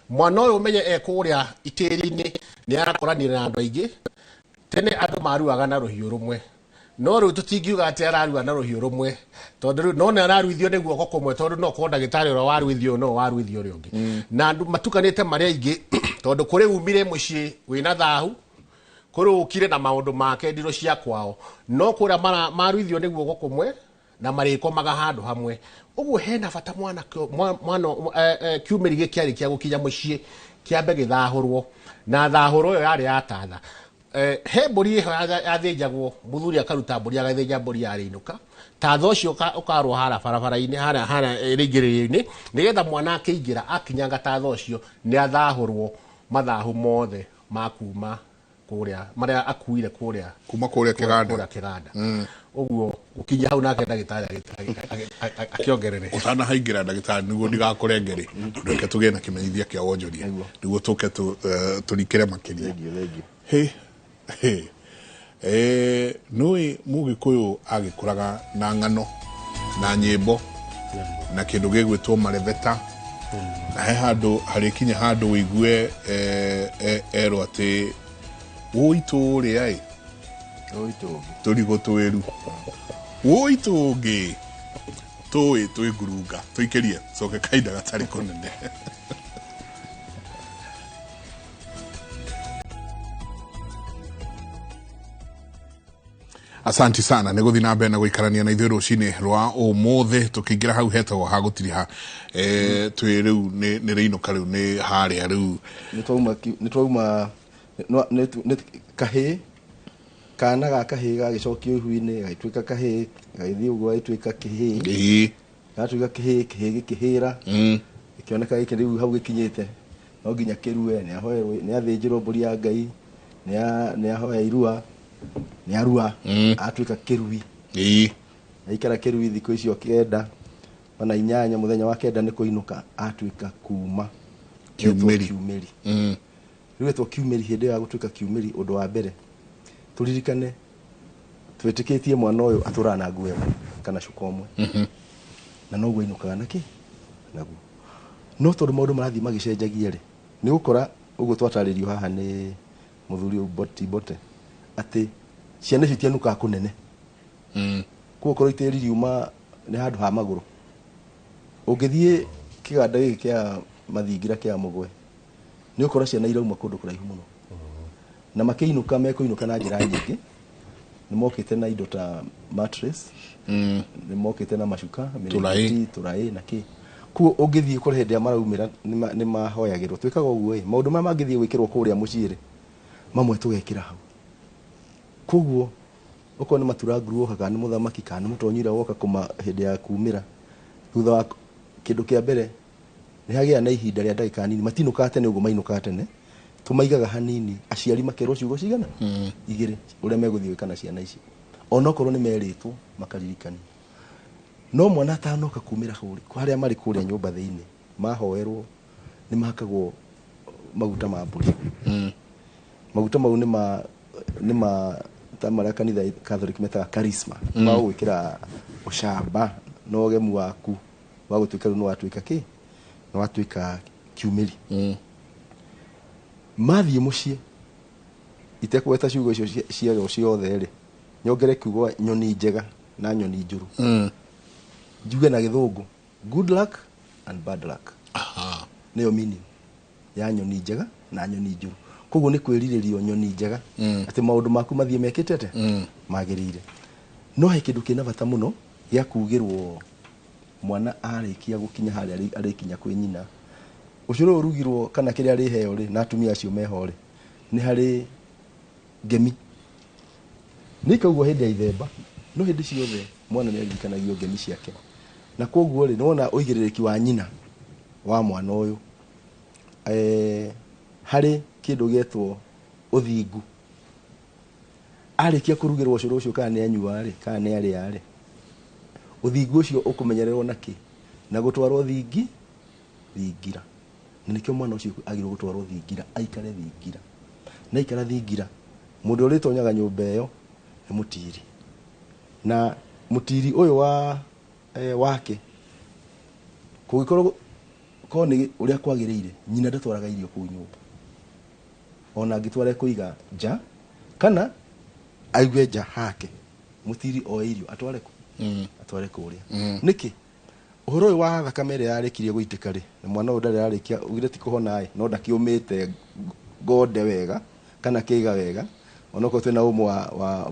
mwana ũyũ ũmenye e kũrĩa itĩri-inĩ nĩ arakoranire na andũ aingĩ. Tene andũ maruaga na rũhiũ rũmwe, no rĩu tũtingiuga atĩ ararua na rũhiũ rũmwe, tondũ rĩu no nĩ araruithio nĩ guoko kũmwe, tondũ no korwo ndagĩtarĩ ũrĩa waruithio no waruithio ũrĩa ũngĩ. Na andũ matukanĩte marĩ aingĩ, tondũ kũrĩ umire mũciĩ wĩna thahu, kũrĩ ũkire na maũndũ make ndirũ cia kwao, no kũrĩa maruithio nĩ guoko kũmwe na marĩkomaga handũ hamwe. Ũguo hena bata mwana, kiumĩri gĩkĩ kĩarĩ kĩa gũkinya mũciĩ kĩambe gĩthahũrwo, na thahũro ĩyo yarĩ ya tatha. He mbũri ĩho yathĩnjagwo, mũthuri akaruta mbũri agathĩnja mbũri yarĩ inũka. Tatha ũcio ũkarwo harĩa barabara-inĩ, harĩa harĩa rĩingĩrĩrio-inĩ, nĩgetha mwana akĩingĩra akinyanga tatha ũcio nĩ athahũrwo mathahu mothe ma kuma kũrĩa marĩa akuire kũrĩa kuma kũrĩa kĩganda. Kũrĩa kĩganda. Ũguo gũkinya hau nake ndagĩtarĩ akĩongerere. Ũtanahaingĩra ndagĩtarĩ, nĩguo ndigakũrengere, reke tũgĩe na kĩmenyithia kĩa wonjoria nĩguo tũke tũrikĩre makĩria. Thengiũ, thengiũ. He he nũĩ mũgĩkũyũ agĩkũraga na ng'ano na nyĩmbo na kĩndũ gĩgwĩtwo marebeta, na he handũ harĩkinya handũ wĩigue erwo atĩ wũi tũrĩa ĩ Ũi tũngĩ. Tũrigũ twĩru wũi tũngĩ tũĩ twĩ ngurunga. Tũikĩrie coke kahinda gatarĩ kũnene. Asanti sana nä gå thiä na mbere na gå ikarania na ithuä rå cinä rwa å må thä. Tå kä ingä ra hau hetagwo ha gå tiriha twä rä u nä rä inå ka rä u nä harä a rä u. Nĩ twauma nĩ kahĩĩ, kana ga kahĩĩ gagĩcokio ihu-inĩ gagĩtuĩka kahĩĩ, gagĩthiĩ ũguo gagĩtuĩka kĩhĩĩ. Gatuĩka kĩhĩĩ, kĩhĩĩ gĩkĩhĩra, gĩkĩoneka gĩkĩ rĩu hau gĩkinyĩte no nginya kĩrue. Nĩ ahoerwo, nĩ athĩnjĩrwo mbũri ya Ngai, nĩ ahoya irua, nĩ arua, atuĩka kĩrui. Aikara kĩrui thikũ icio 9 ona 8, mũthenya wa 9 nĩ kũinũka, atuĩka kuma. Kiumĩri. Kiumĩri. Rĩu etwo kiumĩri. Hĩndĩ ĩyo ya gũtuĩka kiumĩri, ũndũ wa mbere tũririkane twĩtĩkĩtie mwana ũyũ atũraga na nguo ĩmwe kana cuka ũmwe, na noguo ainũkaga na kĩ naguo. No tondũ maũndũ marathiĩ magĩcenjagia rĩ, nĩ ũgũkora ũguo twatarĩrio haha nĩ mũthuri ũyũ Boti Bote atĩ ciana icio itienũkaga kũnene. Koguo korwo itĩri riuma nĩ handũ ha magũrũ, ũngĩthiĩ kĩganda gĩkĩ kĩa mathingira kĩa Mũgwe, nĩ ũkora ciana irauma kũndũ kũraihu mũno, na makĩinũka mekũinũka na njĩra nyingĩ. Nĩ mokĩte na indo ta mattress, nĩ mokĩte na macuka, mĩrĩngĩti, tũraĩ na kĩ. Koguo ũngĩthiĩ ũkore hĩndĩ ĩrĩa maraumĩra nĩ mahoyagĩrwo. Twĩkaga ũguo ĩ, maũndũ marĩa mangĩthiĩ gwĩkĩrwo kũrĩa mũciĩ rĩ, mamwe tũgekĩra hau. Koguo okorwo nĩ matura nguru woka, kana nĩ mũthamaki, kana nĩ mũtonyi ũrĩa woka kũma hĩndĩ ya kumĩra, thutha wa kĩndũ kĩa mbere nĩ hagĩa na ihinda rĩa ndagĩka nini, matinũkaga tene ũguo mainũkaga tene, tũmaigaga hanini, aciari makerwo ciugo cigana 2 ũrĩa megũthiĩ gwĩka na ciana ici, onokorwo nĩ merĩtwo makaririkanio. No mwana atanoka kumĩra hau, harĩa marĩ kũrĩa nyũmba thĩinĩ mahoerwo, nĩ mahakagwo maguta ma mbũri. Maguta mau nĩ ma ta marĩa kanitha Catholic metaga charisma, ma gwĩkĩra ũcamba na ũgemu waku wa gũtuĩka rĩu nĩ watuĩka kĩ, nĩ watuĩka kiumĩri. Mathiĩ mũciĩ, itekũgweta ciugo icio ciarĩo ciothe rĩ, nyongere kiugo nyoni njega na nyoni njũru. Njuge na gĩthũngũ good luck and bad luck. Nĩyo meaning ya nyoni njega na nyoni njũru. Koguo nĩ kwĩrirĩrio nyoni njega, atĩ maũndũ maku mathiĩ mekĩte atĩa, magĩrĩire. No he kĩndũ kĩna bata mũno gĩa kugĩrwo mwana arĩkia gũkinya harĩa arĩkinya kwĩ nyina, ũcũrũ ũyũ ũrugirwo kana kĩrĩa arĩheo rĩ, na atumia acio meho rĩ, nĩ harĩ ngemi. Nĩ ikaugwo hĩndĩ ya ithemba, no hĩndĩ ciothe mwana nĩ aririkanagio ngemi ciake. Na koguo rĩ, nĩwona ũigĩrĩrĩki wa nyina wa mwana ũyũ harĩ kĩndũ gĩetwo ũthingu. Arĩkia kũrugĩrwo ũcũrũ ũcio, kana nĩ anyua rĩ, kana nĩ arĩa rĩ, ũthingu ũcio ũkũmenyererwo na kĩ? Na gũtwarwo thingira. Na nĩkĩo mwana ũcio agĩrĩirwo gũtwarwo thingira, aikare thingira. Na aikara thingira, mũndũ ũrĩa ũrĩtonyaga nyũmba ĩyo nĩ mũtiri. Na mũtiri ũyũ wa wake, kũngĩkorwo korwo nĩ ũrĩa kwagĩrĩire, nyina ndatwaraga irio kũu nyũmba. Ona angĩtwara ekũiga nja, kana aigue nja hake, mũtiri oe irio atware kũ? Atware kũrĩa. Nĩkĩ? Ũhoro ũyũ wa thakame ĩrĩa yarĩkirie gũitĩka rĩ, na mwana ũyũ ndarĩ ararĩkia, ugire ti kũhona ĩ, no ndakĩũmĩte ngonde wega kana kĩga wega, onokorwo twĩna ũmũ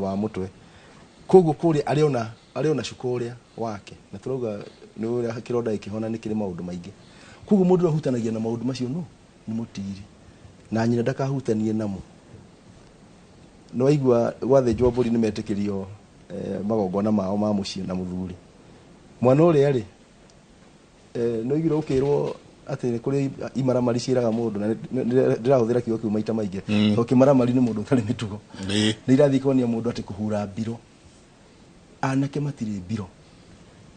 wa mũtwe. Koguo kũrĩa arĩona cuka ũrĩa wake, na tũrauga nĩ ũrĩa kĩronda gĩkĩhona nĩ kĩrĩ maũndũ maingĩ. Koguo mũndũ ũrĩa ũhutanagia na maũndũ macio no nĩ mũtiri, na nyina ndakahutanie namo. Nĩ waigua gwathĩnjwo mbũri nĩ metĩkĩrio Magongona mao ma mũciĩ na mũthuri mwana ũrĩa rĩ, nĩ ũiguire ũkĩrwo atĩ nĩ kũrĩ imaramari ciĩraga mũndũ, na ndĩrahũthĩra kiugo kĩu maita maingĩ tondũ kĩmaramari nĩ mũndũ ũtarĩ mĩtugo. Nĩ irathiĩ kuonia mũndũ atĩ kũhura mbiro, anake matirĩ mbiro,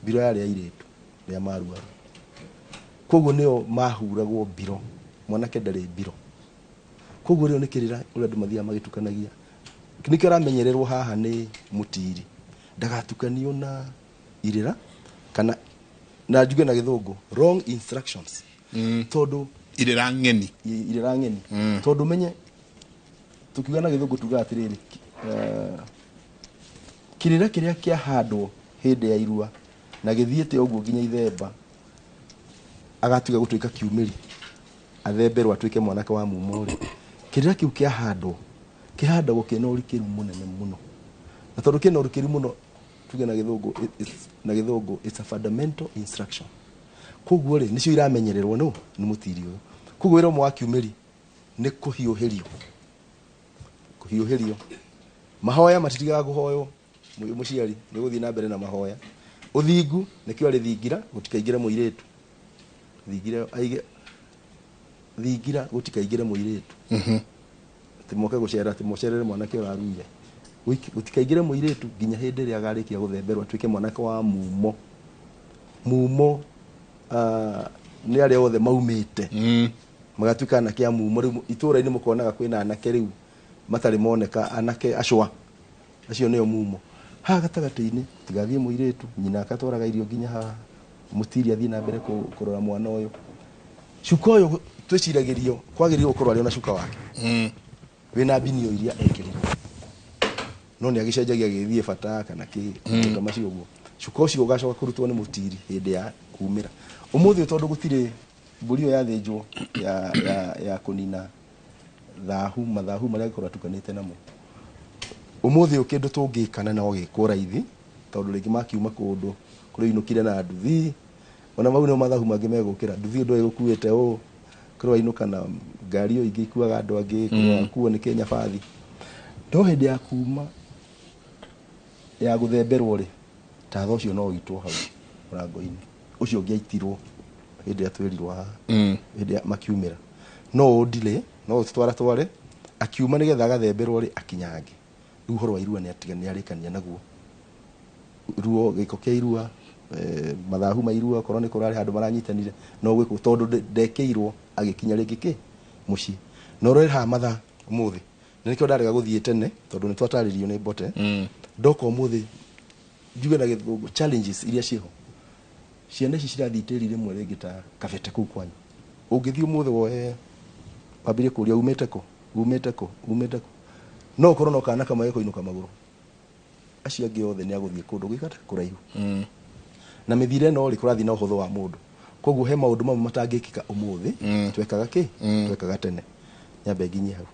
mbiro yarĩ airĩtu rĩa maruaga, koguo nĩo mahuragwo mbiro, mwanake ndarĩ mbiro. Koguo rĩo nĩ kĩrĩra ũrĩa andũ mathiaga magĩtukanagia, nĩkĩo aramenyererwo haha nĩ mũtiri ndagatukanio na irĩra kana na njuge na gĩthũngũ wrong instructions, tondũ irĩra ng'eni. Irĩra ng'eni, tondũ menye tukiuga na gĩthũngũ tugaga atĩrĩrĩ, kĩrĩra kĩrĩa kĩahandwo hĩndĩ ya irua na gĩthiĩte ũguo nginya ithemba agatuĩka gũtuĩka kiumĩri athemberwo atuĩke mwanake wa mumo rĩ, kĩrĩra kĩu kĩahandwo kĩhandagwo kĩna ũrikĩru mũnene mũno, na tondũ kĩna ũrikĩru mũno tuge na gĩthũngũ na gĩthũngũ it's a fundamental instruction. Koguo rĩ, nĩcio iramenyererwo no nĩ mũtiri ũyũ. Koguo wĩra ũmwe wa kiumĩri nĩ kũhiũhĩrio, kũhiũhĩrio mahoya matitigaga kũhoywo, mũciari nĩ gũthiĩ na mbere na mahoya. Ũthingu nĩkĩo arĩ thingira gũtikaingĩre mũirĩtu, thingira aige thingira gũtikaingĩre mũirĩtu, atĩ moke gũcera, atĩ mocerere mwanake ũraruire. Gũtikaingĩre mũirĩtu nginya hĩndĩ ĩrĩa agarĩkia gũthemberwo atuĩke mwanake wa mumo. Mumo nĩ arĩa othe maumĩte magatuĩka anake a mumo. Rĩu itũũra-inĩ mũkonaga kwĩna anake rĩu matarĩ moneka, anake acũa acio nĩo mumo. Haha gatagatĩ-inĩ tigathiĩ mũirĩtu, nyina akatwaraga irio nginya haha, mũtiri athiĩ na mbere kũrora mwana ũyũ. Cuka ũyũ twĩciragĩrio kwagĩrĩirwo gũkorwo arĩ ona cuka wake wĩna mbinio iria ekĩrirwo, no nĩ agĩcenjagia agĩthiĩ bata kana kĩ maũndũ macio ũguo. Cuka ũcio ũgacoka kũrutwo nĩ mũtiri hĩndĩ ya kumĩra. Ũmũthĩ ũyũ tondũ gũtirĩ mbũri ĩyo yathĩnjwo ya kũnina thahu, mathahu marĩa angĩkorwo atukanĩte namo. Ũmũthĩ ũyũ kĩndũ tũngĩka na no gĩkwo raithi, tondũ rĩngĩ makiuma kũndũ kũrĩa inũkire na nduthi, ona mau nĩmo mathahu mangĩ megũkĩra. Nduthi ĩyo ndũĩ gũkuĩte ũũ, kũrĩ wainũka na ngari ĩyo ingĩ ikuaga andũ angĩ, kũrĩ wakuo nĩ Kenya bathi. No hĩndĩ ya kuma ya gũthemberwo rĩ, tatha ũcio no ũitwo hau mũrango-inĩ, ũcio ũngĩaitirwo hĩndĩ ĩrĩa twerirwo haha, hĩndĩ ya makiumĩra, no ũndile, no ũtwaratware akiuma nĩgetha agathemberwo rĩ, akinyange. Rĩu ũhoro wa irua nĩ atiga nĩ arĩkania naguo, ruo gĩko kĩa irua, mathahu ma irua, okorwo nĩ kũrarĩ handũ maranyitanire no gwĩkwo, tondũ ndekĩirwo agĩkinya rĩngĩ kĩ mũciĩ. Na ũrore haha mathaa ũmũthĩ, na nĩkĩo ndarega gũthiĩ tene tondũ nĩ twatarĩrio nĩ Mbote. Ndoka ũmũthĩ njuge na gĩthũngũ challenges iria ciĩho, ciana ici cirathiĩ tĩri rĩmwe rĩngĩ ta kabete kũu kwanyu. Ũngĩthiĩ ũmũthĩ woe wambĩrĩrie kũria umĩte kũ, umĩte kũ, umĩte kũ, no ũkorwo no kana kamwe gekũinũka magũrũ, acio angĩ othe nĩ agũthiĩ kũndũ gwĩkata kũraihu. Na mĩthiĩre ĩno rĩ, kũrathiĩ na ũhũthũ wa mũndũ, koguo he maũndũ mamwe matangĩkĩka ũmũthĩ twekaga kĩ twekaga tene. Nyambe nginyie hau.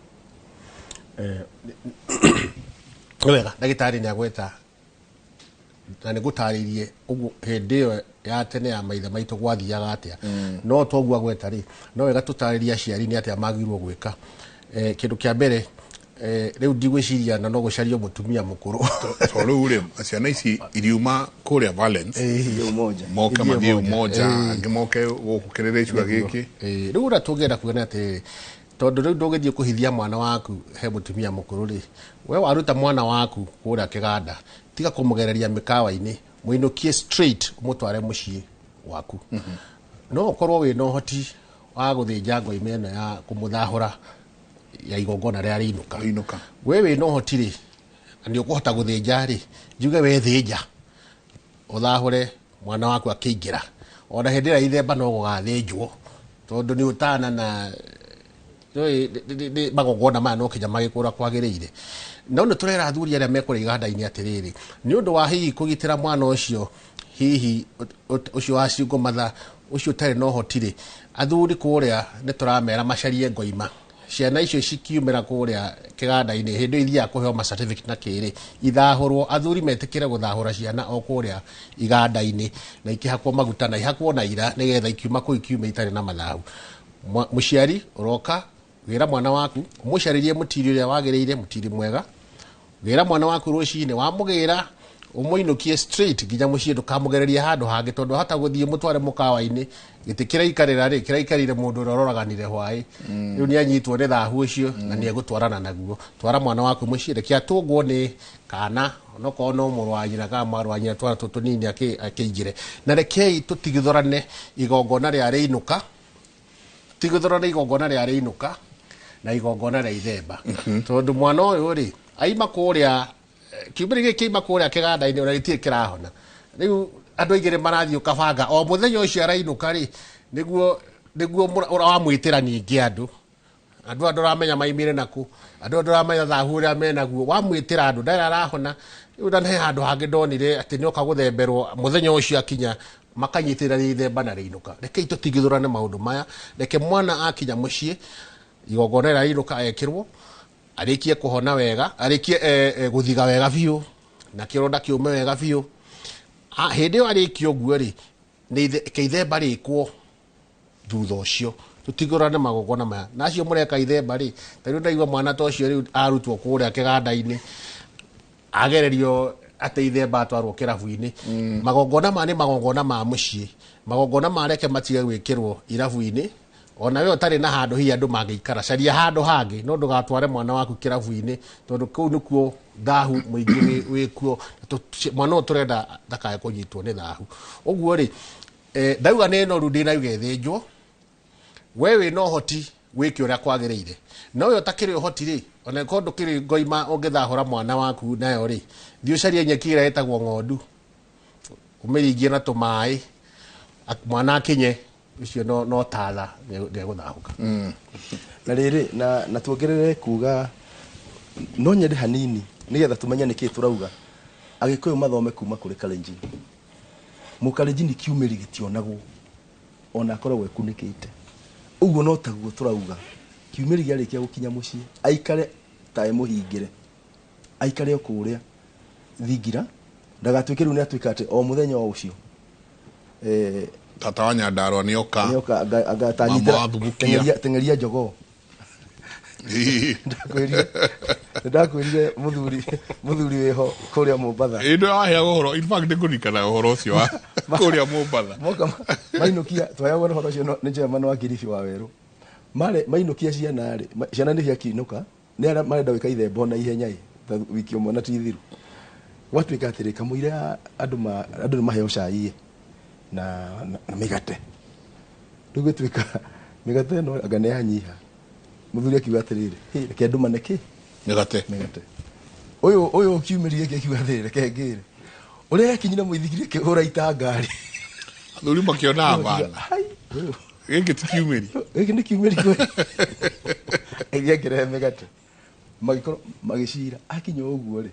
Nĩ wega ndagĩtarĩ nĩ agweta na nĩ ngũtarĩirie ũguo hĩndĩ ĩyo ya tene ya maithe maitũ gwathiaga atĩa, no toguo agweta rĩ, no wega tũtarĩrie aciari nĩ atĩa magĩrĩirwo gwĩka. Kĩndũ kĩa mbere, rĩu ndigwĩciria na no gũcario mũtumia mũkũrũ. To rĩu rĩ, ciana ici iriuma kũrĩa Valence Ithiĩ Umoja. Moke Ithiĩ mathiĩ Umoja. Umoja, angĩ moke gũkũ kĩrĩra icua gĩkĩ. Rĩu ũrĩa tũngĩenda kuga nĩ atĩrĩrĩ, tondũ rĩu ndũngĩthiĩ kũhithia mwana waku he mũtumia mũkũrũ rĩ, we waruta mwana waku kũrĩa kĩganda, tiga kũmũgereria mĩkawa-inĩ, mũinũkie straight ũmũtware mũciĩ waku. No ũkorwo wĩna ũhoti wa gũthĩnja ngoima ĩno ya kũmũthahũra ya igongona rĩa rĩinũka. Rĩinũka. We wĩna ũhoti rĩ, na nĩ ũkũhota gũthĩnja rĩ, njuge we thĩnja ũthahũre mwana waku akĩingĩra, ona hĩndĩ ĩrĩa ithemba no gũgathĩnjwo, tondũ nĩ ũtana na nĩ magongona maya no kinya magĩkũra kwagĩrĩire. No nĩ tũrera athuri arĩa mekũrĩa iganda-inĩ atĩrĩrĩ, nĩ ũndũ wa hihi kũgitĩra mwana ũcio, hihi ũcio wa single mother ũcio ũtarĩ na ũhoti rĩ, athuri kũrĩa nĩ tũramera macarie ngoima. Ciana icio cikiumĩra kũrĩa kĩganda-inĩ hĩndĩ ĩyo ithiaga kũheo ma certificate na kĩrĩ ithahũrwo, athuri metĩkĩre gũthahũra ciana o kũrĩa iganda-inĩ na ikĩhakwo maguta na ihakwo na ira nĩgetha ikiuma kũu ikiume itarĩ na mathahu. Mũciari ũroka wĩra mwana waku ũmũcarĩrie mũtiri ũrĩa wagĩrĩire, mũtiri mwega, wĩra mwana waku rũcinĩ, wamũgĩra Ũmũinũkie straight nginya mũciĩ, ndũkamũgererie handũ hangĩ, tondũ hata gũthiĩ mũtware mũkawa-inĩ, gĩtĩ kĩraikarĩra rĩ, kĩraikarĩire mũndũ ũrĩa ũroraganire hwaĩ. Rĩu nĩ anyitwo nĩ thahu ũcio na nĩ egũtwarana naguo. Twara mwana waku mũciĩ, reke atũngwo nĩ kana onokorwo no mũrũ wa nyina kana mwarĩ wa nyina, twana tũtũ tũnini akĩingĩre. Na rekei tũtigithũrane igongona rĩa rĩinũka, tigithũrane igongona rĩa rĩinũka na igongona rĩa ithemba, tondũ mwana ũyũ rĩ aima kũrĩa kiumĩri gĩkĩ kĩima kũrĩa kĩganda-inĩ, ona gĩtirĩ kĩrahona. Rĩu andũ aingĩ nĩ marathiĩ ũkabanga o mũthenya ũcio arainũka rĩ, nĩguo wamwĩtĩra ningĩ andũ andũ ũramenya maimire naku, andũ ũramenya thahu ũrĩa menaguo, wamwĩtĩra andũ ndarĩ arahona. Rĩu na he handũ hangĩ ndonire atĩ nĩoka gũthemberwo mũthenya ũcio akinya makanyitĩrĩra rĩithemba na rĩinũka. Rekei tũtigithũrane maũndũ maya, reke mwana akinya mũciĩ igongona rĩa rĩinũka ekĩrwo, arĩkie kũhona wega, arĩkie gũthiga wega biũ na kĩronda kĩũme wega biũ. Hĩndĩ ĩyo arĩkia ũguo rĩ, nĩ ithemba rĩkwo thutha ũcio. Tũtigũrane magongona maya. Na acio mũreka ithemba rĩ, ta rĩu ndaigua mwana ta ũcio rĩu arutwo kũrĩa kĩganda-inĩ, agererio atĩ ithemba atwarwo kĩrabu-inĩ. Magongona maya nĩ magongona ma mũciĩ, magongona ma reke matige gwĩkĩrwo irabu-inĩ. Ona we ũtarĩ na handũ hihi andũ mangĩikara, caria handũ hangĩ, no ndũgatware mwana waku kĩrabu-inĩ, tondũ kũu nĩkuo thahu mũingĩ wĩkuo. Mwana ũyũ tũrenda ndakae kũnyitwo nĩ thahu. Ũguo rĩ, ndauga nĩ noru, ndinauga ĩthĩnjwo. We wĩna ũhoti wĩke ũrĩa kwagĩrĩire, no we ũtakĩrĩ ũhoti rĩ, ona korwo ndũkĩrĩ ngoima ũngĩthahũra mwana waku nayo rĩ, thiĩ ũcarie nyeki ĩrĩa ĩtagwo ng'ondu, ũmĩringie na tũmaĩ, mwana akinye ũcio no tatha nĩegũthahũka. Na rĩrĩ na tuongerere kuga no nyende hanini nigetha tumenye nĩkĩ tũrauga. Agĩkũyũ mathome kuma kũrĩ Kalenjin. Mũkalenjin kiumĩri gĩtionagwo ona akoragwo ekunĩkĩte. Ũguo no taguo tũrauga kiumĩri gĩarĩkia gũkinya mũciĩ aikare ta e mũhingĩre, aikare o kũrĩa thingira, ndagatuĩke rĩu nĩatuĩka atĩ o mũthenya o ũcio tata wa Nyandarua nĩoka, nĩoka mama wa Thubukia. Teng'eria jogoo. Ndakwĩrire mũthuri wĩho kũrĩa Mombatha. Ĩĩ, nĩ waheaga ũhoro. In fact, nĩngũririkana ũhoro ũcio wa kũrĩa Mombatha. Moka mainũkia, twaheagwo ũhoro ũcio nĩ chairman wa Kilifi wa Werũ. Mare mainũkia ciana rĩ, ciana nĩ ciakinũka, nĩ arĩa marenda gwĩka ithemba na ihenya ĩ, ta wiki ũmwe na ti thiru. Gwatuĩka atĩrĩ, kamũira andũ nĩ maheo cai ĩ, na mĩgate. Rĩu gwĩtuĩka mĩgate ĩno anga nĩ yanyiha. Mũthuri akiuga atĩrĩrĩ, hĩ, reke ndũmane kĩ? Mĩgate. Mĩgate. Ũyũ kiumĩri gĩkĩ akiuga atĩrĩrĩ, reke ngĩre. Ũrĩa yakinyire mũithikiri akĩhũra itangari. Athuri makĩona Akiuga, abana. Hai, ũyũ. Gĩkĩ ti kiumĩri. Gĩkĩ nĩ kiumĩri kweli. Agĩthiĩ akĩrehe mĩgate. Magĩkorwo magĩcira, akinya ũguo rĩ,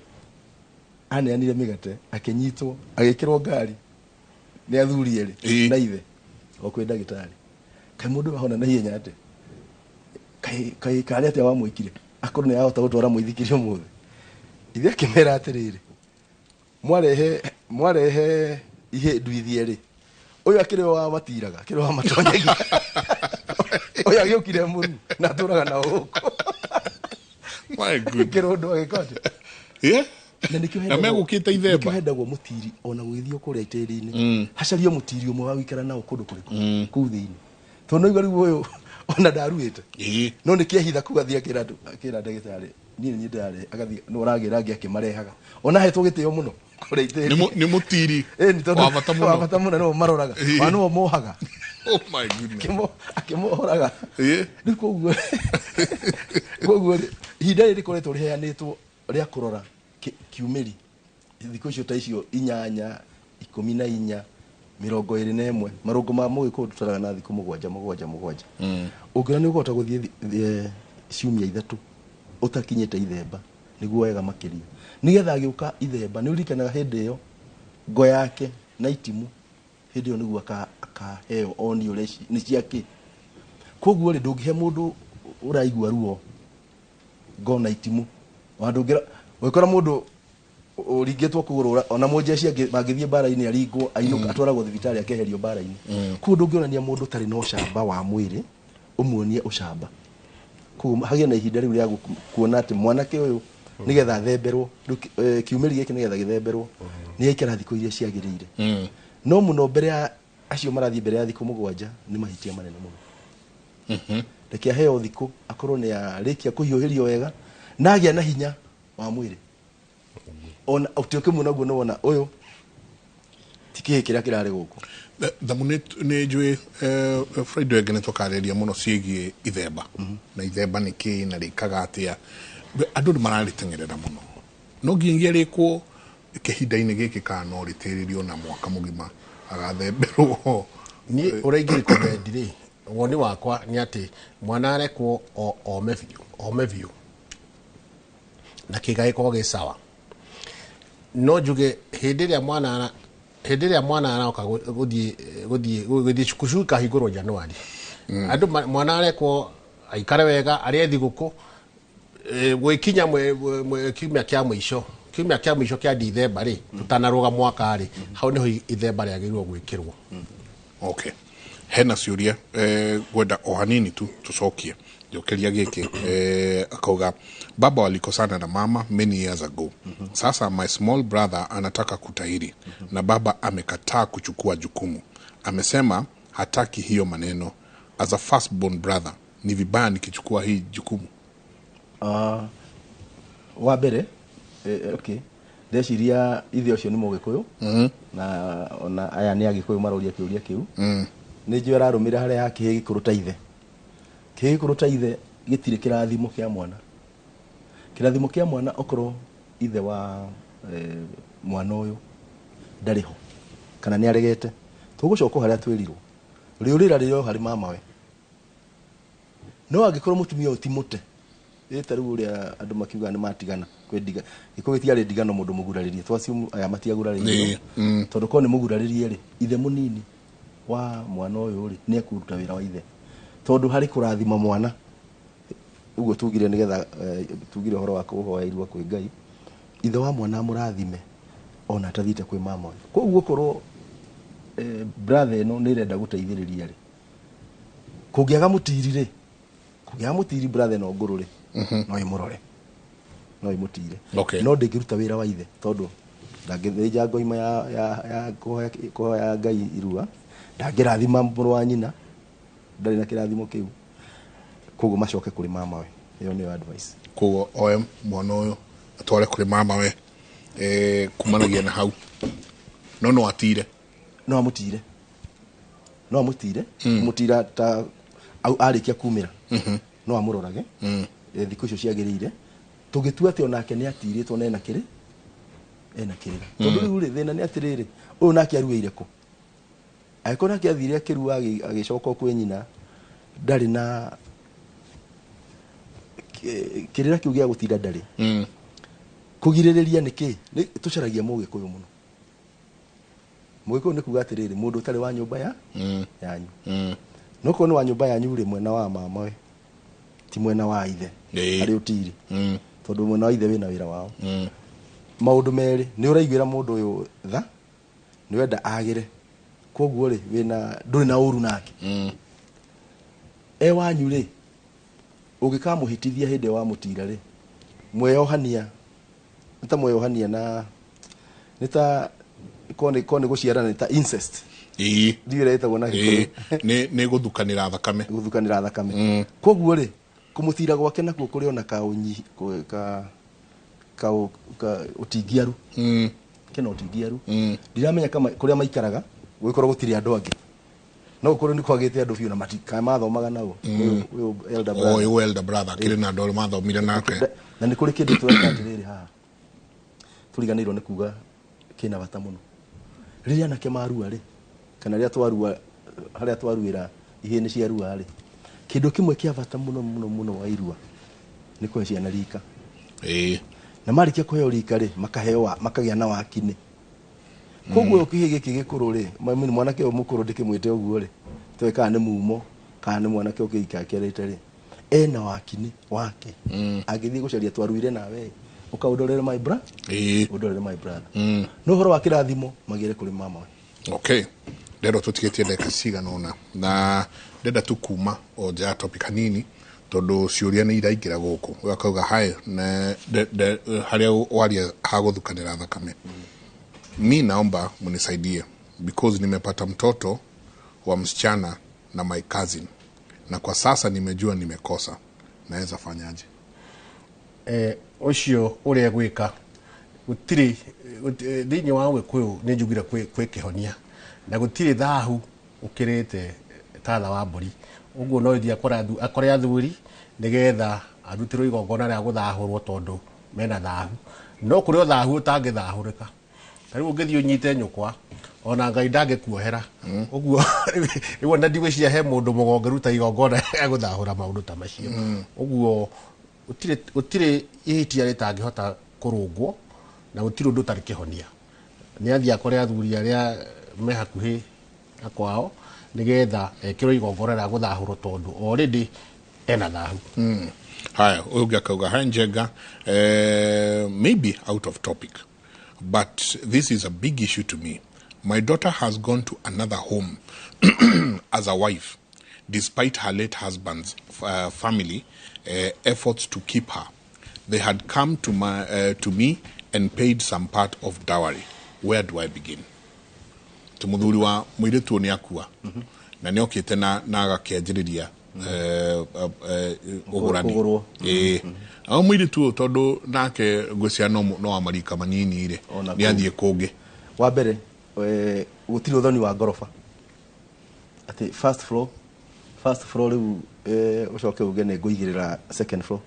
aneanire mĩgate, akĩnyitwo, agĩkĩrwo ngari nĩ athuri erĩ na ithe o kwĩ ndagĩtarĩ. Kaĩ mũndũ ahona na ihenya atĩa? Kaĩ karĩ atĩa wamwĩkire? Akorwo nĩ ahota gũtwara mũithikiri ũmũthĩ. Ithe akĩmera atĩrĩrĩ, mwarehe ihe nduithie rĩ, ũyũ akĩrĩ wa matiraga, akĩrĩ wa matonyagia. Ũyũ agĩũkire mũru na atũraga na gũkũ. My goodness. Kĩrũndũ agĩka atĩa? Yeah? Na nĩkĩo Na hendagwo megũkĩte ithemba. Nĩkĩo hendagwo mũtiri ona gũgĩthiĩ kũrĩa itĩri-inĩ. Hacario mũtiri ũmwe wa gũikara nao kũndũ kũrĩkũ? Kũu thĩinĩ. Tondũ no igua rĩu ũyũ ona ndaruĩte. No nĩ kĩahitha kũu athiĩ akĩra andũ, akĩra ndagĩtarĩ, niĩ nĩ niĩ ndĩrarĩ, agathiĩ, nũ ũragĩra angĩ akĩmarehaga. Ona ahetwo gĩtĩo mũno kũrĩa itĩri. Nĩ mũtiri Ĩĩ, nĩ tondũ wa bata mũno. Wa bata mũno, nĩwe maroraga. Wa nĩwe mohaga. Oh my goodness. Akĩmohoraga. Rĩu koguo rĩ, ihinda rĩrĩ rĩkoretwo rĩheanĩtwo rĩa kũrora kiumĩri. Thikũ icio ta icio 8, 14, 21, marũngo ma mũgĩkũyũ tũtaraga na thikũ mũgwanja, mũgwanja, mũgwanja. Ũngĩona nĩ ũkũhota gũthiĩ ciumia 3 ũtakinyĩte ithemba, nĩguo wega makĩria. Nĩgetha agĩũka ithemba, nĩ ũririkanaga hĩndĩ ĩyo ngo yake na itimũ, hĩndĩ ĩyo nĩguo akaheo onio ũrĩa nĩ ciakĩ. Koguo rĩ, ndũngĩhe mũndũ ũraigua ruo ngo na itimũ. Ona ndũngĩra, ũngĩkora mũndũ ũringĩtwo kũgũrũ, ona mũnjeshi mangĩthiĩ mbara-inĩ aringwo, ainũka, atwaragwo thibitarĩ akeherio mbara-inĩ. Koguo ndũngĩonania mũndũ ũtarĩ na ũcamba wa mwĩrĩ, ũmuonie ũcamba. Koguo hagĩe na ihinda rĩu rĩa kuona atĩ mwanake ũyũ Nĩgetha athemberwo rĩu kiumĩri gĩkĩ, nĩgetha gĩthemberwo nĩ aikara thikũ iria ciagĩrĩire. No mũno mbere ya acio marathiĩ mbere ya thikũ 7 nĩ mahĩtia manene mũno. Reke aheo thikũ akorwo nĩ arĩkia kũhiũhĩrio wega na agĩa na hinya wa mwĩrĩ. Ona ũtĩ ũkĩmuona ũguo nĩ wona ũyũ ti kĩhĩ kĩrĩa kĩrarĩ gũkũ. Thamu nĩ njũĩ Friday ĩngĩ nĩ tũkarĩria mũno ciĩgiĩ ithemba na ithemba nĩ kĩ na rĩkaga atĩa. Andũ nĩ mararĩteng'erera mũno, no nginyagia rĩkwo kĩhinda-inĩ gĩkĩ kana no rĩtĩrĩrio na mwaka mũgima agathemberwo? Niĩ ũrĩa ingĩ rĩ, woni wakwa nĩ atĩ mwana arekwo ome biũ, ome biũ na kĩga gĩkorwo gĩ sawa. No njuge hĩndĩ ĩrĩa mwana aroka gũthiĩ cukuru ikahingũrwo Januari, andũ mwana arekwo aikare wega arĩe thigũkũ, gwĩkinya kiumia kĩa mũico kĩa Dithemba rĩ, tũtanarũga mwaka rĩ, hau nĩho ithemba rĩagĩrĩirwo gwĩkĩrwo. Okay, hena ciũria ngwenda o hanini tu tucokie. Njokeria gĩkĩ, akauga baba walikosana na mama many years ago. Sasa my small brother anataka kutahiri na baba amekataa kuchukua jukumu, amesema hataki hiyo maneno. As a firstborn brother, ni vibaya nikichukua hii jukumu? Wa mbere, okay, ndeciria ithe ũcio nĩ Mũgĩkũyũ na ona aya nĩ Agĩkũyũ maroria kĩũria kĩu. Nĩ njũĩ ararũmĩrĩra harĩa ha kĩhĩ gĩkũrũ ta ithe. Kĩhĩ gĩkũrũ ta ithe gĩtirĩ kĩrathimo kĩa mwana. Kĩrathimo kĩa mwana, okorwo ithe wa mwana ũyũ ndarĩ ho kana nĩ aregete, tũgũcoka harĩa twĩrirwo rĩũrĩra rĩrĩ o harĩ mamawe. No angĩkorwo mũtumia ũyũ ti mũte ĩta rĩu ũrĩa andũ makiugaga nĩ matigana kwĩ ndiga gĩkũ gĩtiarĩ ndigano, mũndũ mũgurarĩrie twaciu aya matiagurarĩirio. Tondũ korwo nĩ mũgurarĩrie rĩ, ithe mũnini wa mwana ũyũ rĩ, nĩ ekũruta wĩra wa ithe, tondũ harĩ kũrathima mwana ũguo tugire nĩgetha tugire ũhoro wa kũhoya irua kwĩ Ngai, ithe wa mwana amũrathime ona atathiĩte kwĩ mama ũyũ. Koguo korwo brother ĩno nĩ ĩrenda gũteithĩrĩria rĩ, kũngĩaga mũtiri rĩ, kũngĩaga mũtiri brother ĩno ngũrũ rĩ, no ĩmũrore, no ĩmũtire. No ndĩngĩruta wĩra wa ithe tondũ ndangĩthĩnja ngoima ya kũhoya Ngai irua, ndangĩrathima mũrũ wa nyina, ndarĩ na kĩrathimo kĩu. Koguo macoke kũrĩ mamawe. Ĩyo nĩyo advice. Koguo oe mwana ũyũ atware kũrĩ mamawe, kumanagia na hau no atire. No amũtire, no amũtire. Kũmũtira ta arĩkia kumĩra no amũrorage thikũ icio ciagĩrĩire. Tũngĩtua atĩ onake nĩ atirĩtwo na ena kĩrĩ ena kĩrĩra, tondũ rĩu rĩ, thĩna nĩ atĩrĩrĩ, ũyũ nake aruĩire kũ? Angĩkorwo nake athire akĩrua agĩcoka kwĩ nyina, ndarĩ na kĩrĩra kĩu gĩa gũtinda ndarĩ. Kũgirĩrĩria nĩ kĩ? Nĩ tũcaragia Mũgĩkũyũ mũno. Mũgĩkũyũ nĩ kuga atĩrĩrĩ, mũndũ ũtarĩ wa nyũmba ya yanyu. No korwo nĩ wa nyũmba yanyu rĩ, mwena wa mamawe ti mwena wa ithe harĩ ũtiri, tondũ mwena wa ithe wĩna wĩra wao. Maũndũ merĩ nĩ ũraiguĩra mũndũ ũyũ tha, nĩ wenda agĩre, koguo rĩ, wĩna ndũrĩ na ũru nake. E wanyu rĩ, ũngĩkamũhĩtithia hĩndĩ ĩyo wamũtira rĩ, mweyohania nĩ ta mweyohania na nĩ ta korwo nĩ gũciarana, nĩ ta incest. Ndiũĩ ũrĩa ĩtagwo na Gĩkũyũ. Nĩ gũthukanĩra thakame. Gũthukanĩra thakame. Koguo rĩ, kũmũtira gwake nakuo kũrĩ ona ka ka ka ũtingiaru. Kena ũtingiaru. Ndiramenya kama kũrĩa maikaraga gũgĩkorwo gũtirĩ andũ angĩ, no gũkorwo nĩ kwagĩte andũ biũ na matika mathomaga nao ũyũ elder brother. Ũyũ elder brother akĩrĩ na andũ arĩa mathomire nake. Na nĩ kũrĩ kĩndũ tũreka atĩrĩrĩ haha tũriganĩirwo nĩ kuga kĩna bata mũno. Rĩrĩa anake marua rĩ, kana rĩrĩa twarua, harĩa twaruĩra ihĩĩ nĩ ciarua rĩ, kĩndũ kĩmwe kĩa bata mũno mũno mũno wa irua nĩ kũhe ciana rika. Na marĩkia kũheo rika rĩ, makaheo makagĩa na wakinĩ. Koguo kĩhĩ gĩkĩ gĩkũrũ rĩ, mwanake ũyũ mũkũrũ ndĩkĩmwĩte ũguo rĩ, tũĩ kana nĩ mumo kana nĩ mwanake ũkĩika akĩrĩte rĩ, ena wakinĩ wake. Angĩthiĩ gũcaria twaruire nawe, ũkaũndorere my bra ũndorere my brother. No ũhoro wa kĩrathimo magĩre kũrĩ mama we. Okay, ndero tũtigĩtie ndagĩka cigana ũna na ndenda tu kuma o nja ya topic hanini. Tondũ ciũria nĩ iraingĩra gũkũ. Ũyũ akauga hi harĩa waria hagũthukanĩra thakame. Mi naomba mnisaidie because nimepata mtoto wa msichana na my cousin, na kwa sasa nimejua nimekosa, naweza fanyaje? Ũcio ũrĩa gwĩka gũtirĩ thĩinĩ wa Gĩkũyũ nĩ njugire kwĩ kĩhonia na gũtirĩ thahu ũkĩrĩte tatha wa mbũri. Ũguo no ĩthiĩ akore athuri nĩgetha arutĩrwo igongona rĩa gũthahũrwo tondũ mena thahu. No kũrĩ o thahu ũtangĩthahũrĩka. Ta rĩu ũngĩthiĩ ũnyite nyũkwa ona Ngai ndangĩkuohera. Ũguo rĩu ona ndigwĩciria he mũndũ mũgongeru ta igongona rĩa gũthahũra maũndũ ta macio. Ũguo gũtirĩ ihĩtia rĩtangĩhota kũrũngwo na gũtirĩ ũndũ ũtarĩ kĩhonia. Nĩ athiĩ akore athuri arĩa me hakuhĩ na kwao nĩgetha ekĩrwo igongona rĩa gũthahũrwo tondũ already ena thahu. Haya, ũyũ ũngĩ akauga hi Njenga, maybe out of topic, but this is a big issue to me. My daughter has gone to another home as a wife, despite her late husband's family efforts to keep her. They had come to me and paid some part of dowry. Where do I begin? Tumuthuri wa mũirĩtu nĩ akua na nĩ okĩte na agakĩanjĩrĩria ũgũrani. Ao mũirĩtu ũyũ tondũ nake ngwĩciria no wa marika manini rĩ, nĩ athiĩ kũngĩ. Wa mbere gũtirĩ ũthoni wa ngoroba atĩ first floor rĩu ũcoke uge nĩ ngũigĩrĩra second floor.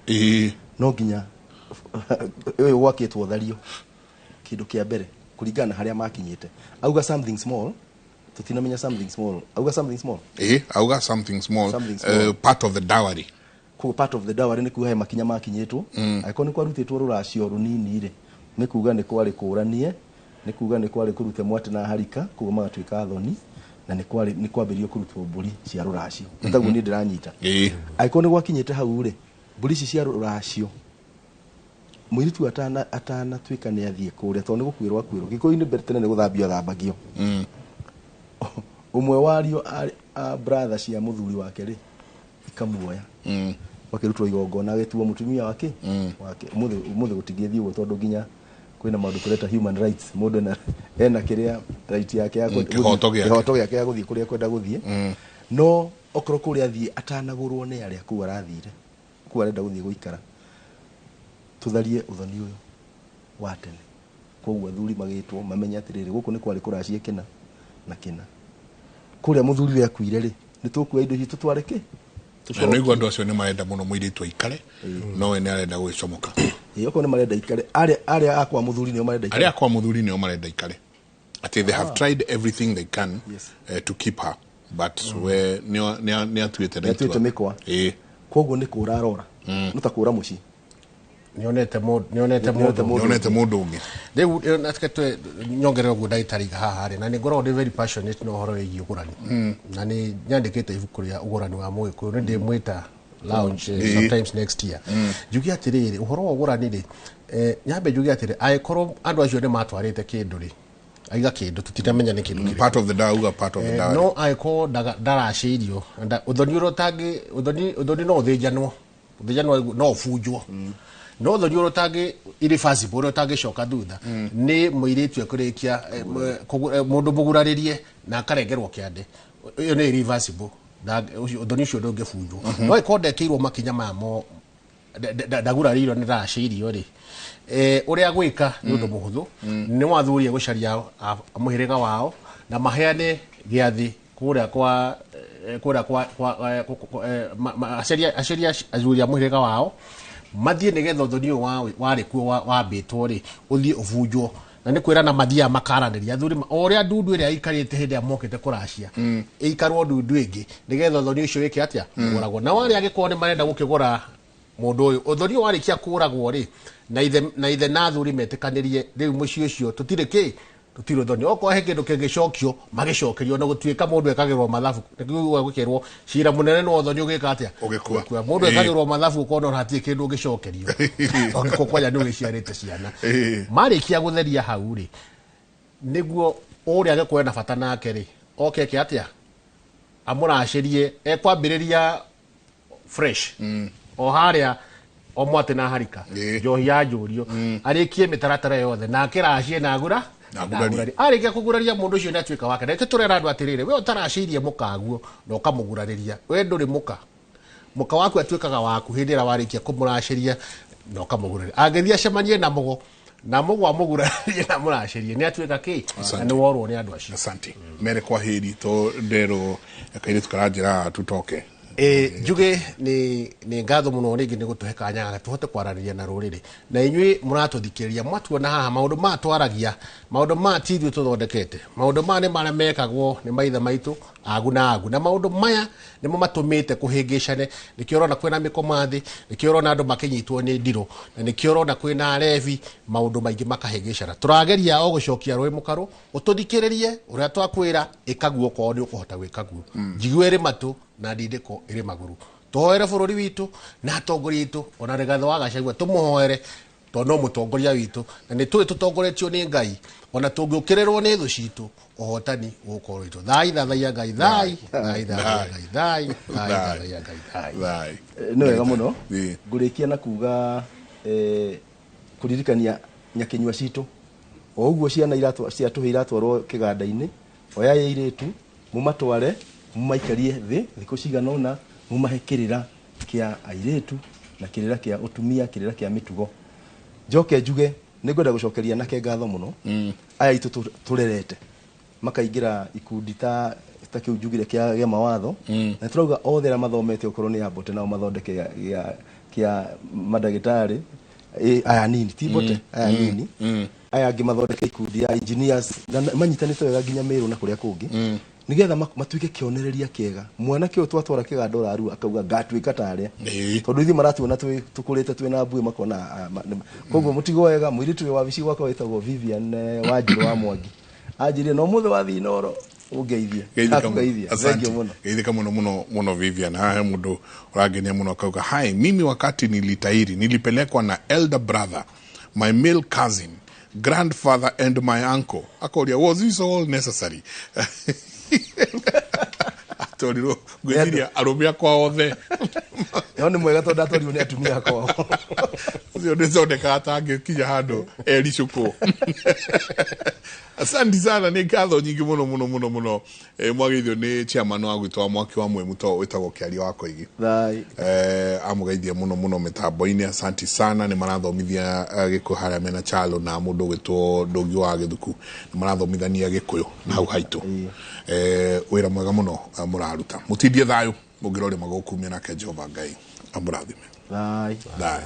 No nginya ũyũ gwakĩtwo thario kĩndũ kĩa mbere kũringana na harĩa makinyĩte. Auga something small, tutinamenya something small. Auga something small. Auga something small, something small. Part of the dowry. Koguo part of the dowry nĩ kuga he makinya makinyĩtwo. Angĩkorwo nĩ kwarutĩtwo rũracio rũnini rĩ, nĩ kuga nĩ kwarĩ kũranie, nĩ kuga nĩ kwarĩ kũrute mwatĩ na harika, koguo magatuĩka thoni, na nĩ kwarĩ nĩ kwambĩrĩrio kũrutwo mbũri cia rũracio. Taguo niĩ ndĩranyita. Angĩkorwo nĩ gwakinyĩte hau rĩ, mbũri ici cia rũracio mũirĩtu atanatuĩka nĩ athiĩ kũrĩa tondũ nĩ gũkuĩrwo akuĩrwo. Gĩkũyũ-inĩ mbere tene nĩ gũthambio athambagio. Ũmwe wario a brother cia mũthuri wake rĩ ikamuoya wakĩrutwo igongona agĩtuo mũtumia wake wake. Ũmũthĩ gũtingĩthiĩ ũguo tondũ nginya kwĩna maũndũ tũreta human rights, mũndũ ena kĩrĩa right yake ya kĩhoto gĩake ya gũthiĩ kũrĩa kwenda gũthiĩ. No okorwo kũrĩa athiĩ atanagũrwo nĩ arĩa kũu arathire, kũu arenda gũthiĩ gũikara, tũtharie ũthoni ũyũ wa tene. Koguo athuri magĩtwo mamenye atĩrĩrĩ, gũkũ nĩ kwarĩ kũracie kĩna na kĩna. Kũrĩa mũthuri ũrĩa akuire rĩ, nĩ tũkuoya indo ici tũtware kĩ? Na nĩguo andũ acio nĩ marenda mũno mũirĩtu aikare, no we nĩ arenda gwĩcomoka. Okorwo nĩ marenda aikare, arĩa akwa mũthuri nĩo marenda aikare. Arĩa akwa mũthuri nĩo marenda aikare. Atĩ they have tried everything they can to keep her, but we nĩ atuĩte na itua. Mĩkwa. Koguo nĩ kũra arora. No ta kũra mũciĩ. Nĩonete mũndũ ũngĩ. Rĩu natike nyongerere ũguo ndagĩtarĩ haha rĩ, na nĩ ngoragwo ndĩ very passionate na ũhoro wĩgiĩ ũgũrani. Na nĩ nyandĩkĩte ibuku rĩa ũgũrani wa Mũgĩkũyũ, nĩ ndĩmwĩta launch sometimes next year. Njuge atĩrĩrĩ, ũhoro wa ũgũrani rĩ, nyambe njuge atĩrĩ, angĩkorwo andũ acio nĩ matwarĩte kĩndũ rĩ, aiga kĩndũ tũtinamenya nĩ kĩndũ kĩrĩkũ. Part of the dowry, part of the dowry. No angĩkorwo ndaracĩirio, ũthoni ũrĩa ũtangĩ, ũthoni no ũthĩnjanwo, ũthĩnjanwo no ũbunjwo. No ũthoni ũrĩa ũtangĩ irreversible, ũrĩa ũtangĩcoka thutha, nĩ mũirĩtu ekũrĩkia mũndũ mũgurarĩrie na akarengerwo kĩande. Ĩyo nĩ irreversible. Ũthoni ũcio ndũngĩbunjwo. No ĩkorwo ndekĩirwo makinya maya mo ndagurarĩirio nĩ ndaracĩirio rĩ, ũrĩa gwĩka nĩ ũndũ mũhũthũ. Nĩ wathurie gũcaria mũhĩrĩga wao na maheane gĩathĩ kũrĩa kwa kũrĩa kwa acaria athuri a mũhĩrĩga wao mathiĩ nĩgetha ũthoni ũyũ warĩ kuo wambĩtwo rĩ ũthiĩ ũbunjwo. Na nĩ kwĩrana mathiaga makaranĩria athuri o ũrĩa ndundu ĩrĩa ĩikarĩte hĩndĩ ĩrĩa mokĩte kũracia ĩikarwo ndundu ĩngĩ nĩgetha ũthoni ũcio wĩke atĩa ũragwo. Na warĩa angĩkorwo nĩ marenda gũkĩgũra mũndũ ũyũ, ũthoni ũyũ warĩkia kũragwo rĩ, na ithe na athuri metĩkanĩrie rĩu mũciĩ ũcio tũtirĩ kĩ, tũtirĩ ũthoni. Okorwo he kĩndũ kĩngĩcokio magĩcokerio, na gũtuĩka mũndũ ekagĩrwo mathabu, nĩguo gũkĩrwo cira mũnene nĩ ũthoni ũgĩka atĩa ũgĩkua. Mũndũ ekagĩrwo mathabu ũkona ona hatirĩ kĩndũ ũngĩcokerio tondũ kwanja nĩ ũgĩciarĩte ciana. Marĩkia gũtheria hau rĩ, nĩguo ũrĩa angĩkorwo ena bata nake rĩ, oke eke atĩa, amũracĩrie, ekwambĩrĩria Fresh o harĩa o mwate na harika. Njohi ya njũrio arĩkie mĩtaratara yothe nake racie na agura Na agurarie. Arĩkia kũguraria mũndũ ũcio nĩ atuĩka wake. Na ithuĩ tũrera andũ atĩrĩrĩ, we ũtaracĩirie mũkaguo na ũkamũgurarĩria, we ndũrĩ mũka, mũka waku atuĩkaga waku hĩndĩ ĩrĩa warĩkia kũmũracĩria na ũkamũguraria. Angĩthiĩ acemanie na mũgo na mũgo amũgurarĩrie na mũracĩrie, nĩ atuĩka kĩ na nĩ worwo nĩ andũ acio. Asante mere kwa heri to ndero kairitu karanjĩra tutoke. Njuge nĩ ngatho mũno rĩngĩ nĩ gũtũhe kanya gaka tũhote kwaranĩria na rũrĩrĩ na inyuĩ mũratũthikĩrĩria mwatuona haha maũndũ maya twaragia, maũndũ maya ti ithuĩ tũthondekete, maũndũ maya nĩ marĩa mekagwo nĩ maithe maitũ agu na agu, na maũndũ maya nĩmo matũmĩte kũhĩngĩcane. Nĩkĩo ũrona kwĩna mĩkoma thĩ, nĩkĩo ũrona andũ makĩnyitwo nĩ ndirũ, na nĩkĩo ũrona kwĩna arebi, maũndũ maingĩ makahĩngĩcana. Tũrageria o gũcokia rũĩ mũkarũ, ũtũthikĩrĩrie ũrĩa twakwĩra, ĩkaguo okorwo nĩ ũkũhota gwĩka guo. Njigue ĩrĩ matũ na ndindĩko ĩrĩ magũrũ. Tũhoere bũrũri witũ na atongoria aitũ, ona Rigathĩ wa Gachagua tũmũhoere tondũ no mũtongoria witũ, na nĩ tũĩ tũtongoretio nĩ Ngai, ona tũngĩũkĩrĩrwo nĩ thũ citũ ũhotani ũgũkorwo witũ. Thai thathaiya Ngai, thai thai thathaiya Ngai, thai thai thathaiya Ngai, thai. Thai. Nĩ wega mũno. Ĩĩ. Ngũrĩkia na kuga kũririkania nyakinyua citũ o ũguo ciana cia tũhĩ iratwarwo kĩganda-inĩ, oyai airĩtu mũmatware mũmaikarie thĩ thikũ cigana ũna, mũmahe kĩrĩra kĩa airĩtu na kĩrĩra kĩa ũtumia, kĩrĩra kĩa mĩtugo. Njoke njuge nĩ ngwenda gũcokeria anake ngatho mũno. Aya aitũ tũrerete makaingĩra ikundi ta kĩu njugire kĩa mawatho. Na tũrauga othe arĩa mathomete okorwo nĩ ambote nao mathondeke kĩa mandagĩtarĩ, aya nini ti mbote, aya nini, aya angĩ mathondeke ikundi ya engineers na manyitanĩte wega nginya Meru na kũrĩa kũngĩ, nĩgetha matuĩke kĩonereria kĩega. Mwanake ũyũ twatwara kĩganda ũrarua akauga ngatuĩka ta arĩa, tondũ ithuĩ maratuona tũkũrĩte twĩna mbuĩ makona, koguo mũtigo wega. Mũirĩtu ũyũ wabici gwakwa wĩtagwo Vivian Wanjirũ wa Mwangi anjĩrire no mũthĩ wathiĩ Inooro ũngeithie. Akũgeithia. Thank you mũno. Geithĩka mũno mũno mũno Vivian. Haha he mũndũ ũrangenia mũno akauga, hi, mimi wakati nilitairi nilipelekwa na elder brother, my male cousin, grandfather and my uncle. Akoria, was this all necessary? Atwarirwo ngwĩciria arũme akwa othe. No nĩ mwega tondũ atwarirwo nĩ atumia akwa. Ũcio nĩ thondekaga ta angĩkinya handũ ericũkwo. Asante sana, nĩ ngatho nyingĩ mũno mũno mũno mũno. Mwageithio nĩ chairman wa gwitũ wa mwaki wa Mwĩmũ to wĩtagwo Kĩaria wa Koigi. Thai. Amũgeithia mũno mũno mĩtambo-inĩ, asante sana. Nĩ marathomithia Gĩkũyũ harĩa mena Chalo na mũndũ ũgwĩtwo Ndũngĩ wa Gĩthuku, nĩ marathomithania Gĩkũyũ na hau haitũ. Wĩra mwega mũno mũraruta. Mũtindie thayũ, mũngĩrore magũkumia nake Jehova Ngai amũrathime. Thai. Thai.